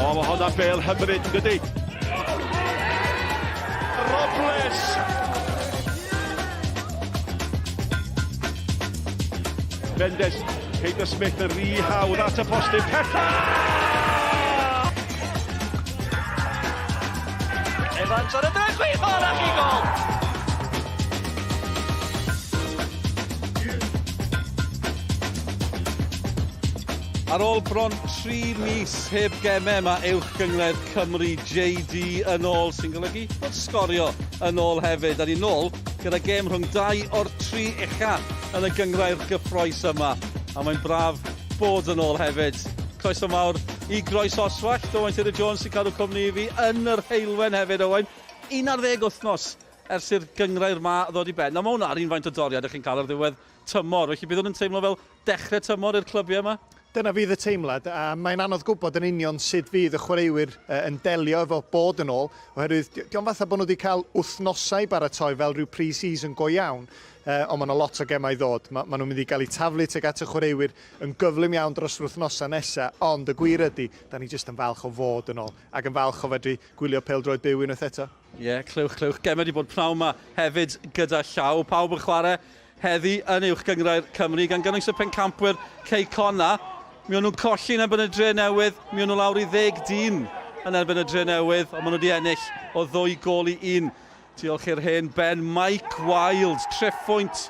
O, mae hwnna'n bel hyfryd, yn dydi? Robles! Mendes, Peter Smith yn rhy hawdd at y postyn pella! Evans ar y dre chwith, o, na chi gol! Ar ôl bron 3 mis heb gemau, mae Uwch Gynghrair Cymru JD yn ôl, sy'n golygu bod sgorio yn ôl hefyd. A ni'n ôl gyda gêm rhwng dau o'r tri ucha yn y gynghrair gyffroes yma. A mae'n braf bod yn ôl hefyd. Croeso mawr i Groes Oswallt, Owain Tudur Jones sy'n cadw cwmni i fi yn yr heulwen hefyd, Owain. 11 wythnos ers i'r gynghrair 'ma ddod i ben. Nawr mae hwnna'r un faint o doriad ych chi'n cael ar ddiwedd tymor, felly bydd hwn yn teimlo fel dechrau tymor i'r clybiau yma? Dyna fydd y teimlad, a mae'n anodd gwybod yn union sut fydd y chwaraewyr yn delio efo bod yn ôl, oherwydd dio'm fatha bod nhw wedi cael wythnosau i baratoi fel rhyw pre-season go iawn, ond mae 'na lot o gemau i ddod. Ma' ma' nhw'n mynd i gael eu taflu tuag at y chwaraewyr yn gyflym iawn dros yr wythnosau nesa, ond y gwir ydy, da ni jyst yn falch o fod yn ôl, ac yn falch o fedru gwylio pêl-droed byw unwaith eto. Ie, clywch, clywch. Gemau wedi bod pnawn 'ma hefyd gyda llaw. Pawb yn chwarae heddi yn Uwch Gynghrair Cymru, gan gynnwys y pencampwyr Cei Connah. Mi o'n nhw'n colli yn erbyn y Dre Newydd, mi o'n nhw lawr i ddeg dyn yn erbyn y Dre Newydd, ond maen nhw wedi ennill o ddwy gôl i un. Diolch i'r hen ben Mike Wilde, triphwynt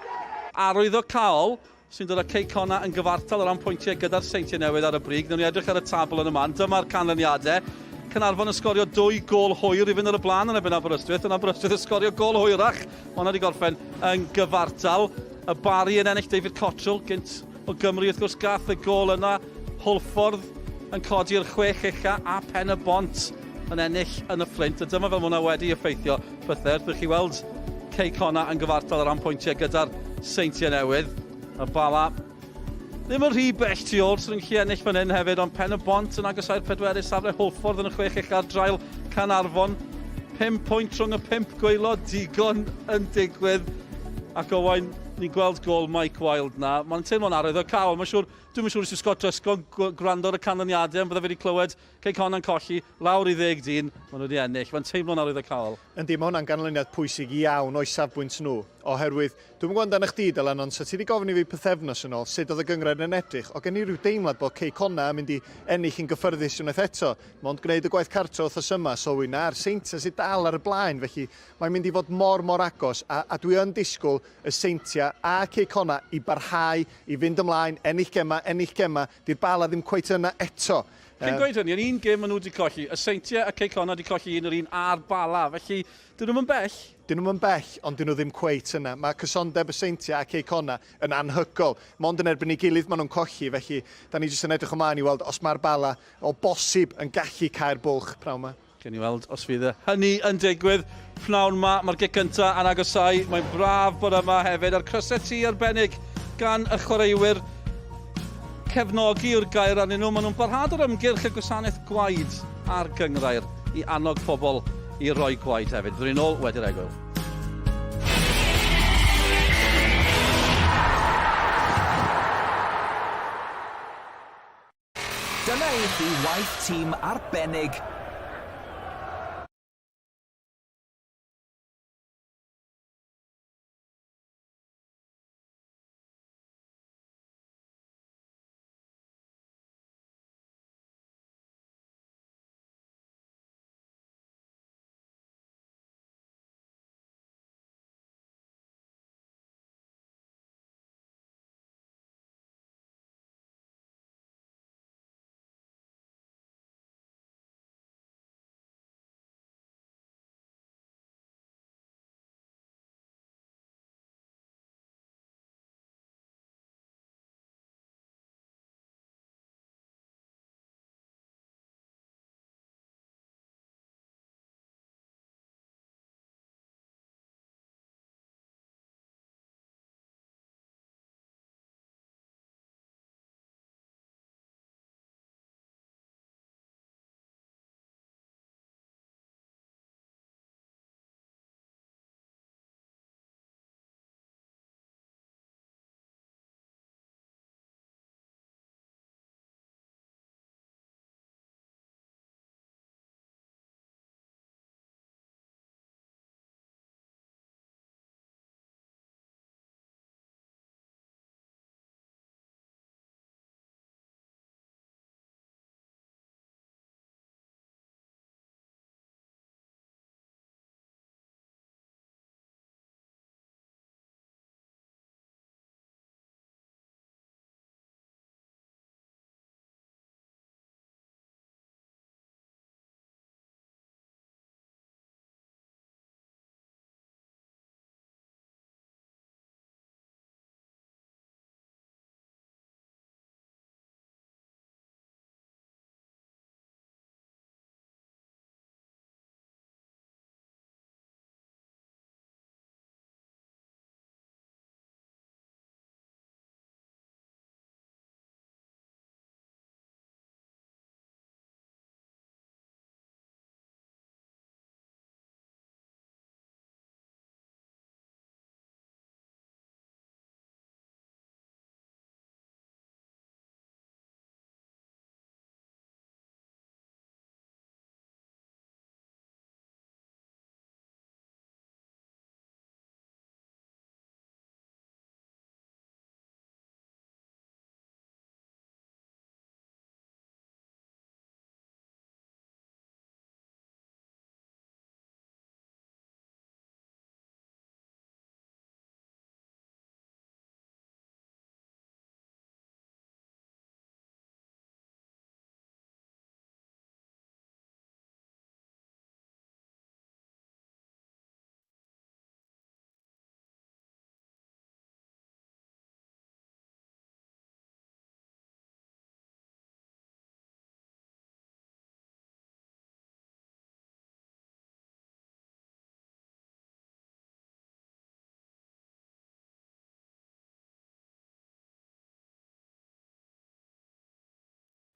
arwyddocaol sy'n dod â Cei Connah yn gyfartal o ran pwyntiau gyda'r Seintiau Newydd ar y brig. Newn ni edrych ar y tabl yn y man. Dyma'r canlyniadau. Caernarfon yn sgorio dwy gôl hwyr i fynd ar y blaen yn erbyn Aberystwyth. Yn Aberystwyth yn sgorio gôl hwyrach. Mae hwnna wedi gorffen yn gyfartal. Y Barri yn ennill David Cottrell, gynt o Gymru wrth gwrs, gath y gôl yna. Hwlffordd yn codi'r chwech ucha a Pen y Bont yn ennill yn y Fflint. A dyma fel mae hwnna wedi effeithio pethau. Wrth i chi weld Cei Connah yn gyfartal o ran pwyntiau gyda'r Seintiau Newydd. Y Bala ddim yn rhy bell tu ôl, sy'n gallu ennill fan hyn hefyd, ond Pen y Bont yn agosau'r pedwerydd safle, Hwlffordd yn y chwech ucha ar draul Caernarfon. 5 pwynt rhwng y pump gwaelod, digon yn digwydd. Ac Owain, ni'n gweld gôl Mike Wilde na. Mae'n teimlo'n arwyddocaol. Mae'n siŵr, dwi'm yn siŵr os yw Scott Driscoll yn gwrando ar y canlyniadau, ond bydde fe wedi clywed Cei Connah'n colli, lawr i ddeg dyn, maen nhw wedi ennill. Mae'n teimlo'n arwyddocaol. Yndi, mae hwnna'n ganlyniad pwysig iawn o'i safbwynt nhw, oherwydd, dwi'm yn gwybod amdano chdi Dylan, ond 'sa ti 'di gofyn i fi pythefnos yn ôl sut oedd y gynghrair yn edrych, oedd gen i ryw deimlad bod Cei Connah yn mynd i ennill yn gyffyrddus unwaith eto. Mond gwneud y gwaith cartre wythnos yma, sylwi na'r Seintiau sydd dal ar y blaen, felly mae'n mynd i fod mor, mor agos, a, a dwi yn disgwyl y Seintiau a Cei Connah i barhau i fynd ymlaen, ennill gemau, ennill gemau, 'di'r Bala ddim cweit yna eto. Cyn gweud hynny, yn un gêm maen nhw wedi colli, y Seintiau a Cei Connah wedi colli un yr un a'r Bala, felly dyn nhw'm yn bell. Dyn nhw'm yn bell, ond dyn nhw ddim cweit yna. Mae cysondeb y Seintiau a Cei Connah yn anhygoel. Mond yn erbyn ei gilydd maen nhw'n colli, felly da ni jyst yn edrych ymlaen i weld os mae'r Bala o bosib yn gallu cau'r bwlch pnawn 'ma. Gewn ni weld os fydd hynny yn digwydd pnawn 'ma. Mae'r gic gynta yn agosáu. Mae'n braf bod yma hefyd a'r crysau T arbennig gan y chwaraewyr. Cefnogi yw'r gair arnyn nhw. Maen nhw'n barhad o'r ymgyrch y gwasanaeth gwaed a'r gynghrair i annog pobl i roi gwaed hefyd. Fyddwn ni'n ôl wedi'r egwyl. Dyna i chi waith tîm arbennig.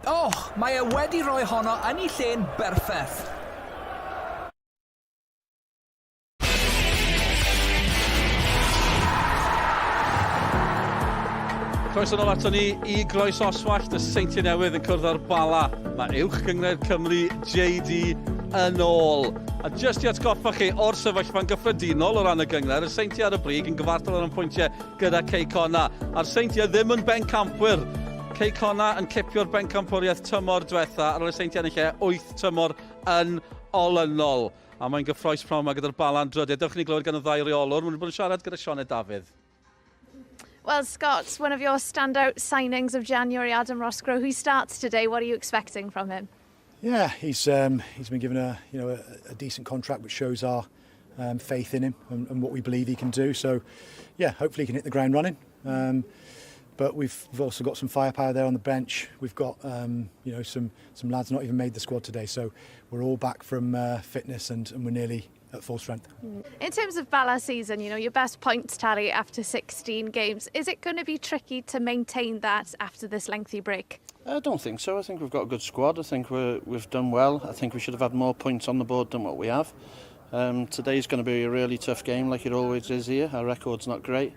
Och, mae e wedi rhoi honno yn ei lle'n berffeth. Croeso nôl ato ni i Groes Oswallt, y Seintiau Newydd yn cwrdd â'r Bala. Mae Uwch Gynghrair Cymru JD yn ôl. A jyst i atgoffa chi o'r sefyllfa'n gyffredinol o ran y gynghrair, y Seintiau ar y brig yn gyfartal ar y pwyntiau gyda Cei Connah. A'r Seintiau ddim yn bencampwyr. Cei Connah yn cipio'r bencampwriaeth tymor diwetha ar ôl y Seintiau ennill e 8 tymor yn olynol. A mae'n gyffroes pnawn yma gyda'r Bala'n drydydd. Dewch i ni glywed gan y ddau reolwr. Maen nhw wedi bod yn siarad gyda Sioned Dafydd. Well, Scott, one of your standout signings of January, Adam Roscrow, who starts today. What are you expecting from him? Yeah, he's he's been given a you know a, a decent contract, which shows our faith in him and what we believe he can do. So, yeah, hopefully he can hit the ground running. But we've also got some firepower there on the bench. We've got some lads not even made the squad today, so we're all back from fitness and we're nearly at full strength. In terms of Bala season, your best points tally after 16 games, is it going to be tricky to maintain that after this lengthy break? I don't think so. I think we've got a good squad. I think we've done well. I think we should have had more points on the board than what we have. Today's going to be a really tough game, like it always is here. Our record's not great,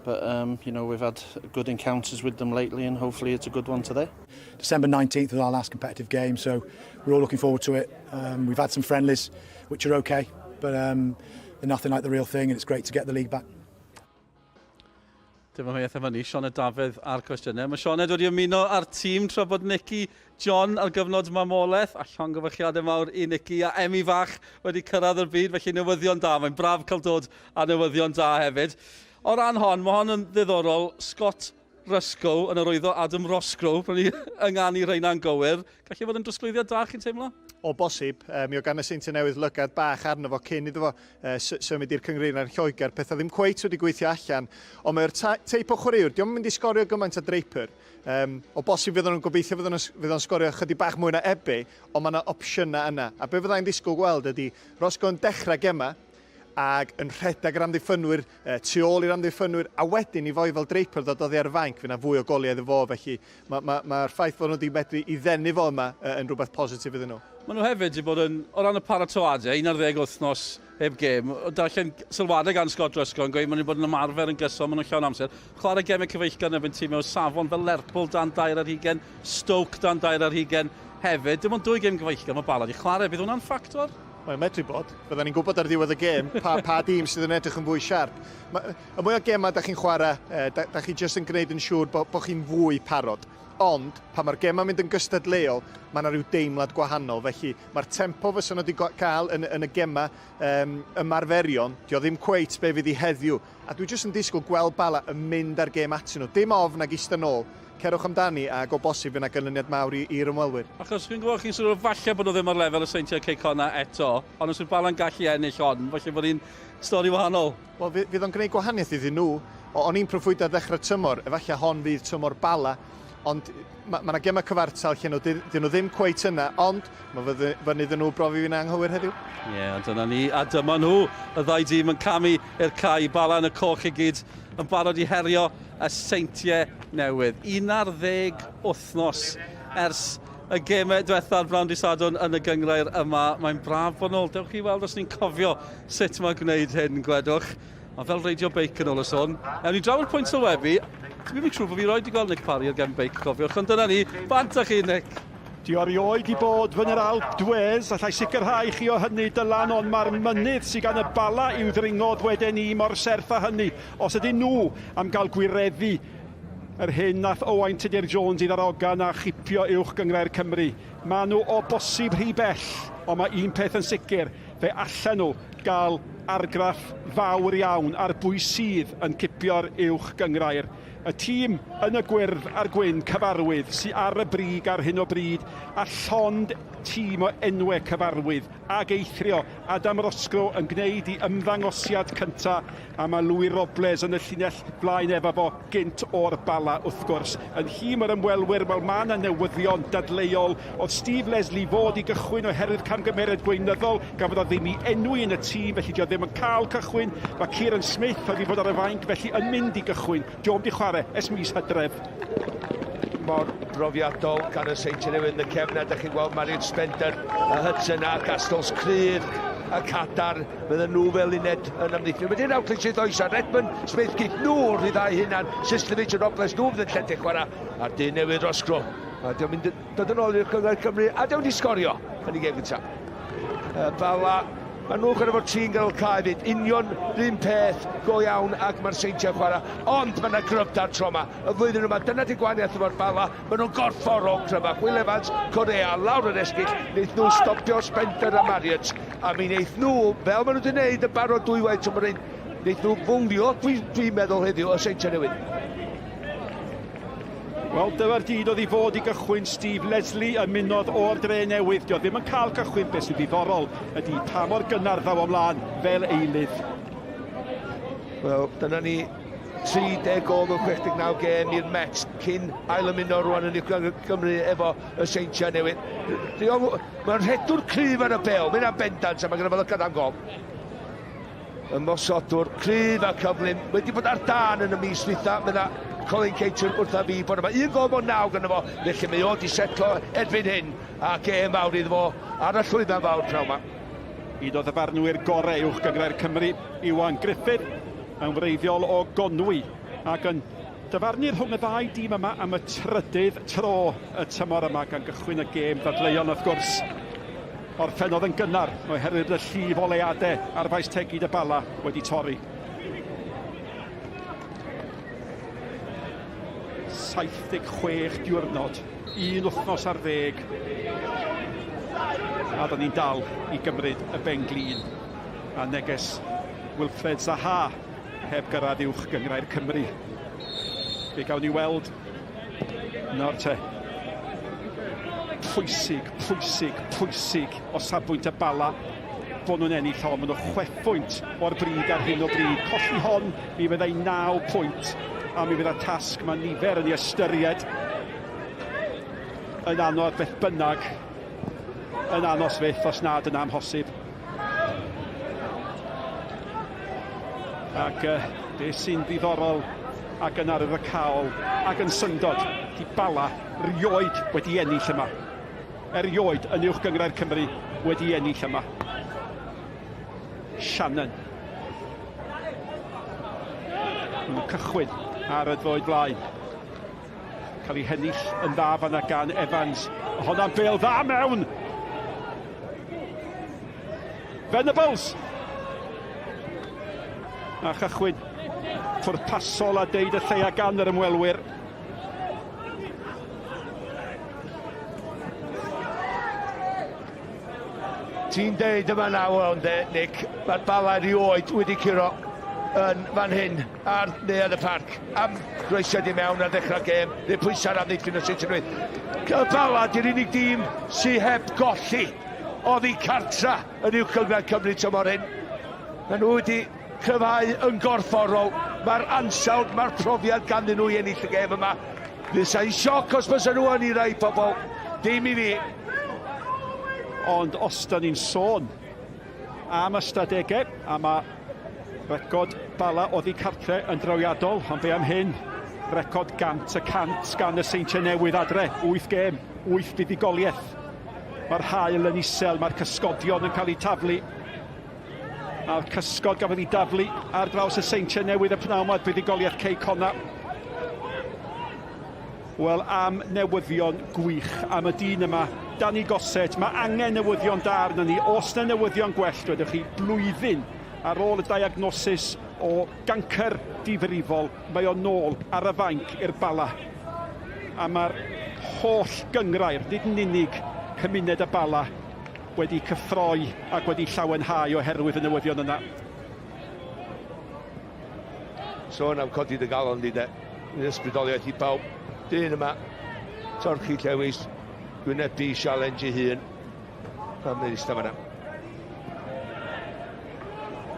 but we've had good encounters with them lately, and hopefully it's a good one today. December 19th was our last competitive game, so we're all looking forward to it. We've had some friendlies, which are okay, but they're nothing like the real thing, and it's great to get the league back. Dim amheuaeth efo ni, Sioned Dafydd a'r cwestiynau. Mae Sioned wedi ymuno â'r tîm tra bod Nicky John ar gyfnod mamolaeth, a llongyfarchiadau mawr i Nicky a Emmy fach wedi cyrraedd yr byd, felly newyddion da. Mae'n braf cael dod â newyddion da hefyd. O ran hon, mae hon yn ddiddorol. Scott Ruscoe yn arwyddo Adam Roscrow, bod ni ynganu rheina'n gywir. Gallu fod yn drosglwyddiad da, chi'n teimlo? O bosib, mi oedd gan y Seintiau Newydd lygad bach arno fo cyn iddo fo symud i'r cynghrair yn Lloegr. Pethau ddim cweit wedi gweithio allan, ond mae'r teip o chwaraewr, dio'm yn mynd i sgorio gymaint â Draper. O bosib fydden nhw'n gobeithio fydd o'n sgorio chydig bach mwy na Ebe, ond mae yna opsiynau yna. A be fyddai'n ddisgwyl gweld ydy Roscoe yn dechrau gema ac yn rhedeg yr amddiffynwyr, tu ôl i'r amddiffynwyr, a wedyn i foi fel Draper ddod oddi ar y fainc, fydd yna fwy o goliau iddo fo, felly mae'r ma, ma, ma ffaith fod nhw wedi medru i ddenu fo yma yn rhywbeth positif iddyn nhw. Maen nhw hefyd wedi bod yn, o ran y paratoadau, 11 wythnos heb gêm, darllen sylwadau gan Scott Ruscoe yn gweud maen nhw wedi bod yn ymarfer yn gyson, maen nhw'n llawn amser. Chwarae gemau cyfeillgar yn erbyn tîmau o safon fel Lerpwl dan 2 ar hugain, Stoke dan 2 ar hugain hefyd. Dim ond dwy gêm gyfeillgar mae Bala wedi chwarae. Bydd hwnna'n ffactor? Mae'n medru bod. Byddwn ni'n gwybod ar ddiwedd y gêm pa dîm sydd yn edrych yn fwy siarp. Y mwy o gemau da chi'n chwarae, da chi jyst yn gwneud yn siŵr bo chi'n fwy parod. Ond, pan mae'r gemau'n mynd yn gystadleuol, mae yna rhyw deimlad gwahanol. Felly, mae'r tempo fysa nhw wedi cael yn y gemau ymarferion, di o ddim cweit be fydd i heddiw. A dwi jyst yn disgwyl gweld Bala yn mynd ar gêm atyn nhw. Dim ofn ag eistedd nôl. Cerwch amdani ac o bosib fydd yna ganlyniad mawr i'r ymwelwyr. Achos fi'n gwybod chi'n sôn falle bod nhw ddim ar lefel y Seintiau Cei Connah eto, ond os yw'r Bala'n gallu ennill hon, falle bod hi'n stori wahanol. Wel, fydd o'n gwneud gwahaniaeth iddyn nhw. O'n i'n proffwydo ar ddechrau tymor, efallai hon fydd tymor Bala, ond mae yna gemau cyfartal lle nhw, dyn nhw ddim cweit yna, ond mae fyny iddyn nhw brofi fi'n anghywir heddiw. Ie, yeah, dyna ni, a dyma nhw, y ddau dîm yn camu i'r cae, Bala yn y coch i gyd, yn barod i herio y Seintiau Newydd. 11 wythnos ers y gemau diwetha'r Brown Dydd Sadwrn yn y gynghrair yma. Mae'n braf bod nôl. Dewch chi weld os ni'n cofio sut mae gwneud hyn, gwedwch. Mae fel reidio beic yn ôl y sôn. Ewn ni draw i'r pwynt sylwebu. Dwi'n mynd siŵr bod fi roed i gweld Nick Parry ar gefn beic, cofiwch. Ond dyna ni, bant â chi, Nick. Di o erioed i bod fyny'r Alpe d'Huez, allai sicrhau chi o hynny Dylan, ond mae'r mynydd sydd gan y Bala i'w ddringo ddweden ni mor serth â hynny. Os ydyn nhw am gael gwireddu yr hyn nath Owain Tudur Jones i ddarogan a chipio uwch gynghrair Cymru. Maen nhw o bosib rhy bell, ond mae un peth yn sicr, fe allan nhw gael argraff fawr iawn ar bwy sydd yn cipio'r uwch gynghrair. Y tîm yn y gwyrdd a'r gwyn cyfarwydd sydd ar y brig ar hyn o bryd a llond tîm o enwau cyfarwydd ag eithrio Adam Roscrow yn gwneud i ymddangosiad cynta a mae Louis Robles yn y llinell flaen efo fo gynt o'r Bala wrth gwrs. Yn nhîm yr ymwelwyr, wel mae yna newyddion dadleuol. Oedd Steve Leslie fod i gychwyn oherwydd camgymeriad gweinyddol gafodd o ddim i enwi yn y tîm, felly dio ddim yn cael cychwyn. Mae Kieran Smith oedd i fod ar y fainc, felly yn mynd i gychwyn. Dio'm di chwarae ers mis Hydref. mor brofiadol gan y Seintiau Newydd yn y cefn a da chi'n gweld Marion Spender a Hudson a Gastels cryf a cadarn fydden nhw fel uned yn amddiffyn. Wedyn nawr Clinchith Oesa, Redmond, Smith, Keith nhw rhyddhau hunan, Sislevic a Robles nhw fydd yn lledeg chwarae a'r dyn newydd Roscro. A diolch mynd dod yn ôl i'r Cyngor Cymru a diolch wedi sgorio yn ei gêm gyntaf. Bala Maen nhw'n chwarae efo'r tîm ganol cae fyd, union run peth go iawn ac mae'r Seintiau'n chwarae, ond mae yna gryfder tro yma. Y flwyddyn yma, dyna di gwahaniaeth efo'r Bala, maen nhw'n gorfforol cryfach. Will Evans, Corea, lawr yr esgyll, wneith nhw stopio Spender a Marriott, a mi wneith nhw, fel maen nhw wedi gwneud yn barod dwywaith tymor hyn, wneith nhw fwlio, dwi'n dwi meddwl heddiw, y Seintiau Newydd. Wel, dyma'r dyn oedd i fod i gychwyn Steve Leslie ymunodd o'r dre newydd. Dio ddim yn cael cychwyn, beth sy'n ddiddorol ydy pa mor gynnar ddaw ymlaen fel eilydd. Wel, dyna ni 30 gol mewn 69 gêm i'r Mets cyn ailymuno rwan yn Uwch Gymru efo y Seintiau Newydd. Mae'n rhedwr cryf ar y bel, mae'n bendant a mae gyda fo lygad am gol. Ymosodwr cryf a cyflym, wedi bod ar dân yn y mis dwytha, medda Colin Cater wrtha fi bore yma. Un gol mewn naw gynno fo, felly mae o di setlo erbyn hyn, a gêm fawr iddo fo ar y llwyfan fawr pnawn ma. Un o ddyfarnwyr gorau Uwch Gynghrair Cymru, Iwan Griffith, yn wreiddiol o Gonwy ac yn dyfarnu rhwng y ddau dîm yma am y trydydd tro y tymor yma gan gychwyn y gêm ddadleuon wrth gwrs. Orffennodd yn gynnar oherwydd y llif oleuadau ar faes Tegid y Bala wedi torri. 76 diwrnod, un wythnos ar ddeg, a da ni'n dal i gymryd y ben-glin. A neges Wilfred Zaha heb gyrraedd uwch gynghrair Cymru. Fe gawn ni weld nawr te. Pwysig, pwysig, pwysig o safbwynt y Bala bod nhw'n ennill hon. Maen nhw chwefbwynt o'r brig ar hyn o bryd. Colli hon, mi fyddai 9 pwynt a mi fyddai tasg mae nifer yn ei ystyried yn anodd beth bynnag, yn anos fyth os nad yn amhosib. Ac uh, beth sy'n ddiddorol ac yn arwyddocaol ac yn syndod, di Bala rioed wedi ennill yma. Erioed yn Uwch Gynghrair Cymru wedi ennill yma. Shannon. Yn cychwyn ar y droed flaen. Cael ei hennill yn dda fanna gan Evans. Honna'n bêl dda mewn! Venables! A chychwyn pwrpasol a deud y lleia gan yr ymwelwyr. Ti'n deud yma nawr, ond de, Nick, mae'r Bala erioed wedi curo yn fan hyn ar Neuadd y Parc am groesiad i mewn ar ddechrau gêm, neu pwysau'r amddiffyn o sut yn Y Bala di'r unig dîm sydd heb golli oddi cartra yn uwch gynghrair Cymru tymor hyn. Maen nhw wedi cryfhau yn gorfforol. Mae'r ansawdd, mae'r profiad ganddyn nhw i ennill y gêm yma. Fysa i'n sioc os fysa nhw yn i rai pobl. Dim i fi. Ond os da ni'n sôn am ystadegau, a mae record Bala oddi cartre yn drawiadol, ond be am hyn? Record gant y cant gan y Seintiau Newydd adre, 8 gêm, 8 buddugoliaeth. Mae'r haul yn isel, mae'r cysgodion yn cael eu taflu. A'r cysgod gafodd ei daflu ar draws y Seintiau Newydd y pnawn 'ma, buddugoliaeth Cei Connah. Wel, am newyddion gwych am y dyn yma, Danny Gossett. Mae angen newyddion da arno ni. Os na newyddion gwell, dwedwch chi, blwyddyn ar ôl y diagnosis o gancr difrifol, mae o nôl ar y fainc i'r Bala. A mae'r holl gynghrair, nid yn unig cymuned y Bala, wedi cyffroi ac wedi llawenhau oherwydd y newyddion yna. Sôn am codi dy galon di de. Yn ysbrydoliaeth i bawb. Dyn yma, torchi llewis, gwynebu sialens ei hun. Pam mae'n eistedd fan'na.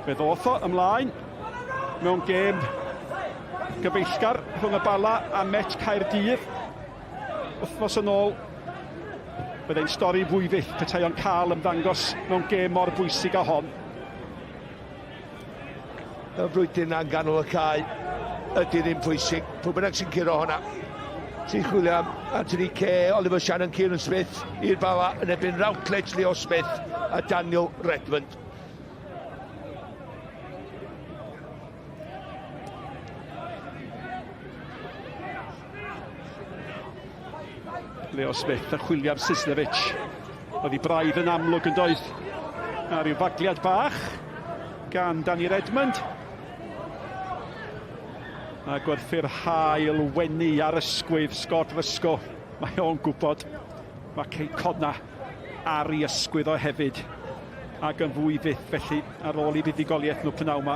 Fe ddoth o ymlaen mewn gêm gyfeillgar rhwng y Bala a Met Caerdydd. Wythnos yn ôl, byddai'n stori fwy fyth petai o'n cael ymddangos mewn gêm mor bwysig â hon. Y frwydr yna yn ganol y cae ydy'r un pwysig. Pwy bynnag sy'n curo hwnna. Ti'n chwilio am Anthony Kay, Oliver Shannon, Kieran Smith i'r Bala yn erbyn Routledge, Leo Smith a Daniel Redmond. Leo Smith a chwilio am Sislevic. Oedd hi braidd yn amlwg yn doedd. A rhyw fagliad bach gan Danny Redmond. A gwerthu'r hael wenu ar ysgwydd Scott Rysgo. Mae o'n gwybod. Mae Cei Conna ar ei ysgwydd o hefyd. Ac yn fwy fyth felly ar ôl i fuddugoliaeth nhw pnawn yma.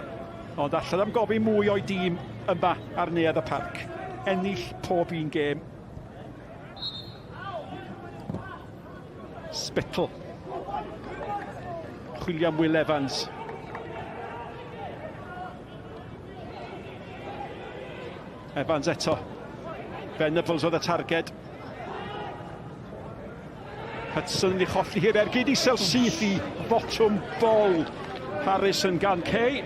Ond allan am gofyn mwy o'i dîm yma ar Neuadd y Parc. Ennill pob un gêm. Spittle. Chwilio am Will Evans. Evans eto. Venables oedd y targed. Hudson yn ei cholli hi'r ergyd isel syth i fotwm bol. Harrison gan Kay.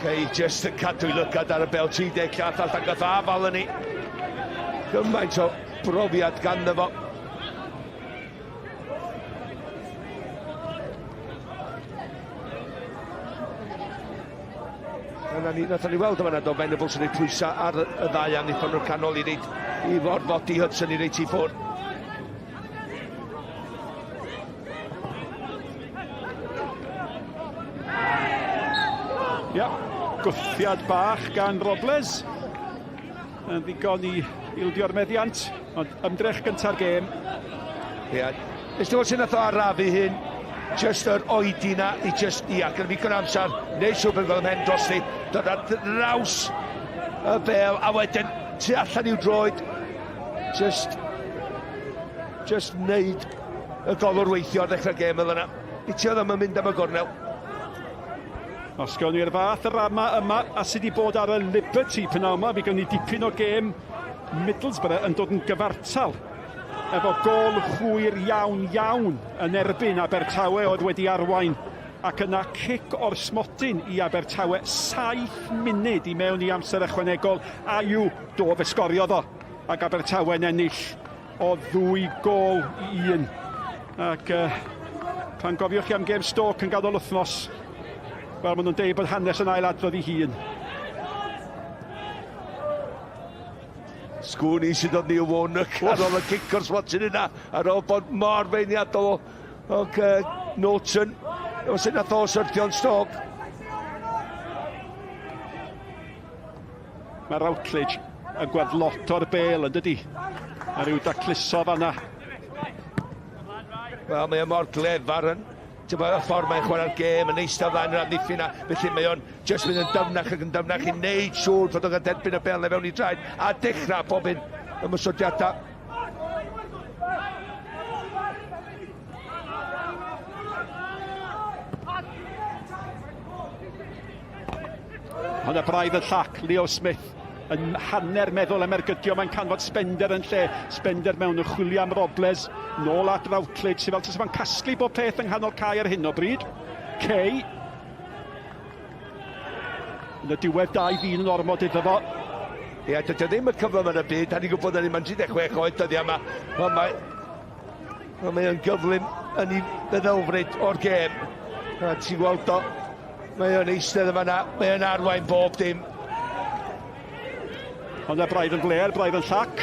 Kay just yn cadw i lygad ar y bel 30 llath allan gath afal yn ei. Gymaint o brofiad ganddo fo. Dyna ni, nathon ni weld yma do Venables yn ei pwysau ar y ddau amddiffyn o'r canol i reid i forfodi Hudson i reit i ffwrdd. Ia, gwthiad bach gan Robles. Yn ddigon i ildio'r meddiant, ond ymdrech gynta'r gêm. Ia, nes ti weld sut nath o arafu hyn? Just yr oedi na i just, ia, gyda fi gyda amser, neu siŵr bod yn gweld ymhen drosti, dod ar draws y bel, a wedyn tu allan i'w droed, just, just wneud y golwr weithio ar ddechrau'r gêm fel yna. I ti oedd ddim yn mynd am y gornel. Os gawn ni'r fath ddrama yma a sydd wedi bod ar y Liberty pnawn yma, fi gawn ni dipyn o gêm Middlesbrough yn dod yn gyfartal efo gôl hwyr iawn iawn yn erbyn Abertawe oedd wedi arwain ac yna cic o'r smotyn i Abertawe saith munud i mewn i amser ychwanegol Ayew do fe sgoriodd o ac Abertawe'n ennill o ddwy gôl i un. Ac uh, pan gofiwch chi am gêm Stoke yn ganol wythnos, wel, maen nhw'n deud bod hanes yn ail adrodd ei hun. Sgwn i sydd oedd Neil Warnock ar ôl y cic o'r smotyn yna, ar ôl bod mor feirniadol o, o uh, Norton. Os yna nath o syrthio'n Stoke. Mae Routledge yn gweld lot o'r bel yn dydy? A rhyw dacluso fanna. Wel, mae o mor glefar yn... Ti'n bod, y ffordd mae'n chwarae'r gêm yn eistedd flaen yr amddiffyn a felly mae o'n jyst mynd yn dyfnach ac yn dyfnach i wneud siŵr fod o'n cael derbyn y bel na fewn i draed a dechrau pob un ymosodiadau. Ond y braidd yn llac, Leo Smith yn hanner meddwl am ergydio, mae'n canfod Spender yn lle. Spender mewn yn chwilio am Robles, nôl at Routledge, sydd fel tas fo'n casglu bob peth yng nghanol cae ar hyn o bryd. Kay. Yn y diwedd dau ddyn yn ormod iddo fo. Ie, dydy o ddim y cyflym yn y byd, da ni'n gwybod yn mae'n 36 oed dyddiau yma. Ond mae, ond mae o'n gyflym yn ei feddylfryd o'r gêm. A ti'n gweld o, Mae o'n eistedd yn fanna, mae o'n arwain bob dim. Ond y braidd yn fler, braidd yn llac.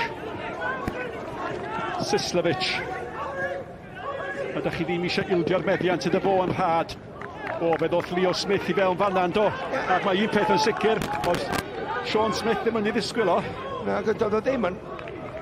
Sislevic. Ydych chi ddim eisiau ildio'r meddiant iddo fo yn rhad. O, fe ddoth Leo Smith i fewn fanna yn do. Ac mae un peth yn sicr, oedd Sean Smith ddim yn ei ddisgwyl o. Na, doedd o ddim yn.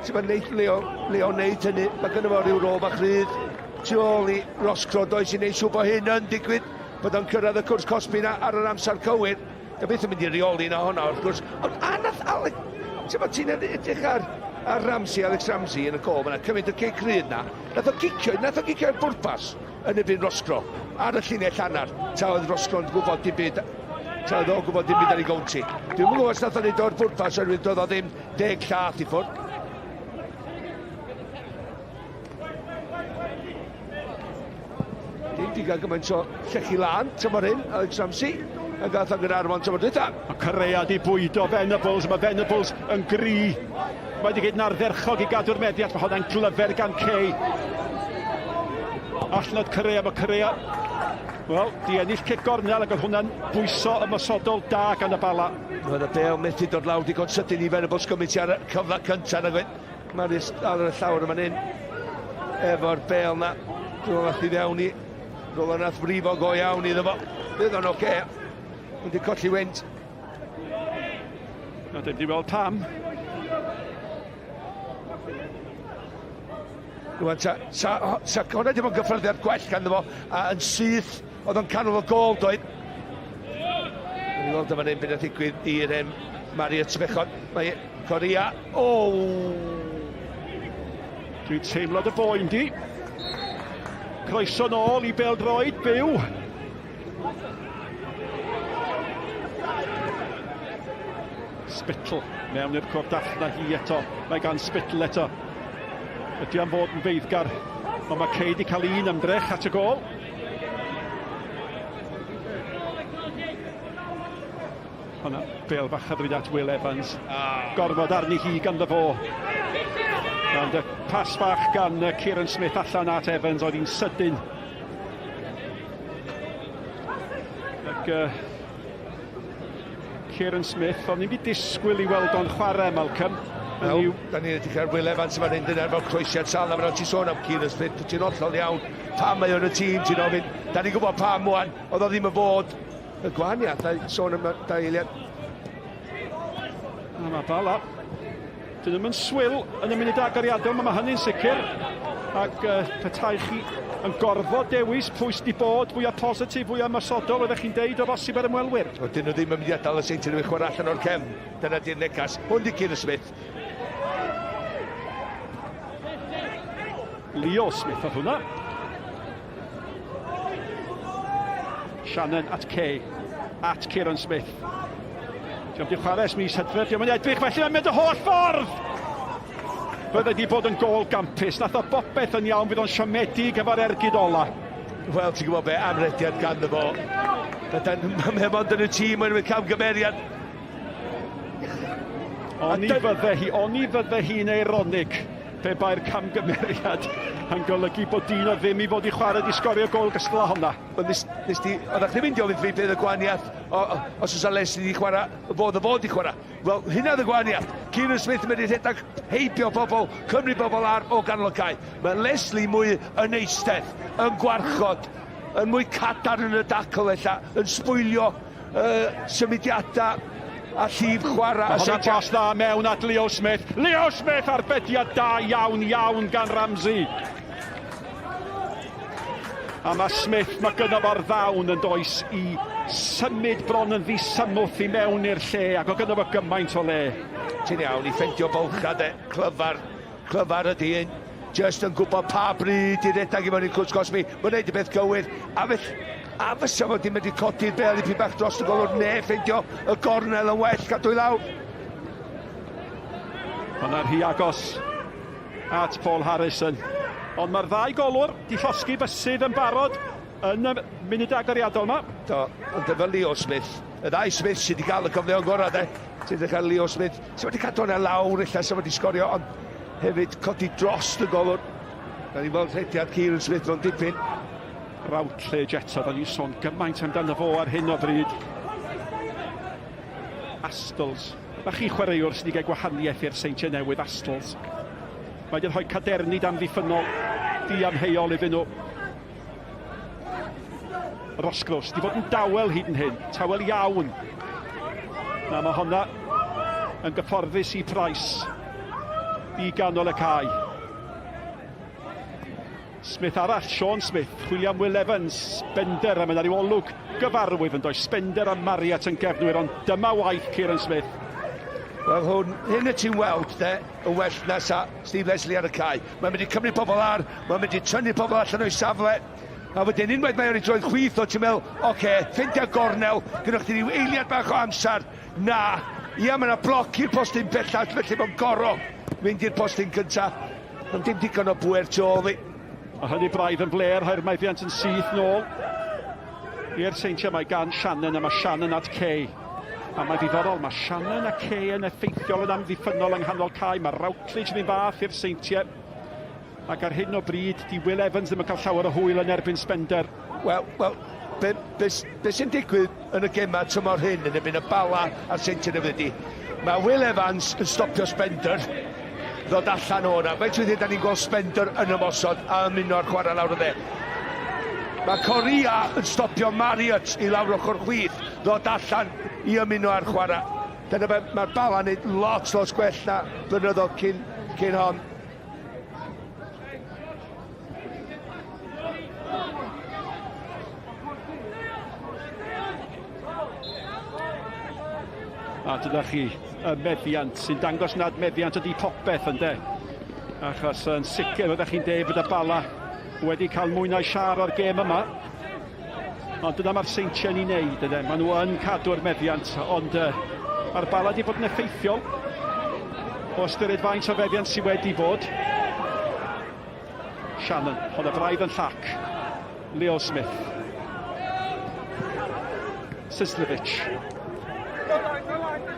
Ti'n mynd neud Leo, Leo wneud hynny. Mae gynno fo rhyw rôl bach rhydd tu ôl i Ross Crodoes i wneud siŵr bod hyn yn digwydd. Bod o'n cyrraedd y cwrs cosbi 'na ar yr amser cywir. Dio byth yn mynd i reoli na honna wrth gwrs. Ond a nath Alec... Ti'n bod ti'n edrych ar, ar Ramsey, Alex Ramsey yn y gol fyna, cymryd y cic rhydd na. Nath o gicio, nath o gicio ar bwrpas yn erbyn Roscro ar y llinell hanner. Ta oedd Roscro'n gwybod dim byd, ta oedd o'n gwybod dim byd ar ei gownt i. Dwi'm yn gwybod os nath o'n neud o'r bwrpas oherwydd doedd o ddim deg llath i ffwrdd. Dim digon gymaint o llechi lan tymor hyn, Alex Ramsey, a gath o Gaernarfon tymor dwytha. Mae Correa di bwydo Venables, mae Venables yn gry. Mae wedi gwneud yn ardderchog i gadw'r meddiant. Mae hwnna'n glyfer gan Kay. Allan oedd Correa, mae Correa Wel, di ennill cic gornel ac oedd hwnna'n bwyso ymosodol da gan y Bala. Roedd y bel methu dod lawr digon sydyn i Venables gymaint ar y cyfle cyntaf nag oedd. Marius ar y llawr yma hyn efo'r bel na. Dwi'n meddwl i fewn i rywle nath frifo go iawn iddo fo. Bydd o'n oce. Okay. Wedi colli wynt. Na, dim di weld pam. Rwan, sa, sa, sa hwnna ddim yn gyffyrddiad gwell ganddo fo, a yn syth, oedd o'n canol y gol, doedd. Ni'n weld yma hyn beth ddigwydd i'r um, Marriott Bechod. Mae Corea, o! Dwi'n teimlo dy boen di. Croeso nôl i bêl-droed byw. Spittle mewn i'r cwrt allan â hi eto. Mae gan Spittle eto. Ydy am fod yn feiddgar, ond mae Cei wedi cael un ymdrech at y gôl. Hwna, bel fach hyfryd at Will Evans. Ah. Gorfod arni hi ganddo fo. And y pas bach gan Kieran Smith allan at Evans oedd hi'n sydyn. Ac uh, Kieran Smith, o'n i'n wedi disgwyl i weld o'n chwarae, Malcolm. Wel, yw... da ni'n edrych ar Will Evans yma'n hyn, dyna fel croesiad sal, a mae'n ti sôn am Kieran Smith, ti'n hollol iawn, pam mae o'n y tîm, ti'n ofyn, da ni'n gwybod pam wan, oedd o ddim yn fod y gwahaniaeth, a sôn am da eiliad. A mae Bala, dyn nhw'n swil yn y munud agoriadol, mae hynny'n sicr. Ac uh, petai chi yn gorfod dewis pwy sydd wedi bod fwyaf positif, fwyaf ymosodol, oeddech chi'n deud o bosib ar ymwelwyr. Wel, dyn nhw ddim yn mynd i adael y Seintiau Newydd chwarae allan o'r cefn. Dyna di'r negas. Hwn di Kieran Smith. Leo Smith oedd hwnna. Shannon at Kay, at Kieran Smith. Diolch di chwarae ers mis Hydref, diolch yn edrych felly mae'n mynd y holl ffordd! Bydde di bod yn gol gampus, nath o bopeth yn iawn, fydd o'n siomedig efo'r ergyd ola. Wel, ti'n gwybod be, amrediad ganddo fo. Mae mond yn y tîm oherwydd camgymeriad. Oni fydde hi, oni fydde hi'n eironig pe bai'r camgymeriad yn golygu bod dyn o ddim i fod i chwarae di sgorio gol gystal â honna. Wel, nes, nes di, oeddech chdi'n mynd i ofyn fi beth y gwahaniaeth os oes Leslie di chwarae, fod y fod i chwarae. Wel, hynna oedd y gwahaniaeth. Kieran Smith yn mynd i rhedeg heibio bobl, cymryd bobl ar o ganol y cae. Mae Leslie mwy yn eistedd, yn gwarchod, yn mwy cadarn yn y dacl ella, yn sbwylio uh, symudiadau a llif chwarae. Mae hwnna'n bas dda mewn at Leo Smith. Leo Smith arbediad da iawn iawn gan Ramsey. A mae Smith, mae gynno fo'r ddawn yn does i symud bron yn ddisymwth i mewn i'r lle ac o gynno fo gymaint o le. Ti'n iawn i ffeindio bylchau de, clyfar, clyfar ydy un. Just yn gwybod pa bryd i redeg i mewn i'r cwrt cosbi. Mae'n neud y peth gywir. A fyll, a fysa fo di mynd i codi'r bel i bach dros y golwr neu ffeindio y gornel yn well cadw i lawr. Hwnna'n rhy agos at Paul Harrison. Ond mae'r ddau golwr di llosgi fysydd yn barod yn y munud agoriadol yma. Do, ond efo Leo Smith, y ddau Smith sydd wedi cael y cyfleon gorau de. Ti'n edrych ar Leo Smith, sydd wedi cadw hwnna lawr ella, sydd wedi sgorio, ond hefyd codi dros y golwr. Da ni'n weld rhediad Kieran Smith mewn dipyn. Routledge eto, da ni'n sôn gymaint amdano fo ar hyn o bryd. Astles. Mae chi chwaraewr sydd wedi cael gwahaniaeth i'r Seintiau Newydd, Astles. Mae wedi rhoi cadernid amddiffynnol diamheuol iddyn nhw. Roscross, di fod yn dawel hyd yn hyn, tawel iawn. Na, mae honna yn gyfforddus i Price i ganol y cae. Smith arall, Sean Smith, chwilio am Will Evans, Spender, a mae yna ryw olwg gyfarwydd yn does, Spender a Marriott yn gefnwyr, ond dyma waith Kieran Smith. Wel hwn, hyn y ti'n weld de, yn well na sa Steve Leslie ar y cae. Mae'n mynd i cymryd pobl ar, mae'n mynd i tynnu pobl allan o'i safle. A wedyn unwaith mae o'n ei droed chwith o, ti'n meddwl, oce, okay, ffeindio gornel, gynnwch chi ryw eiliad bach o amser. Na, ia, mae yna bloc i'r postyn bellach, felly mae'n goro mynd i'r postyn cyntaf. Ond dim digon o bwer tu ôl fi. A hynny braidd yn fler, rhoi'r meddiant yn syth nôl i'r Seintiau. Mae gan Shannon, a mae Shannon at Kay. A mae'n ddiddorol, mae Shannon a Kay yn effeithiol yn amddiffynnol yng nghanol cae. Mae Routledge yr un fath i'r Seintiau. Ac ar hyn o bryd, di Will Evans ddim yn cael llawer o hwyl yn erbyn Spender. Wel, wel, be, be, be sy'n digwydd yn y gemau tymor hyn yn erbyn y Bala a'r Seintiau Newydd ydi, mae Will Evans yn stopio Spender ddod allan o yna. Faint weithiau da ni'n gweld Spender yn ymosod a ymuno ar chwarae lawr y dde. Mae Corea yn stopio Marriott i lawr ochr chwith ddod allan i ymuno ar chwarae. Dyna be mae'r Bala'n neud lot, lot gwell na blynyddoedd cyn, cyn hon. A dyna chi y meddiant sy'n dangos nad meddiant ydy popeth ynde. Achos yn sicr oeddech chi'n deud bod y Bala wedi cael mwy na'i siar o'r gêm yma. Ond dyna mae'r Seintiau'n ei wneud, ynddo. Maen nhw yn cadw'r meddiant, ond uh, mae'r Bala wedi bod yn effeithiol o ystyried faint o feddiant sydd wedi bod. Shannon, ond y braidd yn llac. Leo Smith. Sislevic.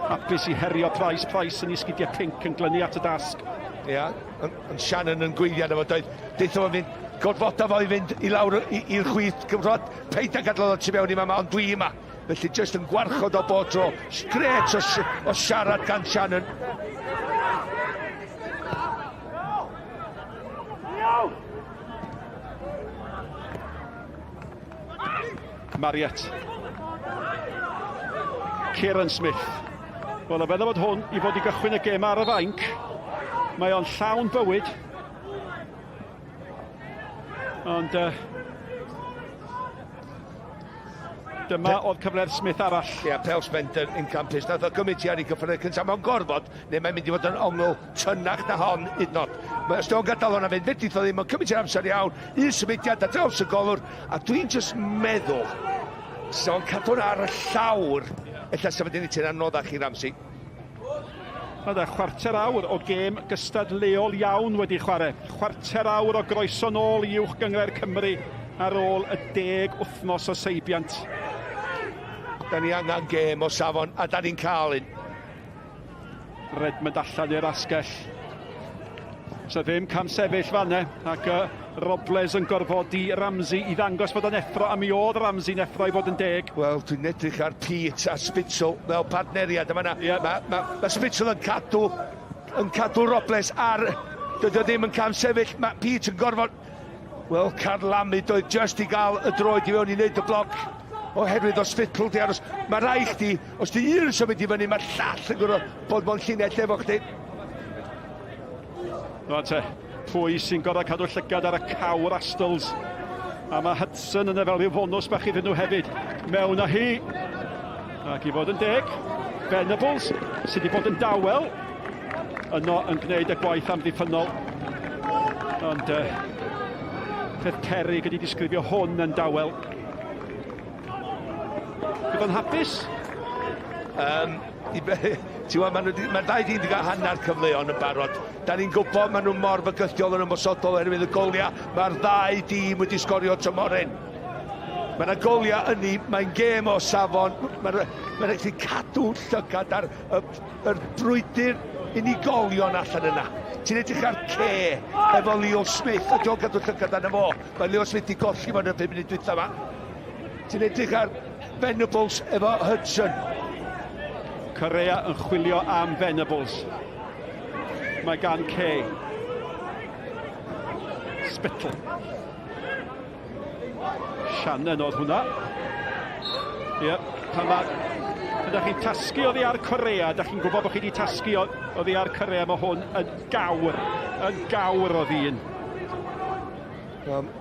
Hapus i herio Price. Price yn ei sgidiau pinc yn glynu at y dasg. Ia, yeah, ond Shannon yn gweiddi arno fo, doedd, deutha fo fynd, gorfoda fo i fynd i lawr i'r chwith, gyfrod, paid â gadael o tu mewn i mama, ond dwi yma. Felly jyst yn gwarchod o bob tro. Gret o, o siarad gan Shannon. Marriott. Kieran Smith. Wel, y feddwl bod hwn i fod i gychwyn y gêm ar y fainc. Mae o'n llawn bywyd. Ond uh, dyma oedd cyfle'r Smith arall. Ie, yeah, Pel Spender yn campus. Nath o gymryd ti ar ei gyffwrdd cyntaf mewn gorfod, neu mae'n mynd i fod yn ongl tynnach na hon hyd nod. Mae os o'n gadael hwnna fynd, fedrith o ddim, mae'n cymryd i'r amser iawn, un symudiad ar draws y golwr, a dwi'n just meddwl, sa o'n cadw hwnna ar y llawr, ella sa fo'n ti'n anoddach i Ramsey. Mae yna chwarter awr o gêm gystadleuol iawn wedi chwarae. Chwarter awr o groeso nôl i Uwch Gynghrair Cymru ar ôl y deg wythnos o seibiant. Da ni angen gêm o safon, a da ni'n cael un. Redmond allan i'r asgell. So ddim camsefyll fanne, ac uh, Robles yn gorfodi Ramsey i ddangos bod o'n effro, a mi oedd Ramsey'n effro i fod yn deg. Wel, dwi'n edrych ar Pete a Spitzel fel partneriad yma. Yeah. Mae ma, ma Spitzel yn cadw, yn cadw Robles ar... Dydy o ddim yn camsefyll, mae Pete yn gorfod... Wel, carlamu doedd just i gael y droed i fewn i wneud y bloc oherwydd os Spittle di aros. Mae rai chdi, os di un yn symud i fyny, mae'r llall yn gwrdd bod mewn llinell efo chdi. Rwan te, pwy sy'n gorau cadw llygad ar y cawr Astles? A mae Hudson yna fel rhyw fonws bach iddyn nhw hefyd. Mewn â hi. Ac i fod yn deg, Venables, sydd wedi bod yn dawel, yno yn gwneud y gwaith amddiffynnol. Ond uh, peth peryg ydy disgrifio hwn yn dawel. Bydd o'n hapus? Um, Ti'n gwybod, maen nhw, mae'r ddau dîm wedi cael hanner cyfleon yn barod. Da ni'n gwybod maen nhw mor fygythiol yn ymosodol oherwydd y goliau. Mae'r ddau dîm wedi sgorio tymor hyn. Mae yna goliau ynni, mae'n gêm o safon. Mae'n ma rhaid i cadw llygad ar y, yr brwydr unigolion allan yna. Ti'n edrych ar Ce efo Leo Smith, a dwi'n cadw llygad arno fo. Mae Leo Smith wedi golli fo'n y 5 munud dwytha yma. Ti'n edrych ar Venables efo Hudson. Correa yn chwilio am Venables. Mae gan Kay. Spittle. Shannon oedd hwnna. Ie, yep, pan mae... Ydych chi'n tasgu oddi ar Corea, ydych chi'n gwybod bod chi wedi tasgu oddi ar Corea, mae hwn yn gawr, yn gawr o ddyn. Um,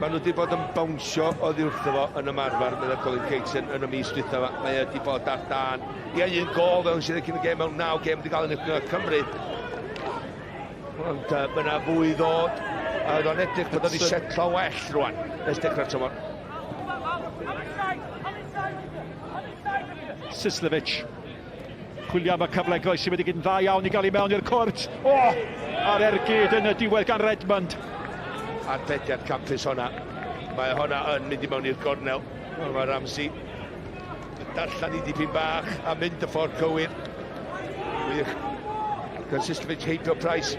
Maen nhw wedi bod yn bownsio oddi wrtho fo yn ymarfer, meddai Colin Caton yn y mis dwytha yma. Mae e wedi bod ar dan. Ie, un gol fel sydd cyn y gêm mewn naw gêm wedi cael yn erbyn Cymru. Ond uh, mae yna fwy ddod. A oedd o'n edrych bod o'n setlo well rwan ers dechrau'r tymor. Sislevic. Chwilio am y cyfle groesi wedi gyd yn dda iawn i gael i mewn i'r cwrt. O! Oh! A'r ergyd yn y diwedd gan Redmond. A'r pediad campus honna. Mae honna yn mynd i mewn i'r gornel. Mae Ramsey. Darllen i dipyn bach a mynd y ffordd cywir. Wych. Consistevich heibio Price.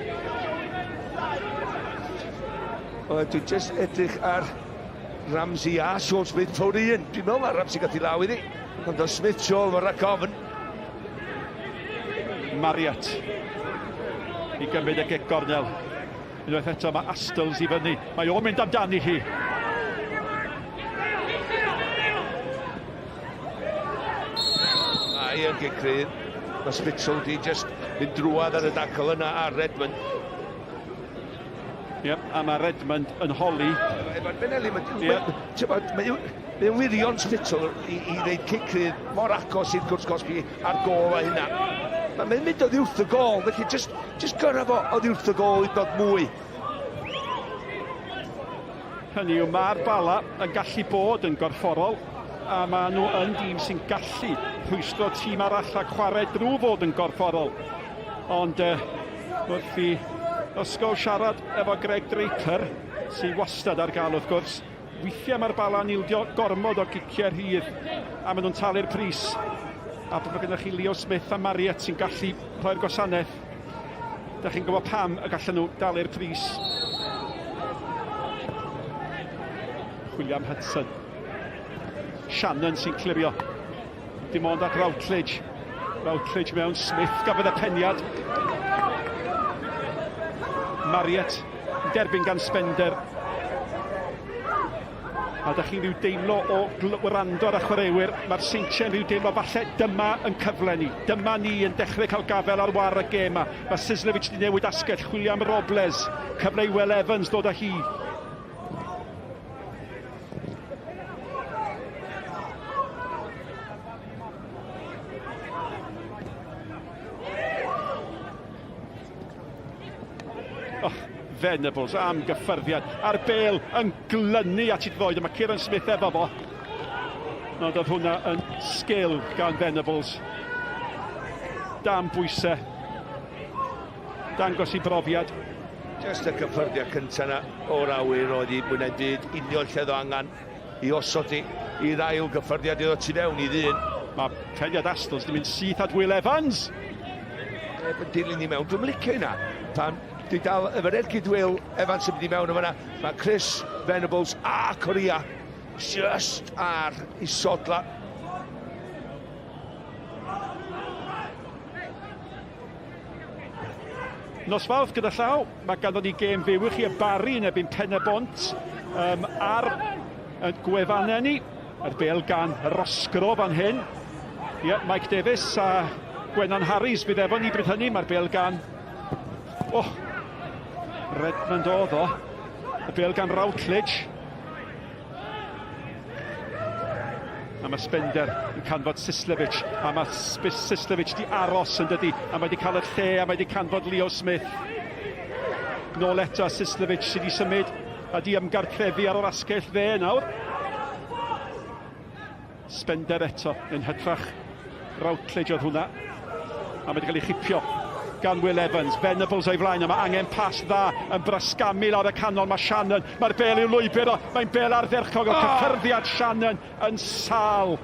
O, dwi'n just edrych ar Ramsey a Sean Smith ffwr un. Dwi'n meddwl mae Ramsey gath i law iddi. Ond o Smith tu ôl, rhac ofn. Marriott i gymryd y gic gornel. Unwaith eto mae Astles i fyny. Mae o'n mynd amdani hi. Mae yn gic rhydd. Mae Spitzel di just mynd drwad ar y dacl yna ar Redmond. Yep, a mae Redmond yn holi. Efo'r Benelli, mae'n yeah. mae mae wirion Spitzel i, i wneud cic rhydd mor agos i'r cwrs cosbi a'r gôl a hynna. Mae'n mynd oddi wrth y gôl, felly just, just gyrra fo oddi wrth y gôl i dod mwy. Hynny yw, mae'r Bala yn gallu bod yn gorfforol, a maen nhw yn dîm sy'n gallu rhwystro tîm arall a chwarae drwy fod yn gorfforol. Ond uh, wrth i ysgol siarad efo Greg Draper, sy'n wastad ar gael wrth gwrs, weithiau mae'r Bala'n ildio gormod o giciau rhydd a maen nhw'n talu'r pris. A bod gennych chi Leo Smith a Marriott sy'n gallu rhoi'r gwasanaeth, da chi'n gwybod pam y gallan nhw dalu'r pris. William Hudson. Shannon sy'n clirio. Dim ond at Routledge. Routledge mewn Smith gafodd y peniad. Marriott derbyn gan Spender. A da chi'n rhyw deimlo o wrando ar y chwaraewyr, mae'r Seintiau'n rhyw deimlo falle dyma yn cyfle ni. Dyma ni yn dechrau cael gafel ar war y gêm ma. Mae Sislevic wedi newid asgell, chwilio am Robles. Cyfle i Will Evans dod â hi. Oh, Venables am gyffyrddiad. A'r bel yn glynu at ei droed. Mae Kieran Smith efo fo. Ond oedd hwnna yn sgil gan Venables. Dan bwysau. Dangos i brofiad. Just y cyffyrddiad cyntaf yna o'r awyr oedd i mwy na'm byd union lle oedd o angen i osod i i'r ail gyffyrddiad iddo tu fewn i ddyn. Mae peniad Astles di mynd syth at Will Evans. Neb yn dilyn i mewn. Dwi'n licio hynna. Pan di dal efo'r ergyd Will Evans yn mynd i mewn o fanna. Mae Chris Venables a Corea just ar i sodla. Nos Fawrth gyda llaw, mae ganddo ni gêm fyw i chi y Barri yn erbyn Pen y Bont um, ar y gwefannau ni. Yr bel gan Rosgro fan hyn. Ie, yeah, Mike Davies a Gwenan Harries fydd efo ni bryd hynny. Mae'r bel gan... Oh, Redmond oedd o. Y bel gan Routledge. A mae Spender yn canfod Sislevic, a mae Sislevic di aros yn dydi, a mae wedi cael y lle, a mae wedi canfod Leo Smith. Nôl eto Sislevic sydd wedi symud a di ymgartrefu ar yr asgell dde nawr. Spender eto yn hytrach Routledge oedd hwnna. A mae wedi cael ei chipio gan Will Evans. Venables o'i flaen, a mae angen pas dda yn brasgamu lawr y canol. Mae Shannon, mae'r bel i'w lwybr o, mae'n bel ardderchog o oh! cyffyrddiad Shannon yn sal.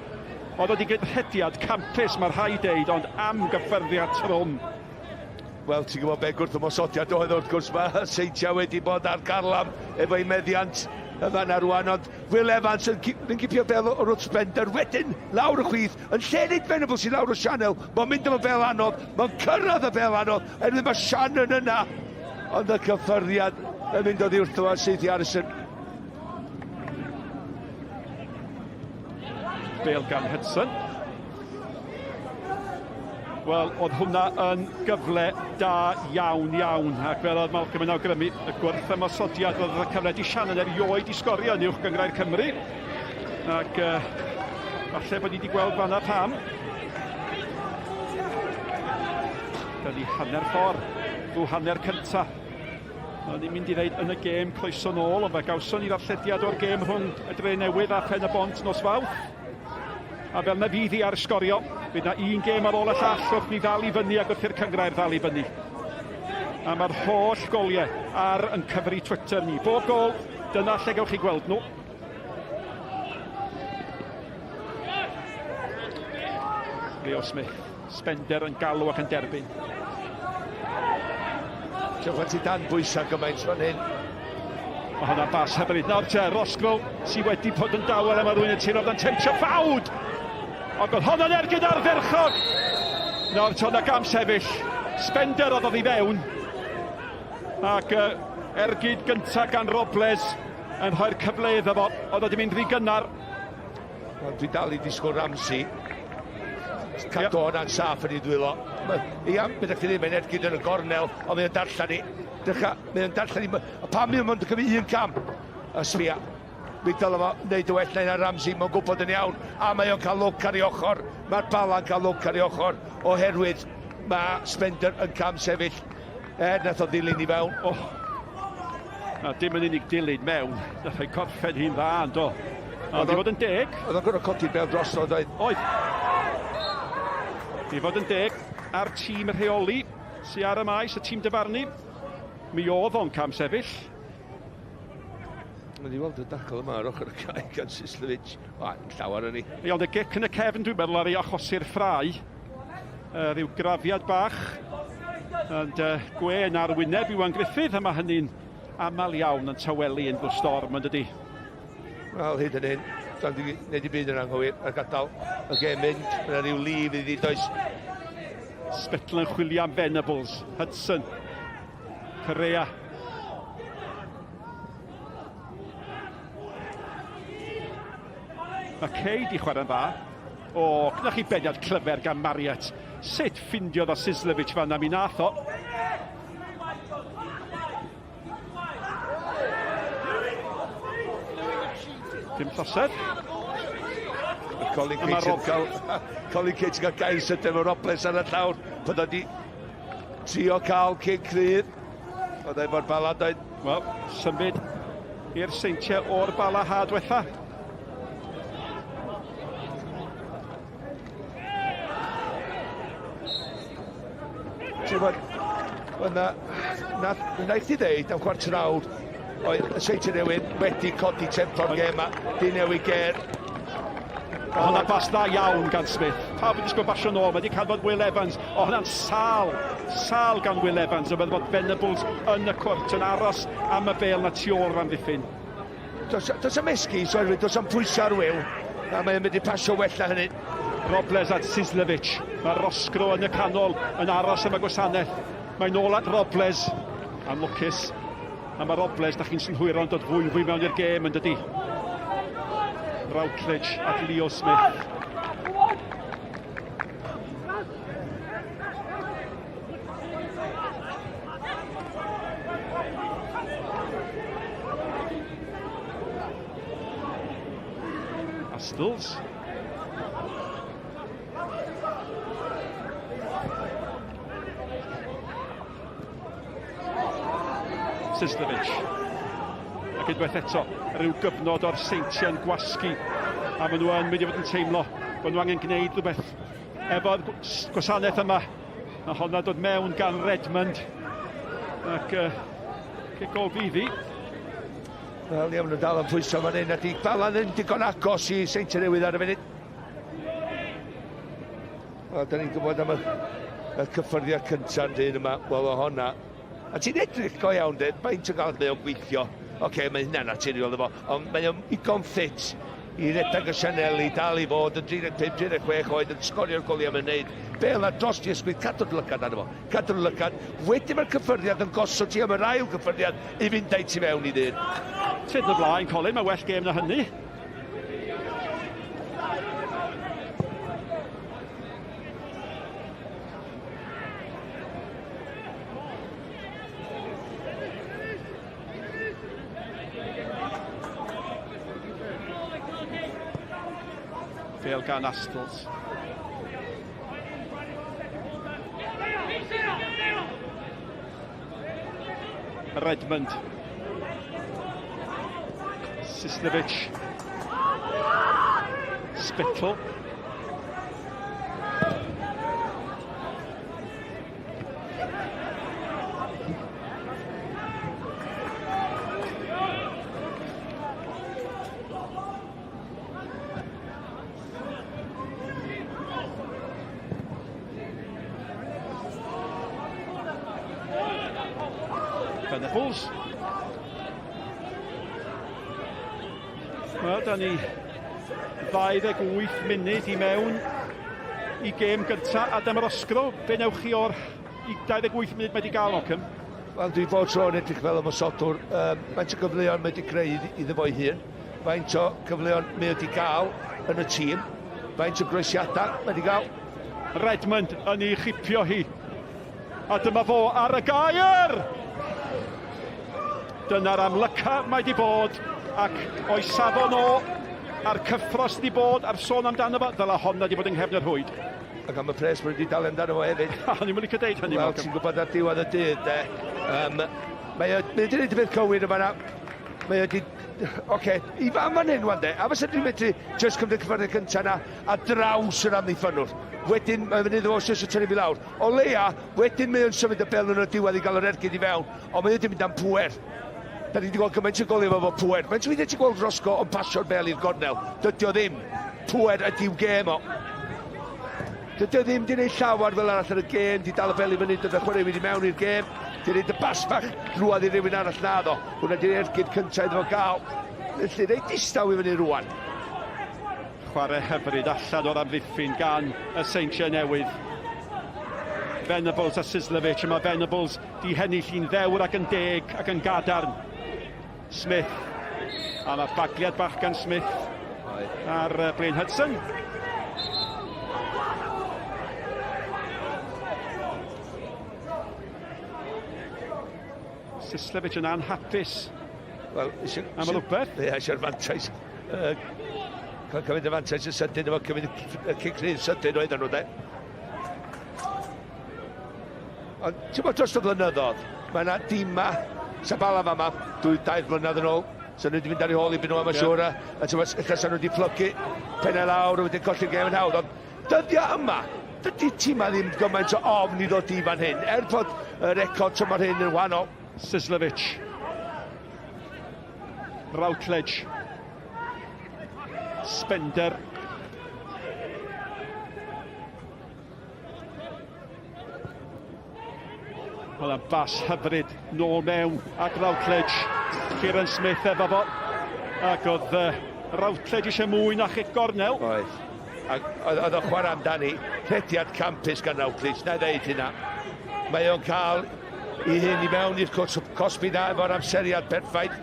Oedd wedi gydrhediad campus, mae rhaid deud, ond am gyffyrddiad trwm. Wel, ti'n gwybod be gwrth ymosodiad oedd wrth gwrs, mae Seintiau wedi bod ar garlam efo'i meddiant y fanna rwan, ond Will Evans yn, yn cipio bel o'r wrth Spender, wedyn lawr y chwith, yn lle nid Venables i lawr o Sianel, mae'n mynd efo bel anodd, mae'n cyrraedd y bel anodd, erwydd mae Shannon yna, ond y cyffyrddiad yn mynd oddi wrtho fo syth i Harrison. Bale gan Hudson. Wel, oedd hwnna yn gyfle da iawn, iawn. Ac fel oedd Malcolm yn awgrymu, y gwrth ymosodiad oedd y cyfle di Shannon erioed i sgorio yn uwch gyngrair Cymru. Ac uh, falle bod ni wedi gweld fanna pam. Dyna ni hanner ffordd, drwy hanner cyntaf. O'n i'n mynd i ddeud yn y gêm croeso nôl, ond fe gawson ni ddarllediad o'r gêm rhwng y Dre Newydd a Phen y Bont nos Fawrth. A fel na fydd hi ar sgorio, fydd na un gêm ar ôl y llall wrth ni ddal i fyny ac wrth i'r cyngrair ddal i fyny. A mae'r holl goliau ar yn cyfri Twitter ni. Bob gol, dyna lle gewch chi gweld nhw. Leo Smith. Spender yn galw ac yn derbyn. Ti'n pan ti dan bwysau gymaint fan hyn. Mae hwnna'n bas hyfryd. Nawr te, Roscoe sydd wedi bod yn dawel am rwy'n y tiro dan temtio ffawd. Ac oedd honno'n ergyd ardderchog. Nawr te, na gam sefyll. Spender oedd oddi fewn. Ac uh, ergyd gyntaf gan Robles yn rhoi'r cyfle iddo fo. Oedd wedi mynd rhy gynnar. Ond dwi dal i disgwyl Ramsey. Cadw yep. hwnna'n saff yn ei ddwylo. Ia, beth ydych chi ddim yn ergyd yn y gornel, ond mae'n darllen i. Dechrau, mae'n darllen i. A pam mae'n mynd cymryd un cam? Y sbia. Mi dylai fo wneud y well na Ramsey, mae'n gwybod yn iawn. A mae o'n cael lwc ar ei ochr. Mae'r bala'n cael lwc ar ei ochr oherwydd mae Spender yn cam sefyll. Er nath o ddilyn i fewn. Oh. Na, dim yn unig dilyn mewn. Nath o'i gorffen hi'n dda, yn do. Ond i fod yn deg... Oedd o'n gorfod codi'r bel drosodd, oedd? Oedd. I fod yn deg, a'r tîm rheoli sy ar y maes, y tîm dyfarnu, mi oedd o'n cam sefyll. Mae'n i weld y dacl yma ar ochr y cae gan Sislovic. O, llawer yn ni. Ie, ond y gic yn y cefn, dwi'n meddwl, ar ei achosi'r ffrau. Rhyw grafiad bach. Ond gwen ar wyneb Iwan Griffith, a mae hynny'n aml iawn yn tawelu unrhyw storm, yn dydy? Wel, hyd yn hyn, do'n di wneud i byd yn anghywir a gadael y gêm mynd. Mae yna rhyw lif iddi, does? Spittle yn chwilio am Venables. Hudson. Correa. Mae Kay di chwarae'n dda. O, gyda chi beniad clyfer gan Marriott. Sut ffindiodd o Sislovic fanna, mi nath o. Dim trosedd. Colin Cates yn cael... Colin Cates yn cael gair sydyn efo Robles ar y llawr. Pan oedd di trio cael cyn cryf. Oedd efo'r bala doedd. Wel, symud i'r seintiau o'r bala ha diwetha. Ti'n gwybod, oedd na, na, wnaeth ti ddeud am chwarter awr, oedd y Seintiau Newydd wedi codi tempo'r gêm a di newid ger. O, hwnna bas dda iawn gan Smith. Pawb wedi disgwyl basio nôl, mae wedi canfod Will Evans. O, hwnna'n sal, sal gan Will Evans. O, meddwl bod Venables yn y cwrt yn aros am y bel na tu ôl yr amddiffyn. Does, does am esgus, oherwydd does am pwysau ar Will, a mae'n mynd i pasio well na hynny. Robles at Sislevic. Mae Roscrow yn y canol yn aros am y gwasanaeth. Mae'n ôl at Robles. Anlwcus. A mae Robles, da chi'n synhwyro, yn dod fwy fwy mewn i'r gêm yn dydy. Routledge at Leo Smith. Astles. Sislovic. Ac unwaith eto, rhyw gyfnod o'r seintiau'n gwasgu. A maen nhw yn mynd i fod yn teimlo bod nhw angen gwneud rhywbeth efo'r gwasanaeth yma. Mae honna dod mewn gan Redmond. Ac uh, cic gol fydd hi. Wel, ie, maen nhw dal yn pwyso fan hyn. A di Balan yn digon agos i Seintiau Newydd ar y funud. Wel, da ni'n gwybod am y, y cyffyrddiad cyntaf yn dyn yma. Wel, o honna. A ti'n edrych go iawn, de, faint o gael mae o'n gweithio. Oce, okay, mae hynna'n naturiol efo, ond mae o'n igon ffit i redeg y sianeli, dal i fod yn 35, 36 oed, yn sgorio'r goliau mae'n neud. Bel ar dros di ysgwydd, cadw'r lygad arno fo, cadw'r lygad. Wedyn mae'r cyffyrddiad yn gosod ti am yr ail cyffyrddiad i fynd â'i ti fewn i ddyn. Tyd yn y blaen, Colin, mae well gêm na hynny. Bale gan Astles. Redmond. Sislevic. Spittle. Venables. Wel, da ni 28 munud i mewn i gêm gyntaf Adam Roscrow. Be newch chi o'r 28 munud mae wedi gael, Malcolm? Wel, dwi bob tro yn edrych fel ymosodwr. Um, faint o gyfleoedd mae wedi creu iddo fo'i hun? Faint o gyfleoedd mae wedi gael yn y tîm? Faint o groesiadau mae wedi gael? Redmond yn ei chipio hi. A dyma fo ar y gair! Dyna'r amlyca mae di bod, ac o'i safon o, a'r cyffro sydd di bod, a'r sôn amdano fo, ddyla honna di bod yng nghefn y rhwyd. Ac am y pres mae wedi dal amdano fo hefyd. O'n i'n licio deud hynny. Wel, ti'n gwybod ar diwedd y dydd, de. Um, mae o wedi gwneud y peth cywir yma. Mae o wedi... Oce, okay, i fan fan hyn, wan de. A fysa dwi'n medru just cymryd y cyffyrddiad cyntaf na a draws yr amddiffynnwr. Wedyn, mae'n mynd iddo fo jyst tynnu fi lawr. O leia, wedyn mae o'n symud y bel yn y diwedd i gael yr ergyd i fewn, ond mae o wedi mynd am pŵer. Da ni wedi gweld gymaint o goliau efo pŵer. Faint o weithiau ti'n gweld Roscoe yn pasio'r bel i'r gornel? Dydy o ddim. Pŵer ydy'w gêm o. Dydy o ddim wedi gwneud llawer fel arall yn y gêm, di dal y bel i fyny, dod â chwaraewyr i mewn i'r gêm, di wneud y bas bach drwodd i rywun arall na ddo. Hwna di'r ergyd cyntaf iddo fo gael. Felly, reit distaw i fyny rwan. Chwarae hyfryd allan o'r amddiffyn gan y Seintiau Newydd. Venables a Sislevic, a mae Venables di hennill hi'n ddewr ac yn deg ac yn gadarn. Smith. A mae bagliad bach gan Smith ar Blaine Hudson. Sislevic yn anhapus. Wel, eisiau... Am rhywbeth. Ie, eisiau'r fantais. Uh, cael cymryd y fantais yn sydyn efo cymryd y cic rhydd sydyn oedden nhw, de. Ond ti'n bod dros y blynyddoedd, mae yna dima, Sabala fama, dwy, dair blynedd yn ôl, so nhw wedi mynd ar ei hôl i byn nhw am y yeah. siwr, a ti'n bod, ella sa nhw wedi plygu pennau lawr a wedyn colli'r gêm yn hawdd, ond dyddiau yma, dydy tîma ddim gymaint o ofn i ddod i fan hyn, er bod y record tymor hyn yn wahanol. Sislevic. Routledge. Spender. Wel, am bas hyfryd nôl mewn at Routledge. Kieran Smith efo fo. Ac oedd uh, Routledge eisiau mwy na chic gornel. Oedd. Ac oedd o'n chwarae amdani. Rhediad campus gan Routledge, na i ddeud hynna. Mae o'n cael i hyn i mewn i'r cosbi na efo'r amseriad perffaith.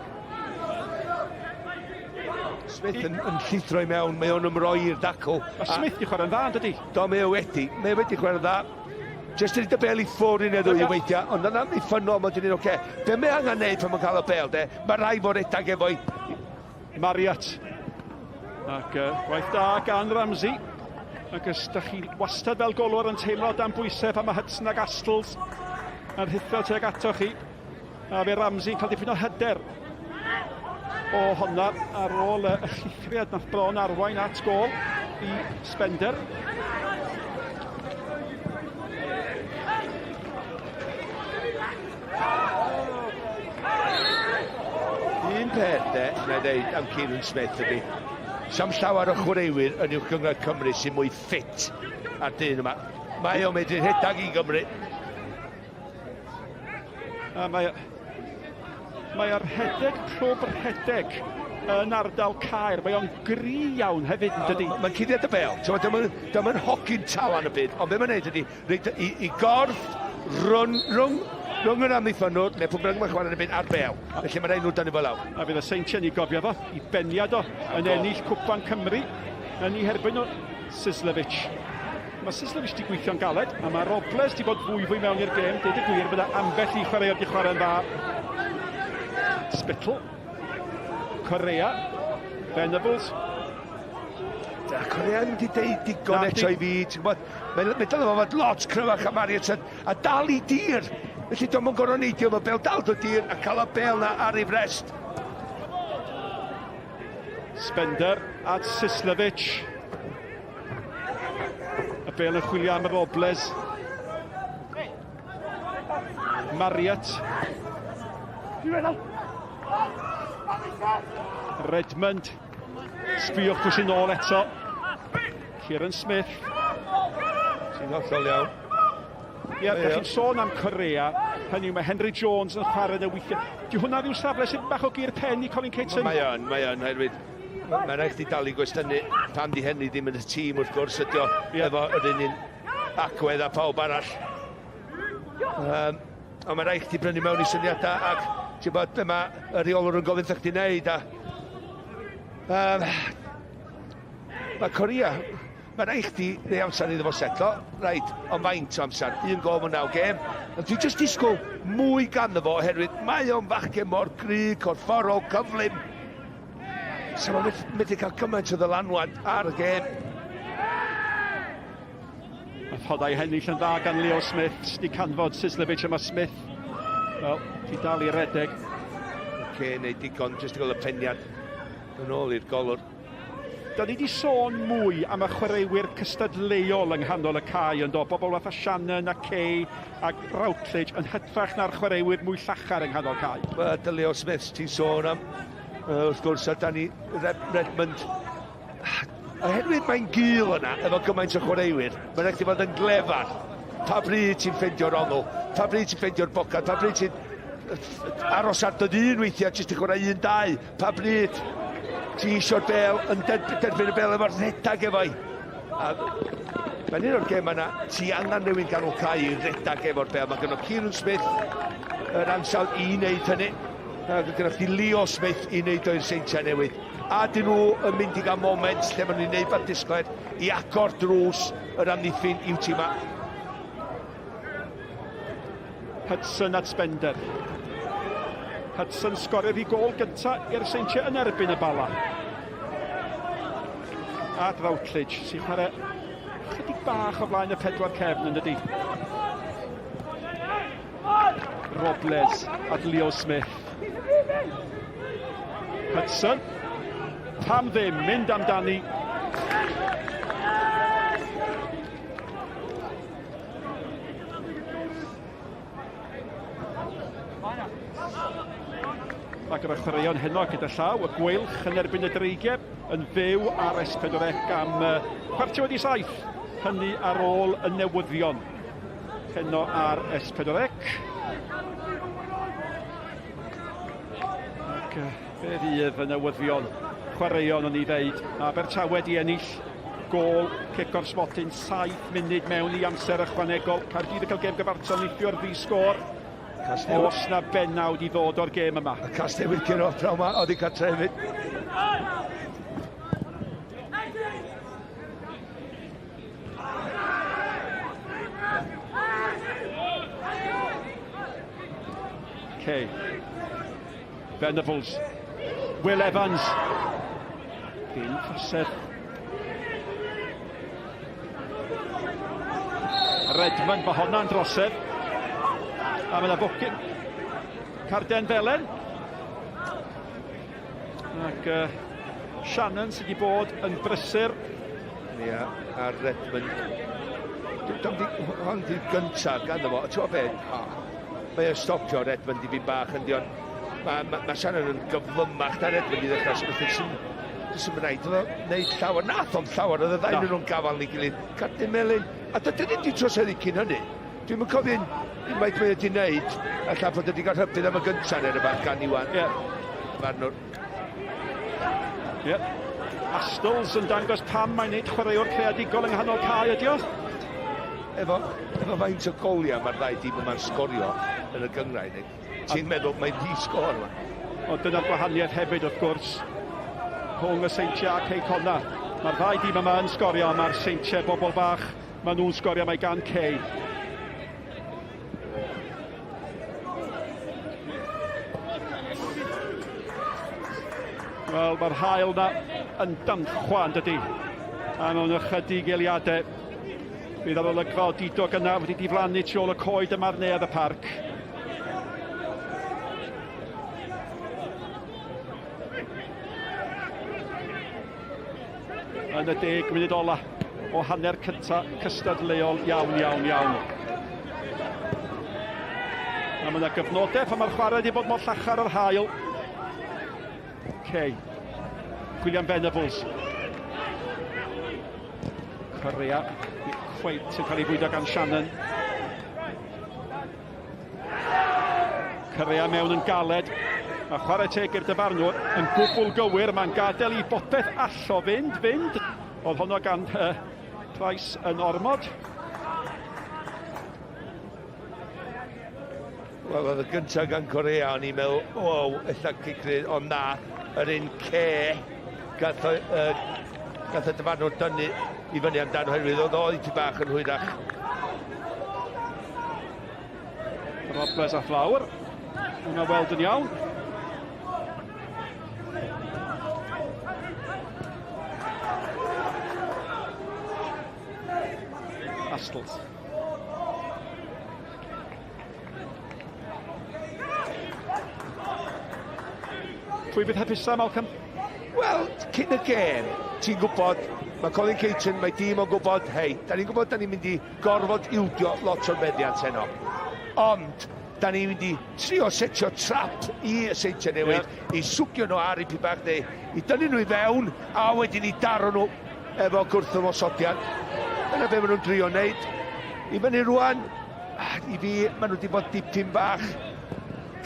Smith yn, yn llithro i mewn, mae o'n ymroi i'r dacl. Mae Smith di chwarae'n dda, yn dydi? Do, mae o wedi. Mae o wedi chwarae'n dda. Jyst yn y bel i ffwrdd un neu ddwy weithiau, ond yna amddiffynnol, mae'n dyn ni'n oce. Be mae angen neud pan mae'n cael y bel, de? Mae rai fod redag efo'i... Marriott. Ac uh, gwaith da gan Ramsey. Ac os da chi wastad fel golwr yn teimlo dan bwysau pan mae Hudson ac Astles yn rhuthro tuag ato chi. A fe Ramsey yn cael dipyn o hyder o honna ar ôl y llithriad nath bron arwain at gol i Spender. Un peth de, na i ddeud am Kieran Smith ydy, sam llawer o chwaraewyr yn uwch gynghrair Cymru sy'n mwy ffit ar dyn yma. Mae o'n medru rhedeg i Gymru. A mae, mae ar rhedeg clwb rhedeg yn ardal Caer. Mae o'n gry iawn hefyd, yn dydy? Mae'n cuddiad y bel. Dyma'n hogyn talan y byd, ond be mae'n neud ydy, reit, i, i gorff rhwng, rhwng, rhwng yr amddiffynnwr, neu pwy bynnag mae'n chwarae yn y byd, a'r bel. Felly mae'n rhaid nhw dynnu fo lawr. A fydd y Seintiau ni gofio fo, i beniad o yn ennill Cwpan Cymru yn ei herbyn nhw, Sislevic. Mae Sislevic wedi gweithio'n galed, a mae Robles wedi bod fwy fwy mewn i'r gêm. Deud y gwir, bydda ambell i chwaraewr wedi chwarae'n dda. Spittle. Correa. Venables. Da, Correa ddim wedi deud digon eto i fi, ti'n gwybod. Mae'n meddwl efo fod lot cryfach am Marriott a dal i dir. Felly dwi'n yn gorfod neidio, mae bel dal do dir a cael y bel na ar ei frest. Spender at Sislevic. Y bel yn chwilio am y Robles. Marriott. Redmond. Sbïwch pwy sy'n ôl eto. Kieran Smith. Sy'n hollol iawn. Ie, yeah, chi'n sôn am Correa, hynny yw mae Henry Jones yn chwarae yn y weithiau. Di hwnna ddim safle sy'n bach o gyr pen i Colin Caton? Mae o'n, mae o'n, oherwydd mae'n rhaid chdi dal i gwestiynu pam di Henry ddim yn y tîm wrth gwrs ydi o yeah. efo yr un un agwedd a pawb arall. Um, ond mae'n rhaid chdi brynu mewn i syniadau ac ti'n bod be mae y rheolwr yn gofyn chdi wneud a um, mae Corea Mae'n rhaid chdi rei amser iddo fo setlo, reit, ond faint o amser? Un gol mewn naw gêm. Ond dwi jyst disgwyl mwy ganddo fo oherwydd mae o'n fachgen mor gry, corfforol, cyflym. So mae'n medru cael cymaint o ddylanwad ar y gêm. Mae thodau hennill yn dda gan Leo Smith, di canfod Sislevic yma Smith. Wel, ti dal i redeg. Oce, okay, neu digon, jyst i gael y peniad yn ôl i'r golwr. Da ni wedi sôn mwy am y chwaraewyr cystadleuol yng nghanol y cae yn do, bobl fatha Shannon a Kay a Routledge yn hytrach na'r chwaraewyr mwy llachar yng nghanol cae. Wel, dy Leo Smith ti'n sôn am, wrth gwrs, a Danny Redmond. Oherwydd mae'n gul yna, efo gymaint o chwaraewyr, mae'n rhaid i fod yn glefar. Pa bryd ti'n ffeindio'r ongl, pa bryd ti'n ffeindio'r bocad, pa bryd ti'n aros ar dy ddyn weithiau, jyst i chwarae un, dau, pa bryd ti eisiau'r bel, yn derbyn y bel efo'r rhedag efo'i. A mae'n un o'r gêm yna, ti angen rhywun ganol cae i redag efo'r bel. Mae gynno Kieran Smith yr ansawdd i wneud hynny. Mae gynno chdi Leo Smith i wneud o i'r Seintiau Newydd. A dyn nhw yn mynd i gael moment lle maen nhw'n gwneud beth disglair i agor drws yr amddiffyn i'w tîm. Hudson at Spender. Hudson sgoriodd ei gôl gyntaf i'r Seintiau yn erbyn y Bala. At Routledge sy'n chwarae chydig bach o flaen y pedwar cefn yn dydi. Robles at Leo Smith. Hudson. Pam ddim, mynd amdani. Ac yr chwaraeon heno gyda llaw, y Gweilch yn erbyn y Dreigiau yn fyw ar S4C am 7:15, hynny ar ôl y newyddion heno ar S4C. Ac fe fydd y newyddion chwaraeon o'n i ddeud. Abertawe di ennill gôl cic o'r smotyn 7 munud mewn i amser ychwanegol. Caerdydd yn cael gêm gyfartal neithiwr ddi-sgôr. Oes na bennawd i ddod o'r gêm yma. Y Casnewydd curo prawn ma oddi cartre hefyd. Kay. Venables. Will Evans. Dim trosedd. Redmond, mae honna'n drosedd. A mae yna fwcyn. Carden Felen. Ac Shannon sydd wedi bod yn brysur. Ie, yeah, a Redmond. Hon di'r gyntaf ganddo fo. Ti'n gwybod beth? Mae o'n stopio Redmond i fi bach yn dion. Mae ma, ma Shannon yn gyflymach na Redmond i ddechrau. So beth sy'n sy'n rhaid iddo wneud llawer. Nath o'n llawer, oedd y ddau nhw'n gafael ni gilydd. Cardyn melyn. A dydyn ni wedi troseddu cyn hynny. Dwi'm yn cofio unwaith mae wedi wneud, ella bod wedi cael rhybudd am y gyntaf neu rhywbeth gan Iwan. Ie. Yeah. Farnwr. Ie. Yeah. Astles yn dangos pam mae'n neud chwaraewr creadigol yng nghanol cae ydi o. Efo, efo faint o goliau mae'r ddau dîm yma'n sgorio yn y gynghrair, ti'n meddwl mae'n di sgôr yma. Ond dyna'r gwahaniaeth hefyd wrth gwrs rhwng y Seintiau a Cei Connah. Mae'r ddau dîm yma yn sgorio, mae'r Seintiau bobl bach, maen nhw'n sgorio, mae gan Cei. Wel, mae'r haul na yn danchwa, yn dydy. A mewn ychydig eiliadau, bydd yr olygfa o didog yna wedi diflannu tu ôl y coed yma ar neuadd y parc. Yn y 10 munud ola o hanner cynta cystadleuol iawn, iawn, iawn. A mae yna gyfnodau pan mae'r chwarae wedi bod mor llachar yr haul. Okay. William Venables. Correa, cweit yn cael ei fwydo gan Shannon. Correa mewn yn galed. A chwarae teg i'r dyfarnwr yn gwbl gywir. Mae'n gadael i bopeth allo fynd, fynd. Oedd honno gan uh, Price yn ormod. Wel, oedd y gyntaf gan Corea, o'n i'n meddwl, o, ella cic ond na, yr un ce gath, uh, gath y dyfarnwr dynnu i fyny amdano oherwydd oedd o ti bach yn hwyrach. Robles a Fflawr. Hwna weld yn iawn. Astles. Pwy bydd hapusa, Malcolm? Wel, cyn y gêm, ti'n gwybod, mae Colin Caton, mae dîm o'n gwybod, hei, da ni'n gwybod da ni'n mynd i gorfod ildio lot o'r meddiant heno. Ond, da ni'n mynd i trio setio trap i y Seintiau Newydd, yeah. i swgio nhw ar i bach neu i dynnu nhw i fewn, a wedyn i daro nhw efo gwrthymosodiad. Dyna be maen nhw'n drio wneud. I fyny rwan, i fi, maen nhw wedi bod dipyn bach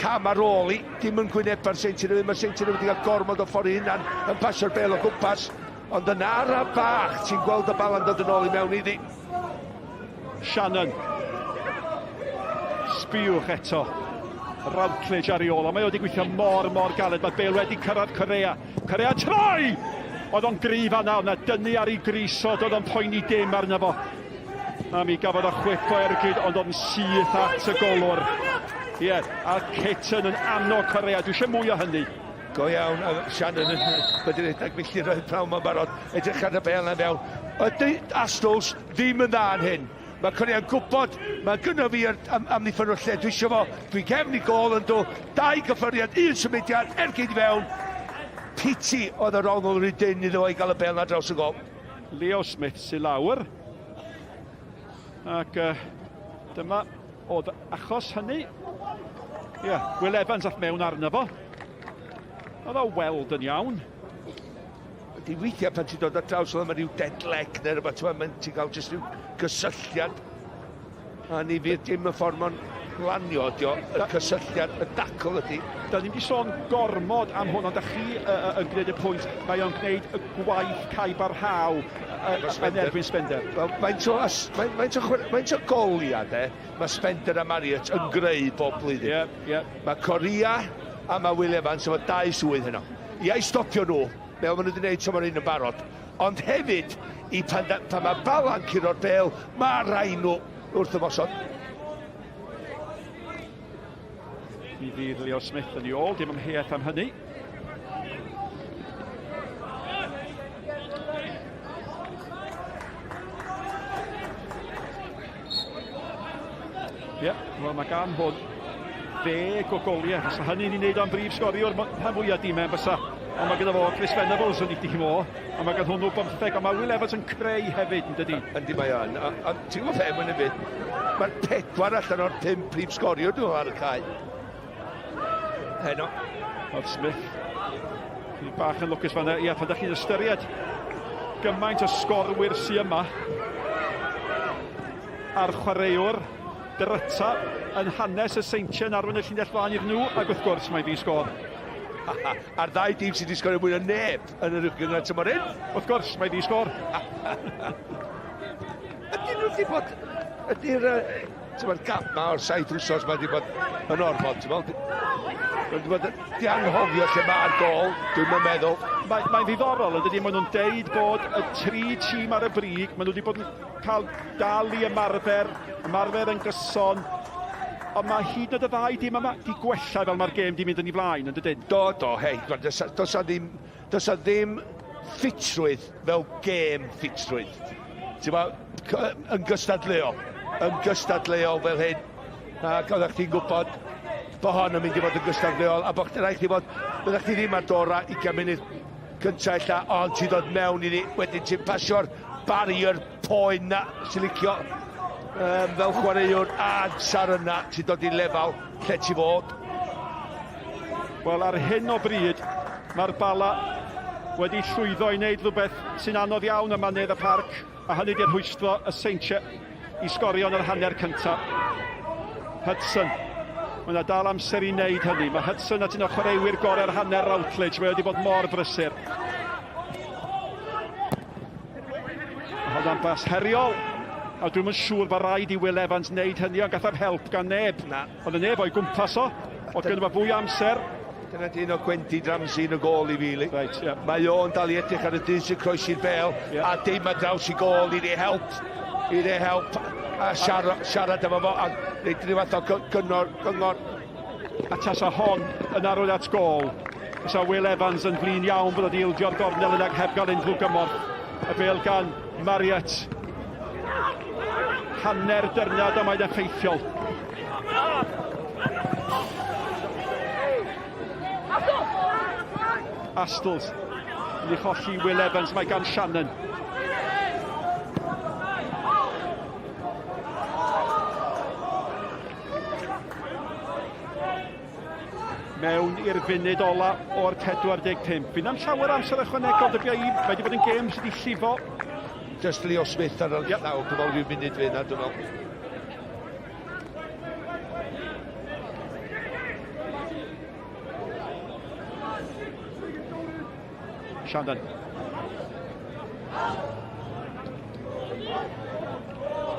cam ar ôl i, dim yn gwyneba'r Seintiau Newydd. Mae'r Seintiau Newydd wedi cael gormod o ffordd i hunan yn pasio'r bel o gwmpas. Ond yn ara bach, ti'n gweld y bala'n dod yn ôl i mewn iddi. Shannon. Sbiwch eto. Routledge ar ei ôl, ond mae o wedi gweithio mor, mor galed. Mae Bale wedi cyrraedd Correa. Correa troi! Oedd o'n gryf fanna, oedd na dynnu ar ei grisod, oedd o'n poeni dim arno fo. A mi gafodd o chwip o ergyd, ond oedd yn syth at y golwr. Ie, yeah, a Caton yn annog Correa. Dwi eisiau mwy o hynny. Go iawn, a Shannon yn wedi rhedeg milltiroedd prawn ma'n barod. Edrych ar y bel na fewn. Ydy Astles ddim yn dda yn hyn. Mae Corea'n gwybod, mae gynno fi yr am, amddiffynwr lle dwi eisiau fo. Dwi'n gefn i gôl yn dw. Dau gyffyrddiad, un symudiad, ergyd i fewn. Piti oedd yr ongl rhy dynn iddo fo i gael y bel na draws y gol. Leo Smith sy'n lawr. Ac uh, dyma oedd achos hynny. Ie, yeah, Will Evans ath mewn arno fo. Oedd o weld yn iawn. Ydy weithiau pan ti'n dod ar draws oedd yma rhyw dead leg neu rhywbeth, ti'n ti'n cael jyst rhyw gysylltiad. A ni fydd dim y ffordd mae'n glanio ydi o, y cysylltiad, y dacl ydi. Da ni'n di sôn gormod am hwn, ond da chi uh, yn gwneud y pwynt, mae o'n gwneud y gwaith cae barhaw uh, yn erbyn Spender. Wel, faint o, faint o, faint o goliau, de, mae Spender a Marriott yn greu bob blwyddyn. Yeah, yeah. Mae Corea a mae Will Evans efo dau swydd heno. Ia i stopio nhw, fel maen nhw wedi gwneud tymor un yn barod. Ond hefyd, i pan, da, pan mae Bala'n curo'r bel, mae rai nhw wrth ymosod. Mi fydd Leo Smith yn ei ôl, dim amheuaeth am hynny. Ie, yeah, wel mae gan hwn ddeg o goliau. Fysa hynny'n ei wneud o'n brif sgoriwr rhan fwyaf dimau fysa. Ond mae gyda fo Chris Venables yn ei dîm o, a mae gan hwnnw bymtheg, ond mae Will Evans yn creu hefyd, yn dydi? Yndi mae o'n. A, a ti'n gwybod fe, mae'n fyd, mae'r pedwar allan o'r pum prif sgoriwr dwi'n ar y cae. Heno. Oedd Smith. Chydig bach yn lwcus fanna. Ia, pan da chi'n ystyried gymaint o sgorwyr sy yma a'r chwaraewr dryta yn hanes y Seintiau yn arwain y llinell flaen iddyn nhw, ac wrth gwrs mae fi sgôr. A'r ddau dîm sydd wedi sgorio mwy na neb yn yr uwch gynghrair tymor hyn. Wrth gwrs, mae di sgôr. Ydyn nhw wedi bod... Ydy'r Ti'n gap ma o'r saith wsos mae wedi bod yn orfod, ti'n meddwl? Wedi bod di anghofio lle mae'r gol, dwi'n yn meddwl. Mae'n mae ddiddorol, yn dydy, maen nhw'n deud bod y tri tîm ar y brig, maen nhw wedi bod yn cael dal i ymarfer, ymarfer yn gyson, ond mae hyd yn oed y ddau dîm yma di gwella fel mae'r gêm di mynd yn ei flaen, yn dydyn? Do, do, hei, does, does ddim, does ddim ffitrwydd fel gêm ffitrwydd. Ti'n yn gystadleuol, yn gystadleuol fel hyn. Ac oeddech chdi'n gwybod bod hon yn mynd i fod yn gystadleuol, a bod rhaid chdi fod, byddech chdi ddim ar dora 20 munud cyntaf ella, ond ti'n dod mewn iddi, wedyn ti'n pasio'r barrier poen na sy'n licio um, fel chwaraewr a amser yna ti'n dod i lefel lle ti fod. Wel, ar hyn o bryd, mae'r Bala wedi llwyddo i wneud rhywbeth sy'n anodd iawn yma yn y Parc, a hynny di'r rhwystro y Seintiau i sgorio yn yr hanner cyntaf. Hudson. Mae yna dal amser i wneud hynny. Mae Hudson at un o chwaraewyr gorau'r hanner Routledge. Mae wedi bod mor brysur. Mae hwnna'n bas heriol. A dwi'm yn siŵr bod rhaid i Will Evans wneud hynny, ond gath help gan neb. Na. Oedd y neb o'i gwmpas o. Oedd gynno fo fwy o amser. Dyna di un o gwendid Ramsey yn y gôl i fi. Right, yeah. Mae o'n dal i edrych ar y dyn sy'n croesi'r bel, a dim ar draws i gôl i rei help, i rei help a siarad, siarad efo fo, a neud rhyw fath o gyngor, gyngor. A tasa hon yn arwydd at gôl, fysa Will Evans yn flin iawn bod wedi ildio'r gornel yna heb gael unrhyw gymorth. Y bêl gan Marriott. Hanner dyrnad a mae'n effeithiol. Astles yn ei cholli Will Evans, mae gan Shannon. Mewn i'r funud ola o'r 45. Fydd am llawer amser ychwanegol, dybia i. Mae wedi bod yn gêm sydd wedi llifo. Just Leo Smith ar y llaw, dwi'n meddwl rhyw munud fe yna, dwi'n meddwl. Shannon.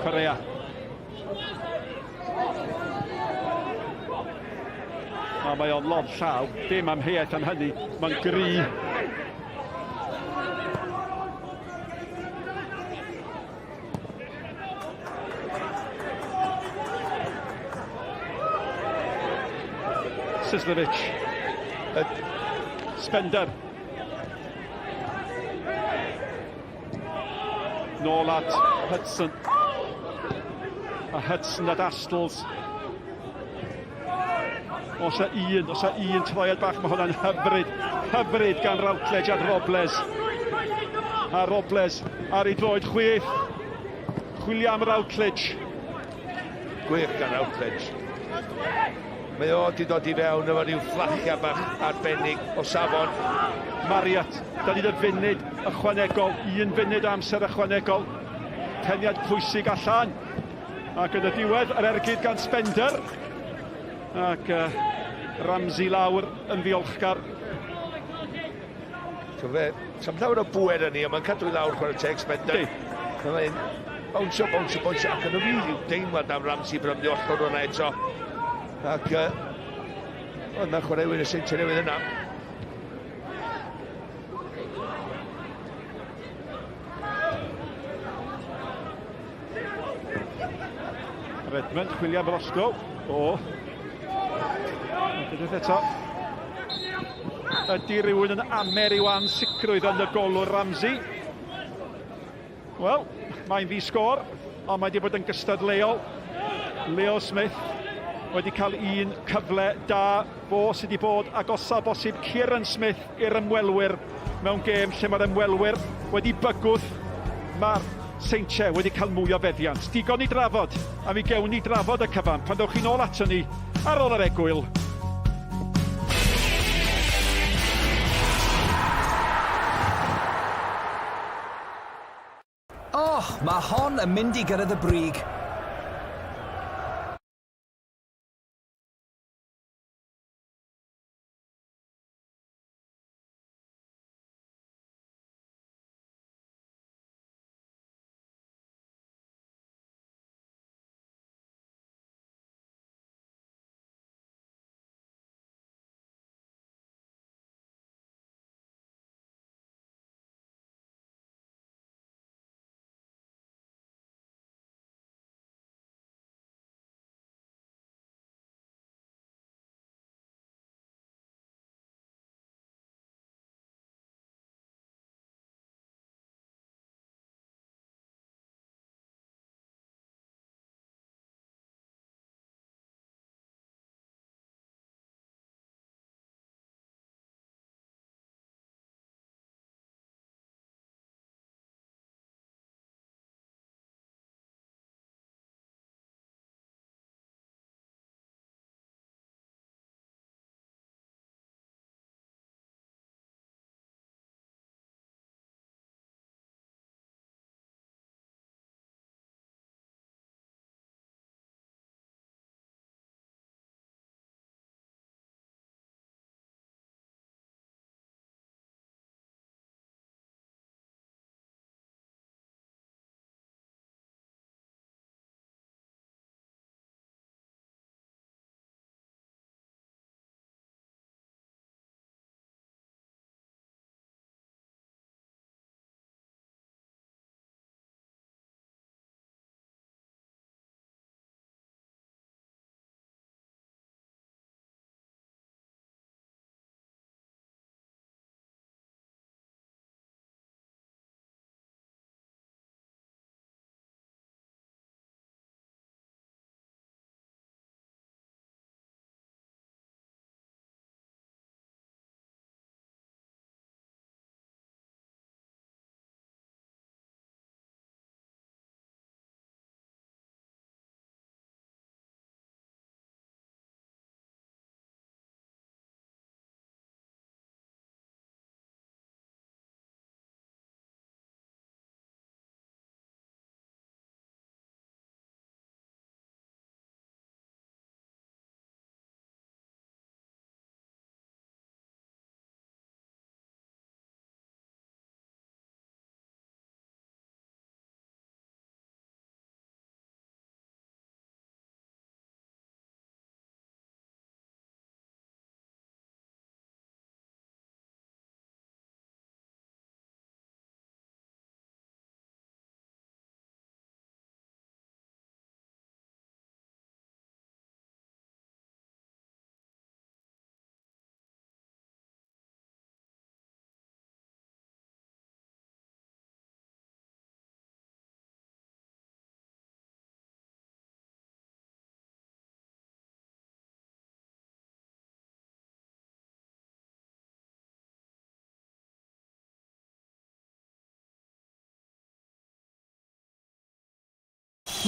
Correa. A mae o'n lond llaw, dim amheuaeth am hynny, mae'n gry. Sislovic. Spender. Nôl at Hudson. A Hudson at Astles. Os a un, os a un troiad bach, mae hwnna'n hyfryd, hyfryd gan Routledge at Robles. A Robles ar ei droed chwith. Chwilio am Routledge. Gwych gan Routledge. Mae o wedi dod i fewn efo rhyw fflachia bach arbennig o safon. Marriott, da ni y funud ychwanegol, un funud amser ychwanegol. Peniad pwysig allan. Ac yn y diwedd, yr ergyd gan Spender. Ac Ramsey lawr yn ddiolchgar. Cyfe, sam llawer o bŵer yn ni, ond mae'n cadw i lawr chwarae teg Spender. Mae'n bownsio, bownsio, bownsio, ac yn y rili deimlad am Ramsey bod yn mynd i ollwng hwnna eto. Ac oedd na chwaraewyr y Seintiau Newydd yna. Redmond, chwilio am Roscoe. O. Ac eto. Ydy rhywun yn amer i'w ansicrwydd yn y golwr Ramsey? Wel, mae'n ddi sgôr, ond mae wedi bod yn gystadleuol. Leo Smith wedi cael un cyfle da. Fo sydd wedi bod agosaf bosib Kieran Smith i'r ymwelwyr mewn gêm lle mae'r ymwelwyr wedi bygwth. Mae'r Seintiau wedi cael mwy o feddiant. Digon i drafod, a mi gewn ni drafod y cyfan pan ddewch chi'n ôl ato ni ar ôl yr egwyl. Oh, mae hon yn mynd i gyrraedd y brig.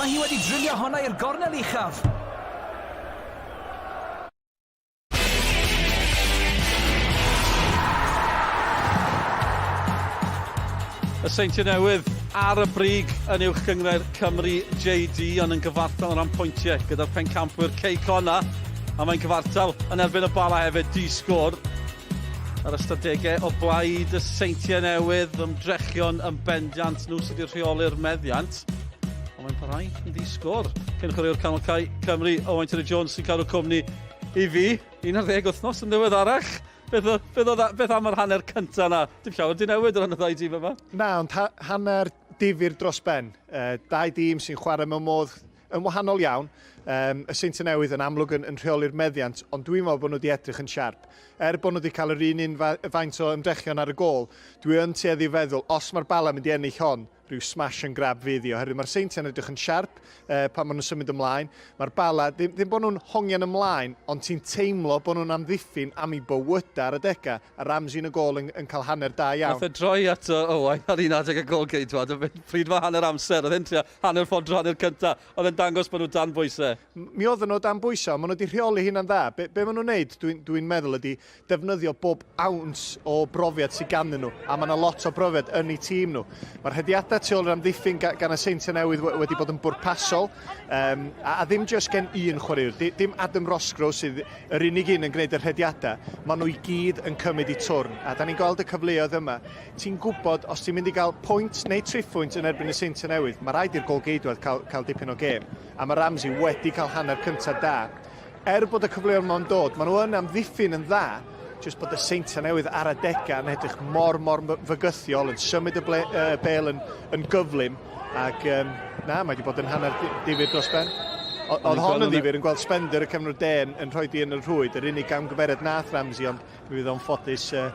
Mae hi wedi drilio honna i'r gornel uchaf. Y Seintiau Newydd ar y brig yn uwch gynghrair Cymru JD ond yn gyfartal o ran pwyntiau gyda'r pencampwyr Cei Connah a mae'n gyfartal yn erbyn y Bala hefyd di sgôr. Yr ystadegau o blaid y Seintiau Newydd, ymdrechion yn bendant nhw sydd wedi rheoli'r meddiant. Ond mae'n parhau yn ddi sgôr. Cyn chwaraewr canol cae Cymru, Owain Tudur Jones sy'n cadw cwmni i fi. 11 wythnos yn ddiweddarach. Beth, beth, oedd, beth am yr hanner cyntaf na? Dim llawer di newid o ran y ddau dîm yma. Na, ond ha hanner difyr dros ben. Dau dîm sy'n chwarae mewn modd yn wahanol iawn. Um, y Seintiau Newydd yn amlwg yn, yn rheoli'r meddiant, ond dwi'n meddwl bod nhw wedi edrych yn siarp. Er bod nhw wedi cael yr un un faint o ymdrechion ar y gôl, dwi yn tueddu i feddwl, os mae'r Bala mynd i ennill hon, rhyw smash and grab fydd hi, oherwydd mae'r Seintiau'n edrych yn siarp pan maen nhw'n symud ymlaen. Mae'r Bala, ddim, ddim bod nhw'n hongian ymlaen, ond ti'n teimlo bod nhw'n amddiffyn am eu bywydau ar adegau, a Ramsey yn y gôl yn, yn cael hanner da iawn. Nath e droi at Owain ar un adeg y gôl geidwad, a mynd pryd mae hanner amser, oedd e'n trio hanner ffordd drwy hanner cynta, oedd e'n dangos bod nhw dan bwysau. Mi oedden nhw dan bwysau, ond maen nhw wedi rheoli hynna'n dda. Be, be maen nhw'n neud, dwi'n dwi meddwl, ydy defnyddio bob awns o brofiad sydd ganddyn nhw, a mae yna lot o brofiad yn eu tîm nhw. Mae'r rhediadau tu ôl i'r amddiffyn gan y Seintiau Newydd wedi bod yn bwrpasol, um, a, a ddim jyst gen un chwaraewr, dim Adam Roscrow sydd yr unig un yn gwneud y rhediadau, maen nhw i gyd yn cymryd i twrn, a da ni'n gweld y cyfleoedd yma. Ti'n gwybod, os ti'n mynd i gael pwynt neu triphwynt yn erbyn y Seintiau Newydd, mae rhaid i'r golgeidwad cael, cael dipyn o gêm, a mae Ramsey wedi cael hanner cyntaf da. Er bod y cyfleoedd ma'n dod, maen nhw yn amddiffyn yn dda, jyst bod y Seintiau Newydd ar adegau yn edrych mor, mor fygythiol, yn symud y ble, uh, bel yn, yn gyflym, ac um, na, mae wedi bod yn hanner difyr dros ben. Oedd hon yn ddifyr yn gweld Spender y cefnwr de yn, yn rhoi di yn y rhwyd, yr unig gamgymeriad nath Ramsey, ond mi fydd o'n ffodus uh,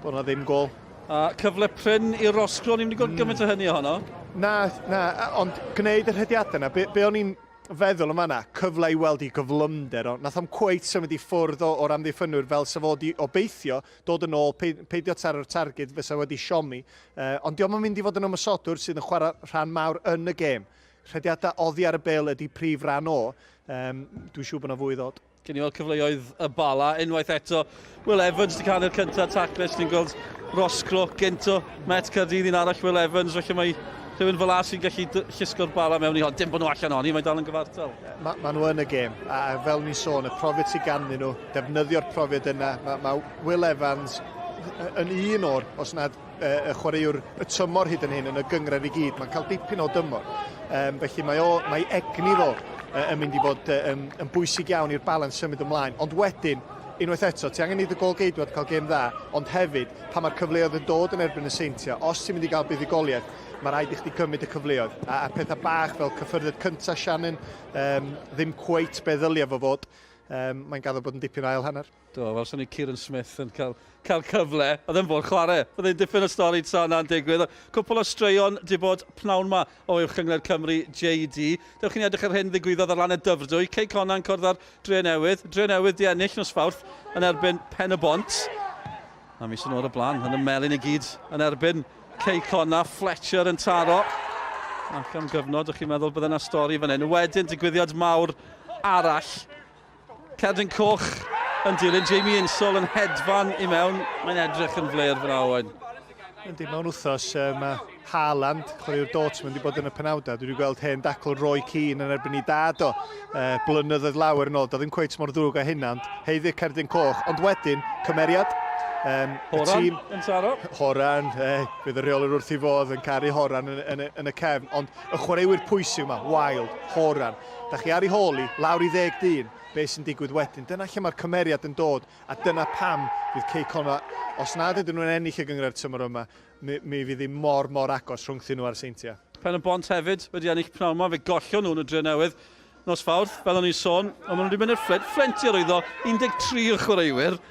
bod yna ddim gol. A cyfle prin i Roscrow, ni'n mynd i gweld mm. gymaint o hynny ohono. Na, na, ond gwneud y rhediadau yna, be, be o'n i'n feddwl yn fan'na, cyfle i weld i gyflymder o. Nath o'm cweit symud i ffwrdd o, o'r amddiffynwyr fel sa fo 'di obeithio dod yn ôl, peidio taro'r targed fysa wedi siomi. Uh, ond dio'm yn mynd i fod yn ymosodwr sydd yn chwarae rhan mawr yn y gêm. Rhediadau oddi ar y bêl ydy prif ran o. Um, dwi'n siŵr bod yna fwy i ddod. Cyn i weld cyfleoedd y Bala unwaith eto. Will Evans wedi cael yr cyntaf taclus. Ni'n gweld Roscrow gynt o Met Caerdydd un arall Will Evans. Felly mae rhywun fel a sy'n gallu llusgo'r Bala mewn i hon. Dim bod nhw allan ohoni, mae dal yn gyfartal. Mae ma nhw yn y gêm. A fel ni'n sôn, y profiad sydd ganddyn nhw, defnyddio'r profiad yna. Mae ma Will Evans yn un o'r, os nad y chwaraewr y tymor hyd yn hyn yn y gynghrair i gyd. Mae'n cael dipyn o dymor. Um, felly mae, o, mae egni fo yn mynd i fod um, yn bwysig iawn i'r balans symud ymlaen. Ond wedyn, unwaith eto, ti angen i dy gol geidwad cael gêm dda, ond hefyd, pan mae'r cyfleoedd yn dod yn erbyn y Seintiau, os ti'n mynd i gael buddugoliaeth, mae rhaid i chdi gymryd y cyfleoedd. A, a pethau bach fel cyffyrddiad cyntaf Shannon, um, ddim cweit be ddylia fo fod, um, mae'n gaddo bod yn dipyn o ail hanner. Do, fel swn i Kieran Smith yn cael, cael cyfle, oedd e'n fod chwarae. Oedd e'n dipyn o stori tra na'n digwydd. Cwpl o straeon di bod pnawn ma o Uwch Gynghrair Cymru JD. Dewch i ni edrych ar hyn ddigwyddodd ar lan y Dyfrdwy. Cei Connah yn cwrdd â'r Dre Newydd. Dre Newydd di ennill nos Fawrth yn erbyn Pen y Bont. A mis yn o'r y blaen, yn y melyn i gyd yn erbyn Cei Connah. Fletcher yn taro. Ac am gyfnod, o'ch chi'n meddwl bydde yna stori fan hyn. Wedyn, digwyddiad mawr arall. Cerdyn coch yn dilyn Jamie Insall yn hedfan i mewn. Mae'n edrych yn fler fyna Owain. Yndi, mewn wythnos uh, mae Haaland, chwaraewr Dortmund, wedi bod yn y penawdau. Dwi wedi gweld hen dacl Roy Keane yn erbyn i dad o uh, blynyddoedd lawer yn ôl. Doedd ddim cweit mor ddrwg â hynna, ond heiddi cerdyn coch. Ond wedyn, cymeriad. Um, Horan tîm, yn taro. Horan, eh, bydd y rheolwr wrth i fodd yn caru Horan yn, yn, yn, yn y cefn. Ond y chwaraewyr pwysig yma, Wild, Horan, Da chi ar ei hôl hi, lawr i ddeg dyn, be sy'n digwydd wedyn? Dyna lle mae'r cymeriad yn dod, a dyna pam fydd Cei Connah, os nad ydyn nhw'n ennill y gynghrair tymor yma, mi, mi fydd hi mor, mor agos rhwngthyn nhw a'r Seintiau. Pen y Bont hefyd wedi ennill pnawn 'ma, fe gollon nhw yn y Drenewydd nos Fawrth, fel o'n i'n sôn, ond maen nhw wedi mynd i'r Fflint. Fflint i arwyddo 13 o chwaraewyr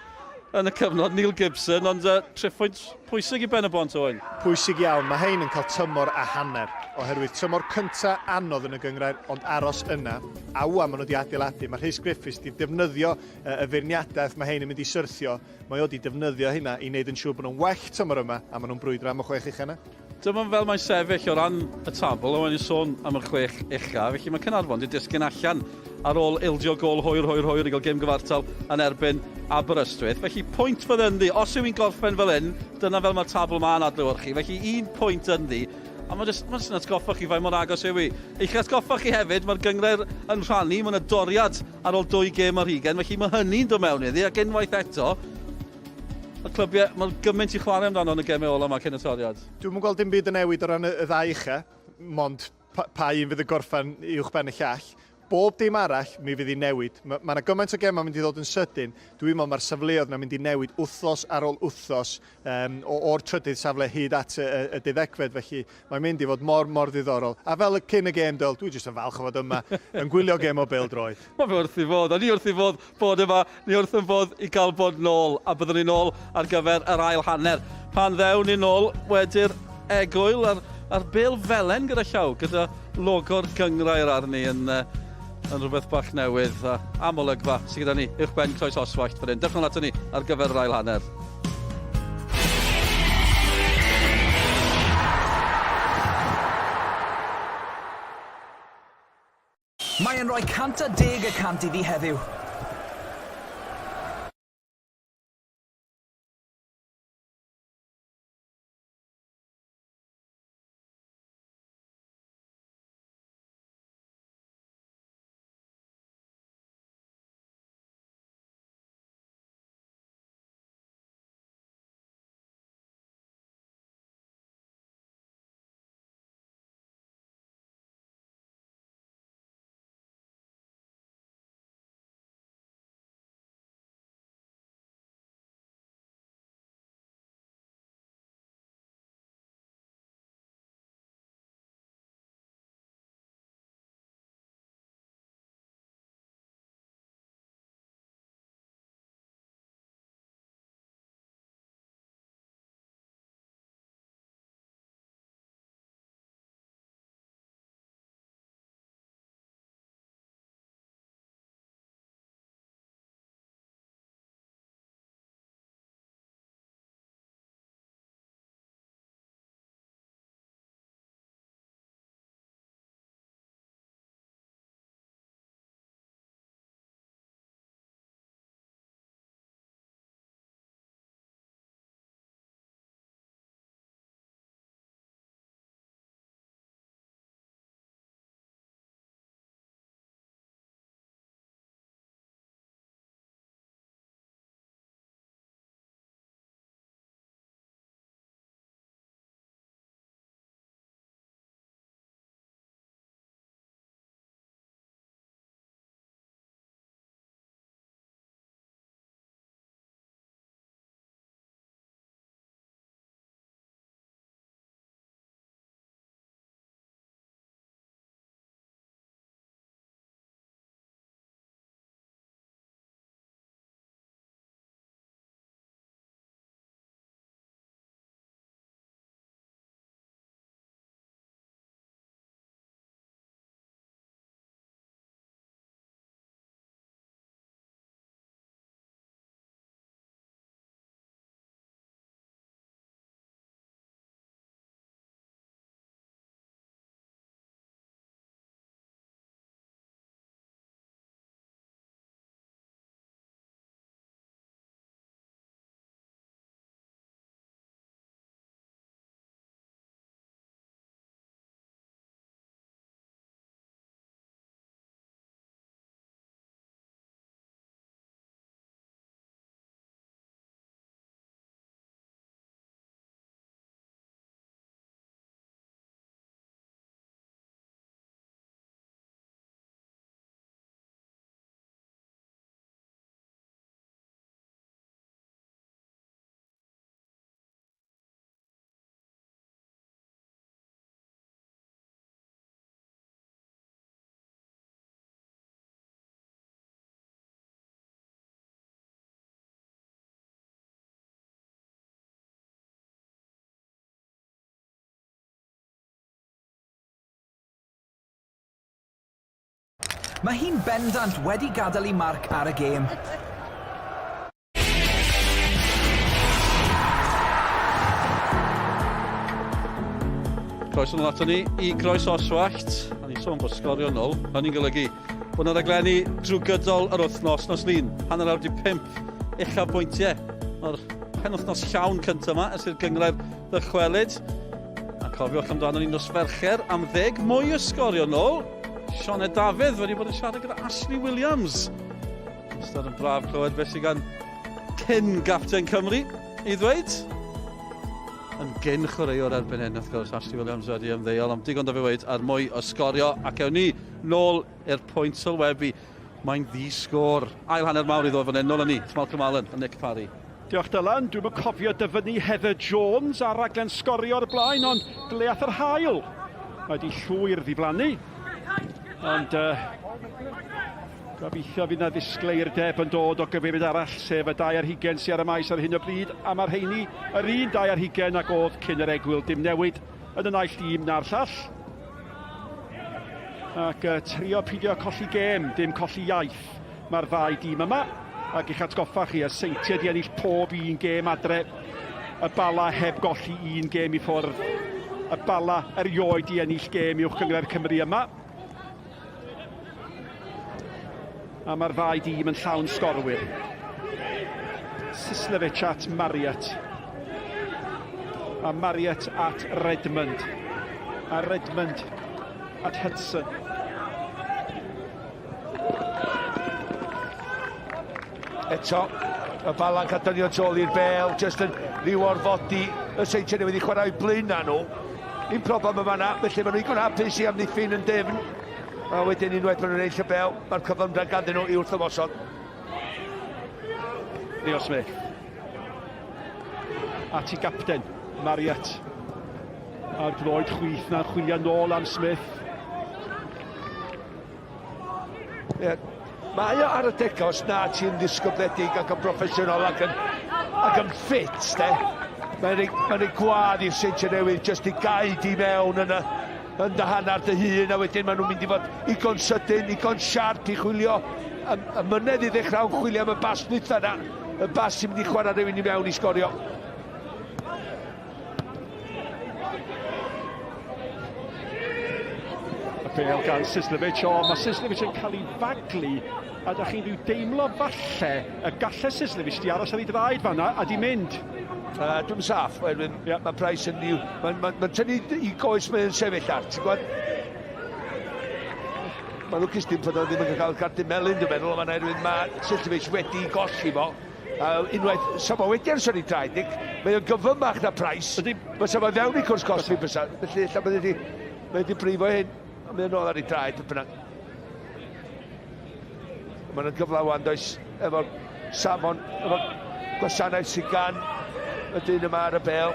yn y cyfnod, Neil Gibson, ond uh, triphwynt pwysig i Ben y Bont, Owen. Pwysig iawn, mae hein yn cael tymor a hanner, oherwydd tymor cynta anodd yn y gynghrair, ond aros yna, a wan maen nhw wedi adeiladu, mae Rhys Griffiths wedi defnyddio y feirniadaeth mae hein yn mynd i syrthio, mae o wedi defnyddio hynna i wneud yn siŵr bod nhw'n well tymor yma, a maen nhw'n brwydro am y chwech ucha yna. Dyma fel mae'n sefyll o ran y tabl, a ni'n sôn am y chwech ucha, felly mae Caernarfon wedi disgyn allan ar ôl ildio gôl hwyr, hwyr, hwyr i gael gêm gyfartal yn erbyn Aberystwyth. Felly pwynt fydd ynddi, os yw hi'n gorffen fel hyn, dyna fel mae'r tabl ma'n adlewyrchu. Felly un pwynt ynddi, a mae jyst, mae jyst yn atgoffa chi faint mor agos yw hi. Eich atgoffa chi hefyd, mae'r gynghrair yn rhannu, mae yna doriad ar ôl dwy gêm ar hugain, felly mae hynny'n dod mewn iddi, ac unwaith eto, Y clybiau, mae gymaint i chwarae amdano yn y gemau ola yma cyn y toriad. Dwi'm yn gweld dim byd yn newid o ran y, y ddau ucha, mond pa, pa un fydd yn gorffen uwch ben y llall. Bob dim arall, mi fydd hi'n newid. Mae ma 'na gymaint o gemau mynd i ddod yn sydyn. Dwi'n meddwl mae'r safleoedd 'na mynd i newid wythnos ar ôl wythnos um, o, o'r trydydd safle hyd at y, y, y deuddegfed, felly mae'n mynd i fod mor, mor ddiddorol. A fel y cyn y gêm, Dyl, dwi jyst yn falch o fod yma yn gwylio gêm o bêl-droed. Mae fe wrth ei fodd, a ni wrth ei fodd bod yma, ni wrth ein bodd i gael bod nôl, a byddwn ni nôl ar gyfer yr ail hanner. Pan ddewn ni nôl wedi'r egwyl a'r, a'r bêl felen gyda llaw, gyda logo'r gynghrair arni yn, uh, yn rhywbeth bach newydd a am olygfa sydd gyda ni uwch ben Croes Oswallt fan hyn. Dewch nôl ato ni ar gyfer yr ail hanner. Mae e'n rhoi 110 y cant iddi heddiw. Mae hi'n bendant wedi gadael ei marc ar y gêm. Croeso nôl ato ni i Groes Oswallt. A ni'n sôn bod sgorio nôl. Hynny'n golygu bod yna raglenni drwy gydol yr wythnos. Nos Lun, 5:30, uchafbwyntiau o'r penwythnos llawn cyntaf yma ers i'r gynghrair ddychwelyd. A cofiwch amdano ni nos Fercher am ddeg mwy o sgorio nôl. Sioned Dafydd wedi bod yn siarad gyda Ashley Williams. Wastad yn braf clywed beth sydd gan cyn gapten Cymru i ddweud. Yn gyn chwaraewr erbyn hyn, wrth gwrs, Ashley Williams wedi ymddeol, ond digon da fe weud ar mwy o sgorio, ac ewn ni nôl i'r pwynt sylwebu. Mae'n ddi-sgôr. Ail hanner mawr i ddod fan hyn, nôl â ni, Malcolm Allen a Nick Parry. Diolch Dylan, dwi'm yn cofio dyfynnu Heather Jones ar raglen Sgorio o'r blaen, ond ble ath yr haul? Mae wedi llwyr ddiflannu, ond uh, gobeithio fydd na ddisgleirdeb yn dod o gyfeiriad arall, sef y 22 sydd ar y maes ar hyn o bryd, a mae'r rheini yr un 22 ag oedd cyn yr egwyl, dim newid yn y naill dîm na'r llall. Ac uh, trio pidio colli gêm, dim colli iaith. Mae'r ddau dîm yma, ac i'ch atgoffa chi, y Seintiau di ennill pob un gêm adre, y Bala heb golli un gêm i ffwrdd, y Bala erioed di ennill gêm uwch gynghrair Cymru yma. A mae'r ddau dîm yn llawn sgorwyr. Sislevic at Marriott. A Marriott at Redmond. A Redmond at Hudson. Eto, y Bala'n cael dynnu o tôl i'r bel, jyst yn rhyw orfodi y Seintiau Newydd i chwarae blaenau nhw. Un problem yma na, felly maen nhw'n igon hapus i amddiffyn yn dyfn. A wedyn unwaith maen nhw'n ennill y bel, mae'r cyflymdra ganddyn nhw i wrth ymosod. Leo Smith. At i gapten, Marriott. A'r droed chwith na'n chwilio nôl am Smith. Yeah. Mae o ar y degau os na ti'n ddisgybledig ac yn broffesiynol ac yn, ac yn ffit, de. Mae'n rhoi, mae rhoi gwadd i'r Seintiau Newydd jyst i gau di mewn yn, y, yn dy hanner dy hun a wedyn maen nhw'n mynd i fod igon sydyn, igon siarp i chwilio y, y mynedd i ddechrau yn chwilio am y bas dwytha na, y bas sy'n mynd i chwarae rhywun i mewn i sgorio. Y bêl gan Sislevic. O, mae Sislevic yn cael ei faglu a da chi'n rhyw deimlo falle y gallai Sislevic di aros ar ei draed fanna a di mynd. Uh, Dwi'n saff, oherwydd yeah. mae Price yn... Mae'n ma, ma tynnu i goes mae'n sefyll ar, ti'n gwybod? Mae'n lwcus dim fod o ddim yn cael cardyn melyn, dwi'n meddwl, ond oherwydd mae Sislevic wedi golli fo. A unwaith, sa fo wedi aros ar ei draed, Nick, mae o'n gyfymach na Price. Ydy. Fysa fo fewn i cwrs cosbi, fysa. Felly, ella mae wedi, mae wedi brifo hyn, ond mae o'n ôl ar ei draed, beth bynnag. Mae'n yn gyfle wan, does, efo'r safon, efo'r gwasanaeth sydd gan y dyn yma ar y bel.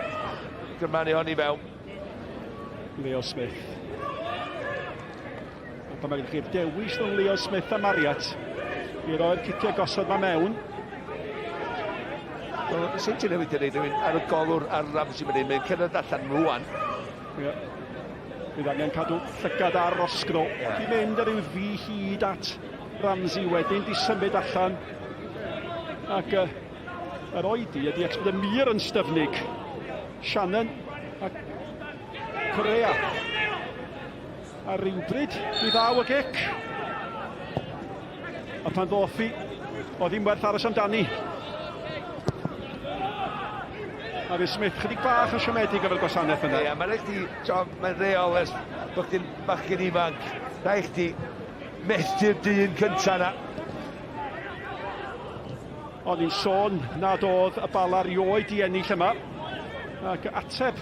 Gyrmanu hon i fewn. Leo Smith. A pan mae gennych chi'r dewis rhwng Leo Smith a Marriott i roi'r ciciau gosod ma mewn. Wel, sut ti'n newid yn rhywun ar y golwr ar Ramsey fan hyn, mae'n cerdded allan rwan. Ie. Yeah. Bydd angen cadw llygad ar Roscrow. Yeah. Di mynd ar ryw ddi hyd at Ramsey wedyn, di symud allan. Ac uh, yr oedi ydi ac bod y mur yn styfnig. Shannon a Korea. A rywbryd, mi ddaw y gic. A pan ddoth hi, oedd hi'n werth aros amdani. A fydd Smith chydig bach yn siomedig efo'r gwasanaeth yna. Ie, mae'n rhaid chdi, mae'n reol ers bod chdi'n bachgen ifanc, rhaid chdi methu'r dyn cynta na. O'n i'n sôn nad oedd y Bala rioed i ennill yma. Ac ateb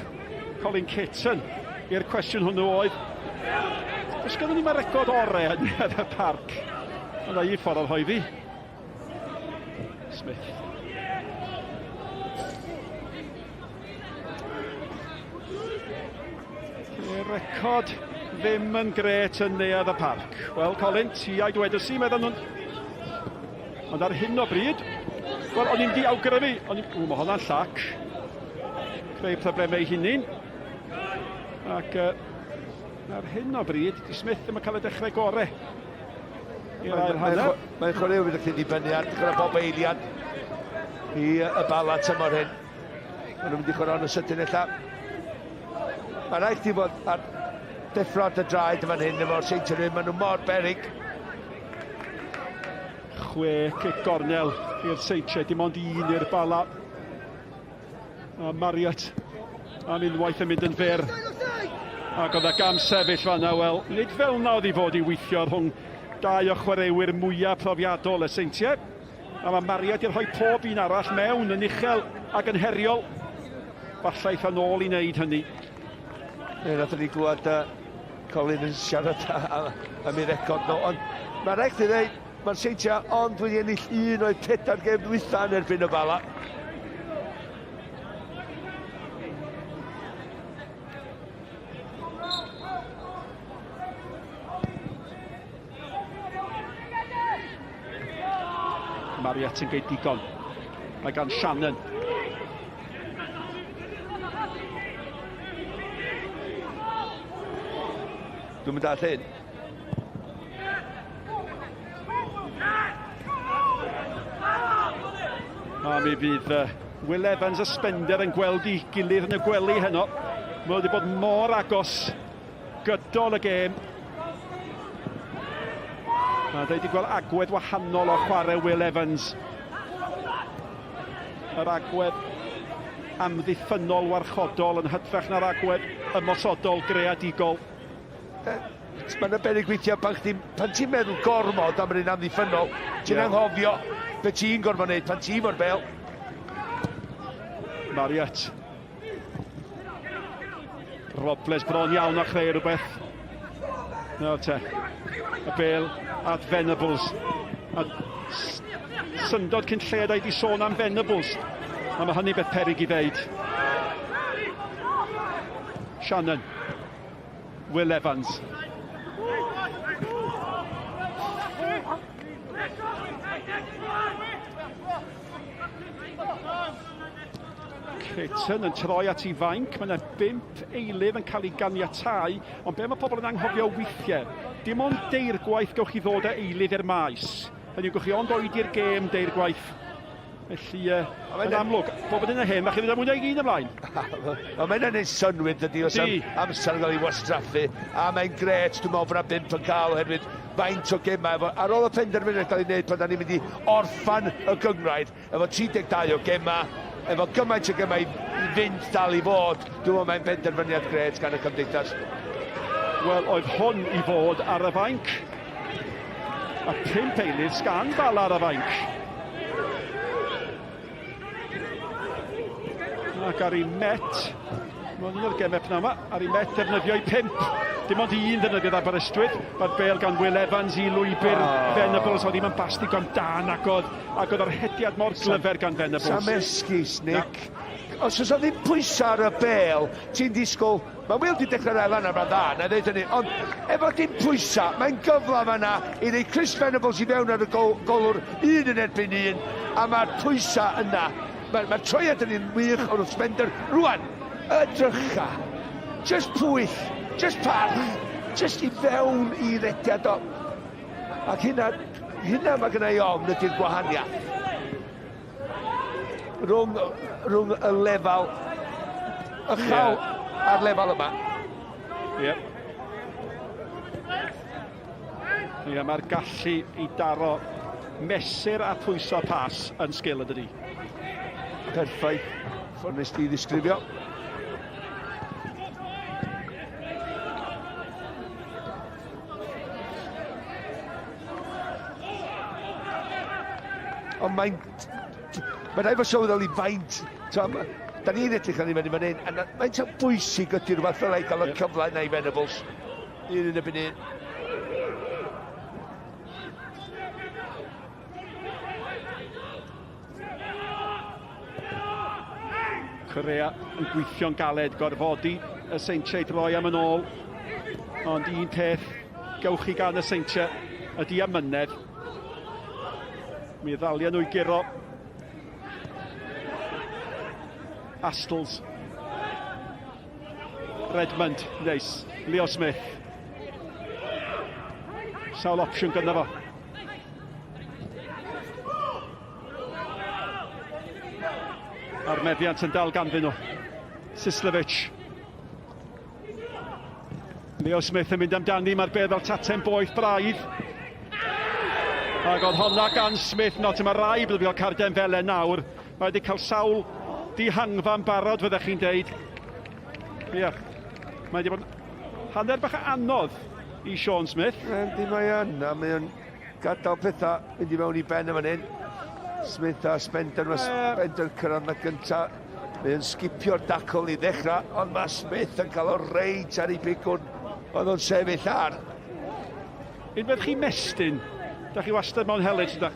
Colin Caton i'r cwestiwn hwnnw oedd, Does gynnon ni mae'r record orau yn y parc. Yna un ffordd o'r hoeddi. Smith. Record ddim yn gret yn neuadd y parc. Wel, Colin, ti a'i dwedais i, meddyn nhw'n. Ond ar hyn o bryd, wel, o'n i'n di awgrymu, o'n i'n... Ww, mae hwnna'n llac. Creu problemau ei hunain. Ac uh, ar hyn o bryd, di Smith ddim yn cael y dechrau gorau. I'r ail hanner. Mae'n chwaraewyr yn gallu dibynnu ar gyda bob eiliad i y bala tymor hyn. Maen nhw'n mynd i chwarae yn y sydyn ella. Mae rhaid chdi fod ar deffro ar dy draed yn fan hyn efo'r Seintiau Newydd, maen nhw mor beryg. Chwe cic gornel i'r Seintiau, dim ond un i'r Bala. A Marriott am unwaith yn mynd yn fyr. Ac oedd y gam sefyll fanna, wel, nid fel na oedd i fod i weithio rhwng dau o chwaraewyr mwyaf profiadol y Seintiau. A mae Marriott i rhoi pob un arall mewn yn uchel ac yn heriol. Falle eitha nôl i wneud hynny. Ne, nathon ni glwad uh, Colin yn siarad am ei record nhw, ond mae rhaid chdi ddeud, mae'r Seintiau ond wedi ennill un o'i pedair gêm dwytha yn erbyn y Bala. Mariette yn geud digon. Mae gan Shannon. Dwi'n mynd all hyn. A mi fydd uh, Will Evans a Spender yn gweld i gilydd yn y gwely heno. Mae wedi bod mor agos gydol y gêm. A dwi wedi gweld agwedd wahanol o chwarae Will Evans. Yr agwedd amddiffynnol warchodol yn hytrach na'r agwedd ymosodol greadigol. Mae'n yna beryg weithiau pan, chdi, pan ti'n meddwl gormod am yr un amddiffynnol, ti'n yeah. anghofio be ti'n gorfod wneud pan ti'n fo'r bel. Mariette. Robles bron iawn a chreu rhywbeth. Nawr te. Y bel at Venables. A syndod cyn lled a'i di sôn am Venables. A mae hynny beth peryg i ddeud. Shannon. Will Evans. Creighton yn troi at ei fainc. Mae yna bump eilydd yn cael ei ganiatau, ond be mae pobl yn anghofio weithiau, dim ond deirgwaith gewch chi ddod â eilydd i'r maes. Hynny yw, gewch chi ond oedi'r gêm deirgwaith. Felly, uh, yn amlwg, bob yn hyn a hyn, mae chi'n mynd â mwy nag un ymlaen. Wel, mae'n gwneud synwyr, dydy, os am amser yn cael ei wastraffu. A mae'n gret, dwi'n meddwl, bod yna bump yn cael, oherwydd faint o gemau. Efo, ar ôl y penderfyniad cael ei wneud pan da ni'n mynd i orffan y gyngrair, efo 32 o gemau, efo gymaint o gemau i fynd dal i fod, dwi'n meddwl mae'n benderfyniad gret gan y cymdeithas. Wel, oedd hwn i fod ar y fainc. A pump eilydd sgan Bala ar y fainc. Ac ar ei met, mae'n un o'r gemau pnawn yma, ar ei met defnyddio i pump. Dim ond un ddefnyddiodd Aberystwyth. Mae'r bel gan Will Evans i lwybr oh. Venables, oedd ddim yn bas digon da nag oedd, ac oedd yr hediad mor glyfer gan Venables. Sam esgus, Nick. Na. Os oes ddim pwysau ar y bel, ti'n disgwyl Mae Will 'di dechrau'r ail hanner ma'n dda, na i ddeud hynny, ond efo dim pwysa, mae'n gyfle fan'na i roi Chris Venables i fewn ar y gol, golwr un yn erbyn un, a mae'r pwysa yna. Mae'r mae troiad yn un wych o'r wrth Spender. Rwan, y drycha. Just pwyll, just parch, just i fewn i rediad o. Ac hynna, hynna mae gynna i ofn ydy'r gwahaniaeth. Rhwng, rhwng y lefel uchel yeah. a'r lefel yma. Ie. Yeah. Ie, yeah, mae'r gallu i daro mesur a pwyso pas yn sgil ydydi. Perffaith. Ffordd nes ti ddisgrifio. Ond mae'n... Mae'n rhaid fod sylweddoli faint... Da ni'n edrych arni fyny fan hyn, a faint o bwysig ydy rhywbeth fel ei gael y cyfle yna i Venables. Un yn ebyn un. Correa yn gweithio'n galed, gorfodi y Seintiau droi am yn ôl. Ond un peth gewch chi gan y Seintiau ydy amynedd. Mi ddalia nhw i guro. Astles. Redmond, neis. Leo Smith. Sawl opsiwn gyda fo. A'r meddiant yn dal ganddyn nhw. Sislevic. Leo Smith yn mynd amdani, mae'r bedd fel taten boeth braidd. Ac oedd honna gan Smith, not mae rai bod wedi cael carden felen nawr. Mae wedi cael sawl dihangfa yn barod, fyddech chi'n deud. Ia, mae wedi bod hanner bach anodd i Sean Smith. Yndi, mae yn, a mae o'n gadael pethau mynd i mewn i ben y fan hyn. Smith a Spender, mae Spender cyrraedd na gynta. Mae o'n sgipio'r dacl i ddechrau, ond mae Smith yn cael o reit ar ei bigwrn. Oedd o'n sefyll ar. Unwaith chi mestyn, da chi wastad mewn helynt, ydach?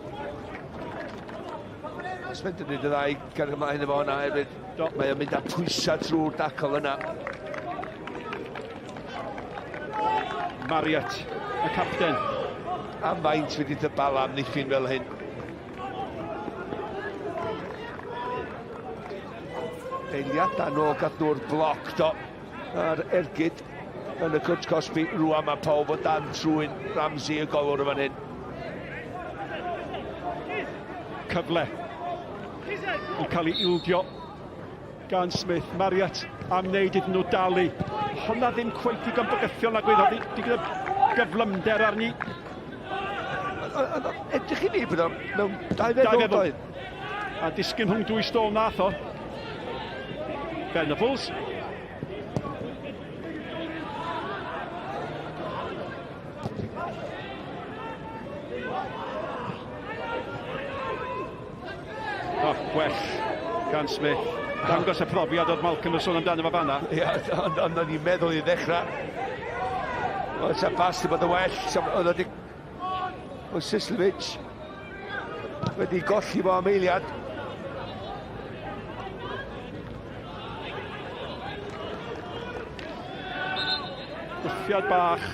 Smith yn gwneud y ddau gario ymlaen efo hwnna hefyd. Do. Mae o'n mynd â pwysau trwy'r dacl yna. Marriott, y capten. Am faint wedi dy bala amddiffyn fel hyn. Eiliadau nôl gath nhw'r bloc do a'r ergyd yn y cwt cosbi. Rwan mae pawb o dan trwyn Ramsey y golwr yn fan hyn. Cyfle yn cael ei ildio gan Smith. Marriott am wneud iddyn nhw dalu. Honna ddim cweit digon bygythiol na gweud, oedd digon o gyflymder arni. Edrych i fi bod o mewn dau feddwl doedd. A disgyn rhwng dwy stôl nath o. Venables. Oh, gwell gan Smith. Dangos y profiad oedd Malcolm yn sôn amdano fo fanna. Ie, ond on, o'n i'n meddwl i ddechrau. Oedd sa bas wedi bod yn well. Oedd wedi... Oedd Sislovic wedi golli fo am eiliad. Gwthiad bach.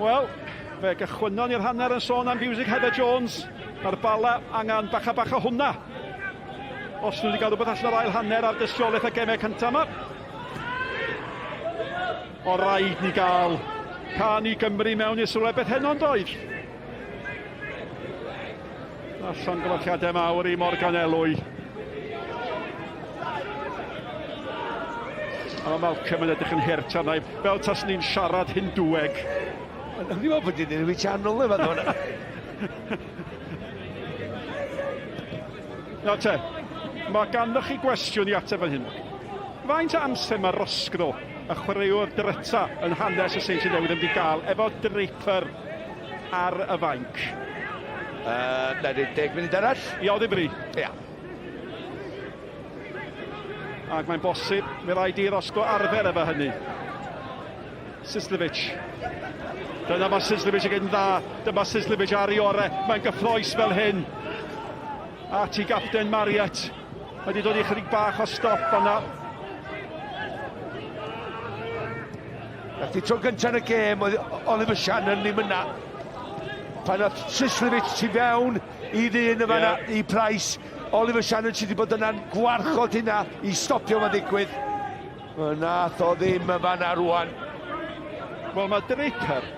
Wel, fe gychwynnon ni'r hanner yn sôn am fiwsig Heather Jones. Mae'r Bala angen bach a bach o hwnna. Os nhw wedi cael rhywbeth allan o'r ail hanner ar dystiolaeth y gemau cyntaf yma. O raid ni gael can i Gymru mewn i'r sylwebeth heno yn doedd? A llongyfarchiadau mawr i Morgan Elwy. A mae Malcolm yn edrych yn hurt arna i, fel tas ni'n siarad Hindŵeg. O'n i'n meddwl bod i'n newid channel efo hwnna. Nawr te, mae ganddo chi gwestiwn i ateb fan hyn. Faint o amser mae Roscro, y chwaraewr dryta yn hanes y Seintiau Newydd, yn mynd i gael efo Draper ar y fainc? Uh, na, 10 munud arall. Ia, o ddifri. Ia. Ac mae'n bosib, mi rhaid i Roscoe arfer efo hynny. Sislevic. Dyna mae Sislevic yn gwneud yn dda. Dyma Sislevic ar ei orau. Mae'n gyffroes fel hyn. At i gapten Marriott. Mae wedi dod i chydig bach o stop fanna. Nath i tro gyntaf yn y gêm, oedd Oliver Shannon ddim yna. Pan oedd Sislevic tu fewn i ddyn yma yeah. i Price, Oliver Shannon sydd wedi bod yna'n gwarchod hynna i stopio fo'n ddigwydd. Nath o ddim yn fanna rwan. Wel, mae Draper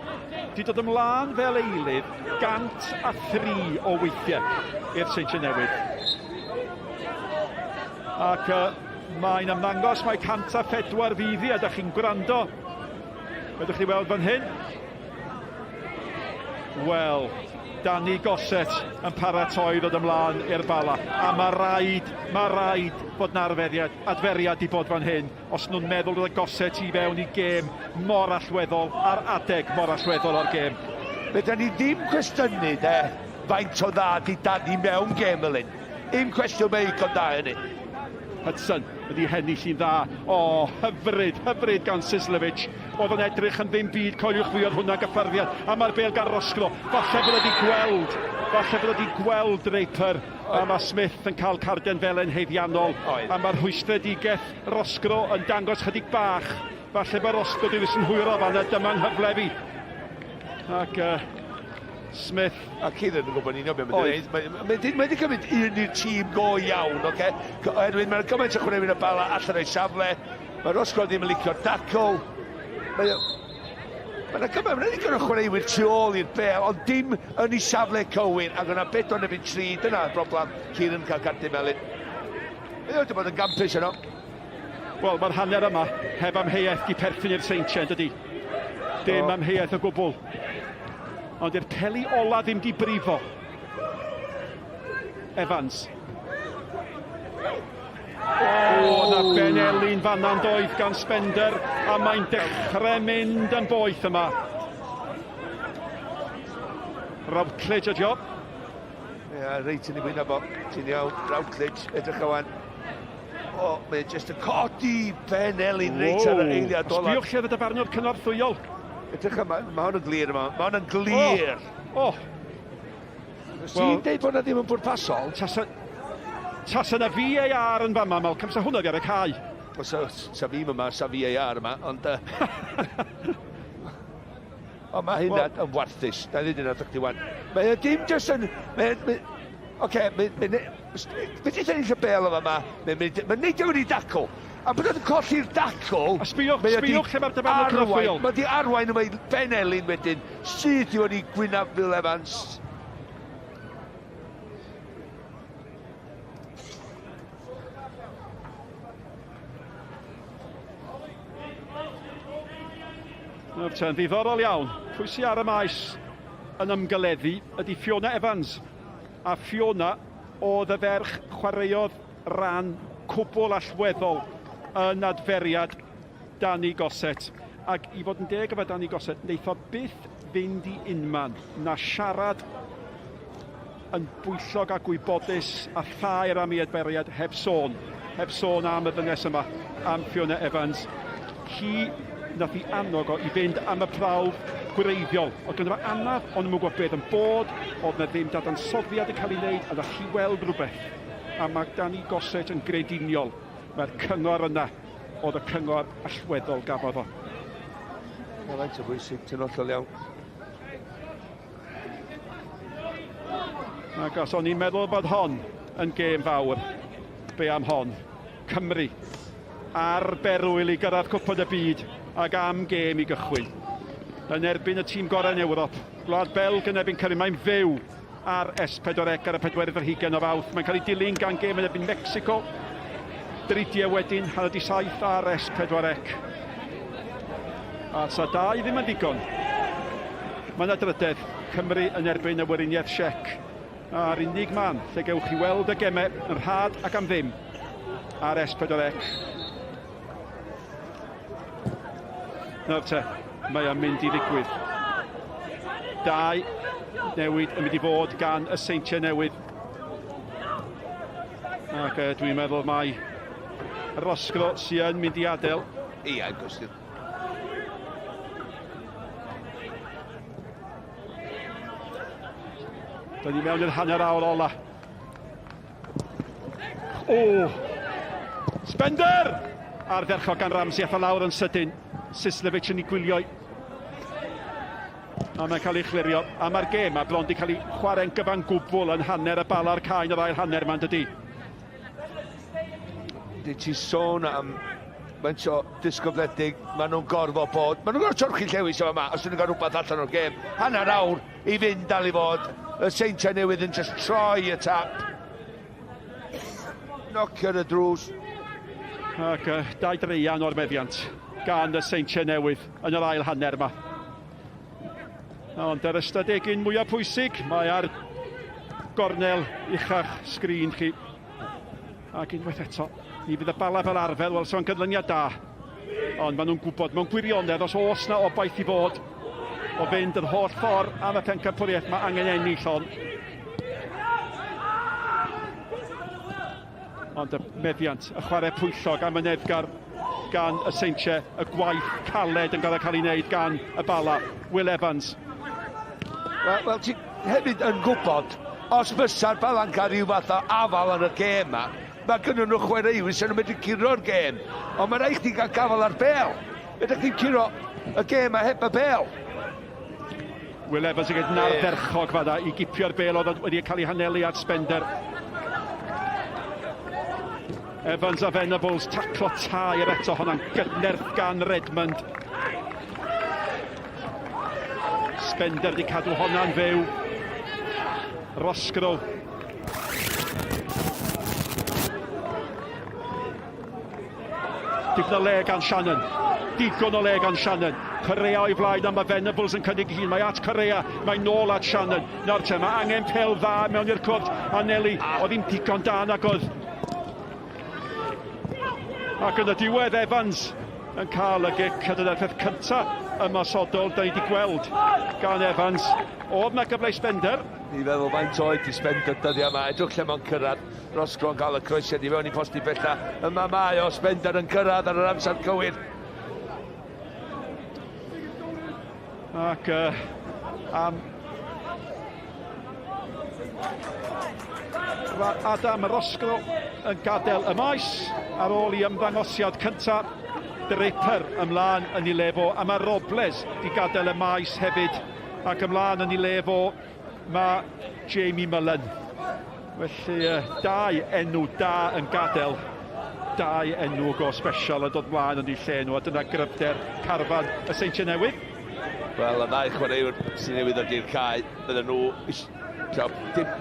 wedi dod ymlaen fel eilydd 103 o weithiau i'r Seintiau Newydd. Ac uh, mae'n ymddangos mae 104 fydd hi, a da chi'n gwrando. Ydych chi weld fan hyn? Wel, Danny Gossett yn paratoi ddod ymlaen i'r Bala. A mae rhaid, mae rhaid bod na arferiad, adferiad i bod fan hyn. Os nhw'n meddwl bod y Gossett i fewn i gêm mor allweddol, ar adeg mor allweddol o'r gêm. Fedra ni ddim cwestiynu de, faint o dda di Danny mewn gêm fel hyn. Un cwestiwn mae ddigon da hynny. Hudson wedi hennill un dda. O, hyfryd, hyfryd gan Sislevic. Oedd o'n edrych yn ddim byd, coeliwch fi oedd hwnna'n gyffyrddiad. A mae'r bel gan Roscro. Falle bod wedi gweld, falle bod wedi gweld Draper. A mae Smith yn cael carden felen haeddiannol. A mae'r rhwystredigaeth Roscro yn dangos chydig bach. Falle bod Roscro wedi synhwyro fanna, dyma'n nghyfle fi. Ac uh, Smith. A Kieran yn gwybod yn union beth mae'n gwneud. Mae wedi cymryd un i'r tîm go iawn, oce? Okay? Oherwydd mae'n gymaint o chwaraewyr y bala allan o'i safle. Mae Roscoe ddim yn licio'r dacl. Mae Mae'n gymaint, mae'n ddigon o chwaraewyr tu ôl i'r bel, ond dim yn ei safle cywir, ac yna bedwar neu tri, dyna'r broblem, Kieran cael cardyn melyn. Mae wedi bod yn gampus yno. Wel, mae'r hanner yma heb amheuaeth di perthyn i'r Seintiau, dydy. Dim oh. amheuaeth o gwbl. Ond i'r peli ola ddim di brifo. Evans. O, oh, na Ben Elin fanna'n doedd gan Spender, a mae'n dechrau mynd yn boeth yma. Routledge ydi o. Ie, reit yn ei wyneb o. Ti'n iawn, Routledge, edrych awan. O, mae jyst yn codi Ben Elin reit ar yr eiliad ola. Sbiwch lle oedd y dyfarnwr cynorthwyol. Edrych yma, mae hwn yn glir yma. Mae hwn yn glir. O, oh. Os ti'n deud bod na ddim yn bwrpasol... Tasa, tasa na VAR yn fama, Malcolm, sa hwnna ar y cae. Wel, sa, sa fi yma, sa VAR yma, ond... Ond mae hynna well, yn warthus. Na ddyn yna, chdi wan. Mae e dim jyst yn... Mae, mae, Oce, mae... Mae mae di ennill y bel yma, mae'n mynd mae'n neidio wedi dacl. A bod o'n colli'r dacl... A sbïwch, sbïwch lle mae'r dyfarnwr cynorthwyol. Mae di arwain yma i Ben Elin wedyn, syth i wedi gwynaf Phil Evans. Nawr te'n ddiddorol iawn. Pwy sy'n ar y maes yn ymgeleddu ydy Fiona Evans. A Fiona oedd y ferch chwaraeodd ran cwbl allweddol yn adferiad Danny Gossett. Ac i fod yn deg efo Danny Gossett, wneith o byth fynd i unman na siarad yn bwyllog a gwybodus a thaer am ei adferiad heb sôn, heb sôn am y ddynes yma, am Fiona Evans. Hi nath i annog o i fynd am y prawf gwreiddiol. Oedd ganddo fo anaf, ond ddim yn gwybod beth yn bod, oedd na ddim dadansoddiad yn cael ei wneud, a nath hi weld rhywbeth. A mae Danny Gossett yn grediniol. Mae'r cyngor yna oedd y cyngor allweddol gafodd o. Mae'n faint o bwysig, ti'n hollol iawn. Ac os o'n i'n meddwl bod hon yn gêm fawr, be am hon? Cymru ar berwyl i gyrraedd Cwpan y Byd ac am gêm i gychwyn. Yn erbyn y tîm gorau yn Ewrop, Gwlad Belg yn erbyn Cymru, mae'n fyw ar S4C ar y pedwerydd ar hugain o Fawrth. Mae'n cael ei dilyn gan gêm yn erbyn Mexico. Dridiau wedyn, 7:30 ar S4C. A sa dau ddim yn ddigon. Mae yna drydedd, Cymru yn erbyn y Weriniaeth Siec. A'r unig man lle gewch chi weld y gemau yn rhad ac am ddim ar S4C. Nawr te, mae o'n mynd i ddigwydd. Dau newid yn mynd i fod gan y Seintiau Newydd. Ac dwi'n meddwl mai Roscro sy'n mynd i adael. Ia, gwrs. Da ni mewn i'r hanner awr ola. O! Spender! Ardderchog gan Ramsey, ath o lawr yn sydyn. Sislevic yn ei gwylio. A mae'n cael ei chlirio. A mae'r gêm a bron di cael ei chwarae'n gyfan gwbl yn hanner y bala'r caen yr ail hanner ma'n dydy. Di ti sôn am faint o disgybledig maen nhw'n gorfod bod. Maen nhw'n gorfod torchi llewis yma, yma os ydyn nhw'n cael rhywbeth allan o'r gêm. Hanner awr i fynd dal i fod. Y Seintiau Newydd yn just troi y tap. Nocio ar y drws. Ac uh, dau dreian o'r meddiant gan y Seintiau Newydd yn yr ail hanner yma. Ond yr ystadegyn mwyaf pwysig, mae ar gornel uchach sgrin chi. Ac unwaith eto, mi fydd y Bala fel arfer, wel, so'n gynlyniad da. Ond maen nhw'n gwybod mewn gwirionedd, os oes na obaith i fod o fynd yr holl ffordd am y pencampwriaeth, mae angen ennill hon. Ond y meddiant, y chwarae pwyllog a myneddgar gan y Seintiau, y gwaith caled yn gorfod cael ei wneud gan y Bala, Will Evans. Wel, well, ti hefyd yn gwybod, os fysa'r Bala'n cael rhyw fath o afal yn y gêm ma, mae gynnu nhw chwaraewyr sy'n nhw'n medru curo'r gêm. Ond mae rhaid chdi gael gafel ar bel. Fedrwch chi'n curo y gêm a heb y bel. Will Evans yn gwneud yn ardderchog fanna i gipio'r bel oedd wedi cael ei hanelu at Spender. Evans a Venables, taclo tair eto, honna'n gydnerth gan Redmond. Spender di cadw honna'n fyw. Roscrow. Dipyn o le gan Shannon. Digon o le gan Shannon. Correa o'i flaen a mae Venables yn cynnig hun. Mae at Correa, mae nôl at Shannon. Nawr te, mae angen pel dda mewn i'r cwrt. A Nelly, oedd hi'n digon da nag oedd. Ac yn y diwedd, Evans yn cael y gic, a dyna'r peth cyntaf ymosodol da ni wedi gweld gan Evans. Oedd na gyfle i Spender. Ni feddwl faint oed i Spender dyddiau yma. Edrych lle mae'n cyrraedd. Roscoe yn cael y croesiad i fewn i posti bella. Yma mae o, Spender yn cyrraedd ar yr amser cywir. Ac uh, am Adam Roscoe yn gadael y maes ar ôl i ymddangosiad cyntaf Draper ymlaen yn ei le fo a mae Robles di gadael y maes hefyd ac ymlaen yn ei le fo mae Jamie Mullen. Felly dau enw da yn gadael, dau enw go special yn dod mlaen yn eu lle nhw, a dyna gryfder carfan y Seintiau Newydd. Wel, y ddau chwaraewr sy'n newydd ddod i'r cae, bydden nhw dim,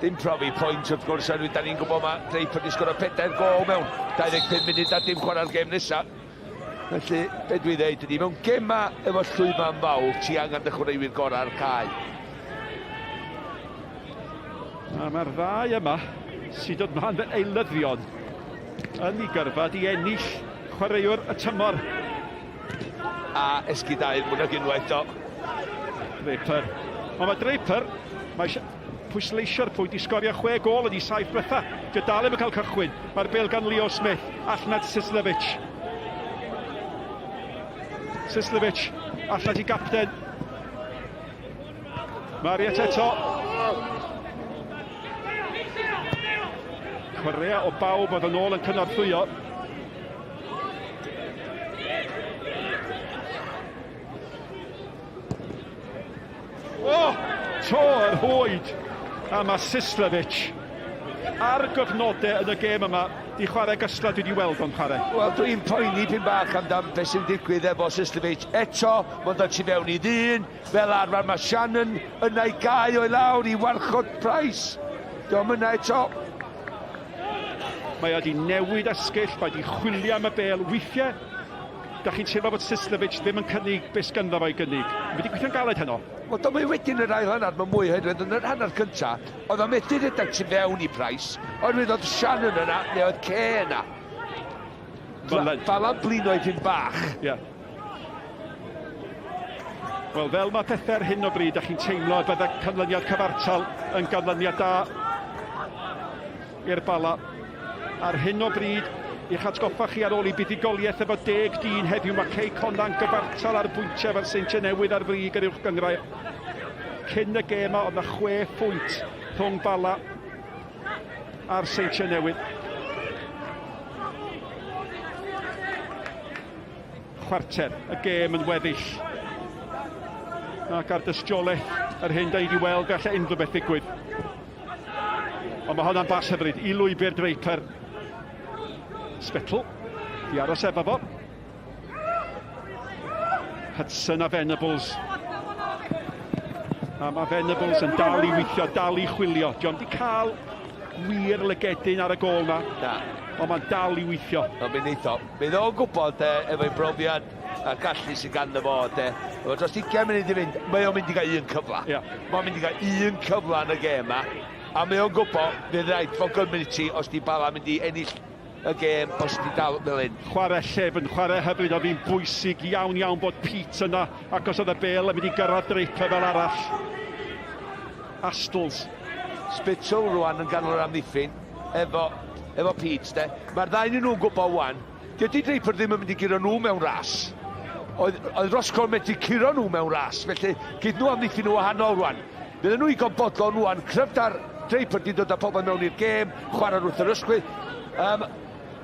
dim profi pwynt wrth gwrs, oherwydd da ni'n gwybod mae Draper wedi sgoro pedair gol mewn 25 munud a dim chwarae'r gêm nesaf. Felly, be dwi ddeud ydy, mewn gema efo llwyfan fawr, ti angen dy chwaraewyr gorau ar cae. A mae'r ddau yma sy'n dod mlaen fel eilyddion yn ei gyrfa di ennill chwaraewr y tymor. A esgid aur mwy nag unwaith do. Draper. Ond mae Draper, mae eisiau pwysleisio'r pwynt i sgorio chwe gôl yn ei saith diwetha. Dio dal ddim yn cael cychwyn. Mae'r bêl gan Leo Smith, allan at Sislevic. Sislevic, allan at ei gapten. Mariet eto. Correa o bawb oedd yn ôl yn cynorthwyo. O! To yr hwyd! A mae Sislevic ar gyfnodau yn y gêm yma di chwarae gysla dwi wedi weld o'n chwarae. Wel, dwi'n poeni pyn bach amdan beth sy'n digwydd efo Sislevic. Eto, mae'n dod tu fewn i ddyn, fel arfer mae Shannon yna i gau o'i lawr i warchod Price. Diolch yna eto. Mae wedi newid esgyll, mae wedi chwilio am y bel. Weithiau, da chi'n teimlo bod Sislevic ddim yn cynnig beth sgynddo fo i gynnig. Mae wedi gweithio'n galed heno. Wel, dyma i wedyn yr ail hanner, mae mwy oherwydd yn yr hanner cyntaf, oedd o'n methu rhedeg tu fewn i Price, oherwydd oedd Shannon yna, neu oedd Kay yna. Fala'n blino i pyn bach. Ie. Yeah. Wel, fel mae pethau ar hyn o bryd, da chi'n teimlo y bydde canlyniad cyfartal yn ganlyniad da i'r Bala. Ar hyn o bryd, i'ch atgoffa chi ar ôl i buddugoliaeth efo deg dyn heddiw, mae Cei Connah'n gyfartal ar bwyntiau efo'r Seintiau Newydd ar frig yr Uwch Gynghrair. Cyn y gêm oedd yna chwe phwynt rhwng Bala a'r Seintiau Newydd. Chwarter y gêm yn weddill. Ac ar dystiolaeth yr hyn da ni wedi weld, gallai unrhyw beth ddigwydd. Ond mae hwnna'n bas hyfryd i lwybr Draper. Spittle, di aros efo fo. Hudson a Venables. A mae Venables yn dal i weithio, dal i chwilio. Diolch wedi cael wir lygedyn ar y gôl na. Na. Ond mae'n dal i weithio. Ond mi wneith o. Mi o'n gwybod de, efo'i brofiad a'r gallu sydd ganddo fo de. Efo dros 20 munud i fynd, mae o'n mynd i gael un cyfle. Yeah. Mae'n mynd i gael un cyfle yn y gêm ma. A mae o'n gwybod, fydd rhaid fo gymryd ti os di Bala mynd i ennill y gêm os di dal fel hyn. Chwarae llefn, chwarae hyfryd, oedd hi'n bwysig iawn iawn bod Pete yna, ac os oedd y bel yn mynd i gyrraedd Draper fel arall. Astles. Spittle rwan yn ganol yr amddiffyn efo, efo Pete de. Mae'r ddau yn nhw'n gwybod wan. Dydy Draper ddim yn mynd i guro nhw mewn ras. Oedd, oedd Roscoe methu curo nhw mewn ras, felly gyd nhw amddiffyn nhw wahanol rwan. Bydden nhw i bodlon rwan, cryfder Draper di dod â pobl mewn i'r gêm, chwarae wrth yr ysgwydd. Um,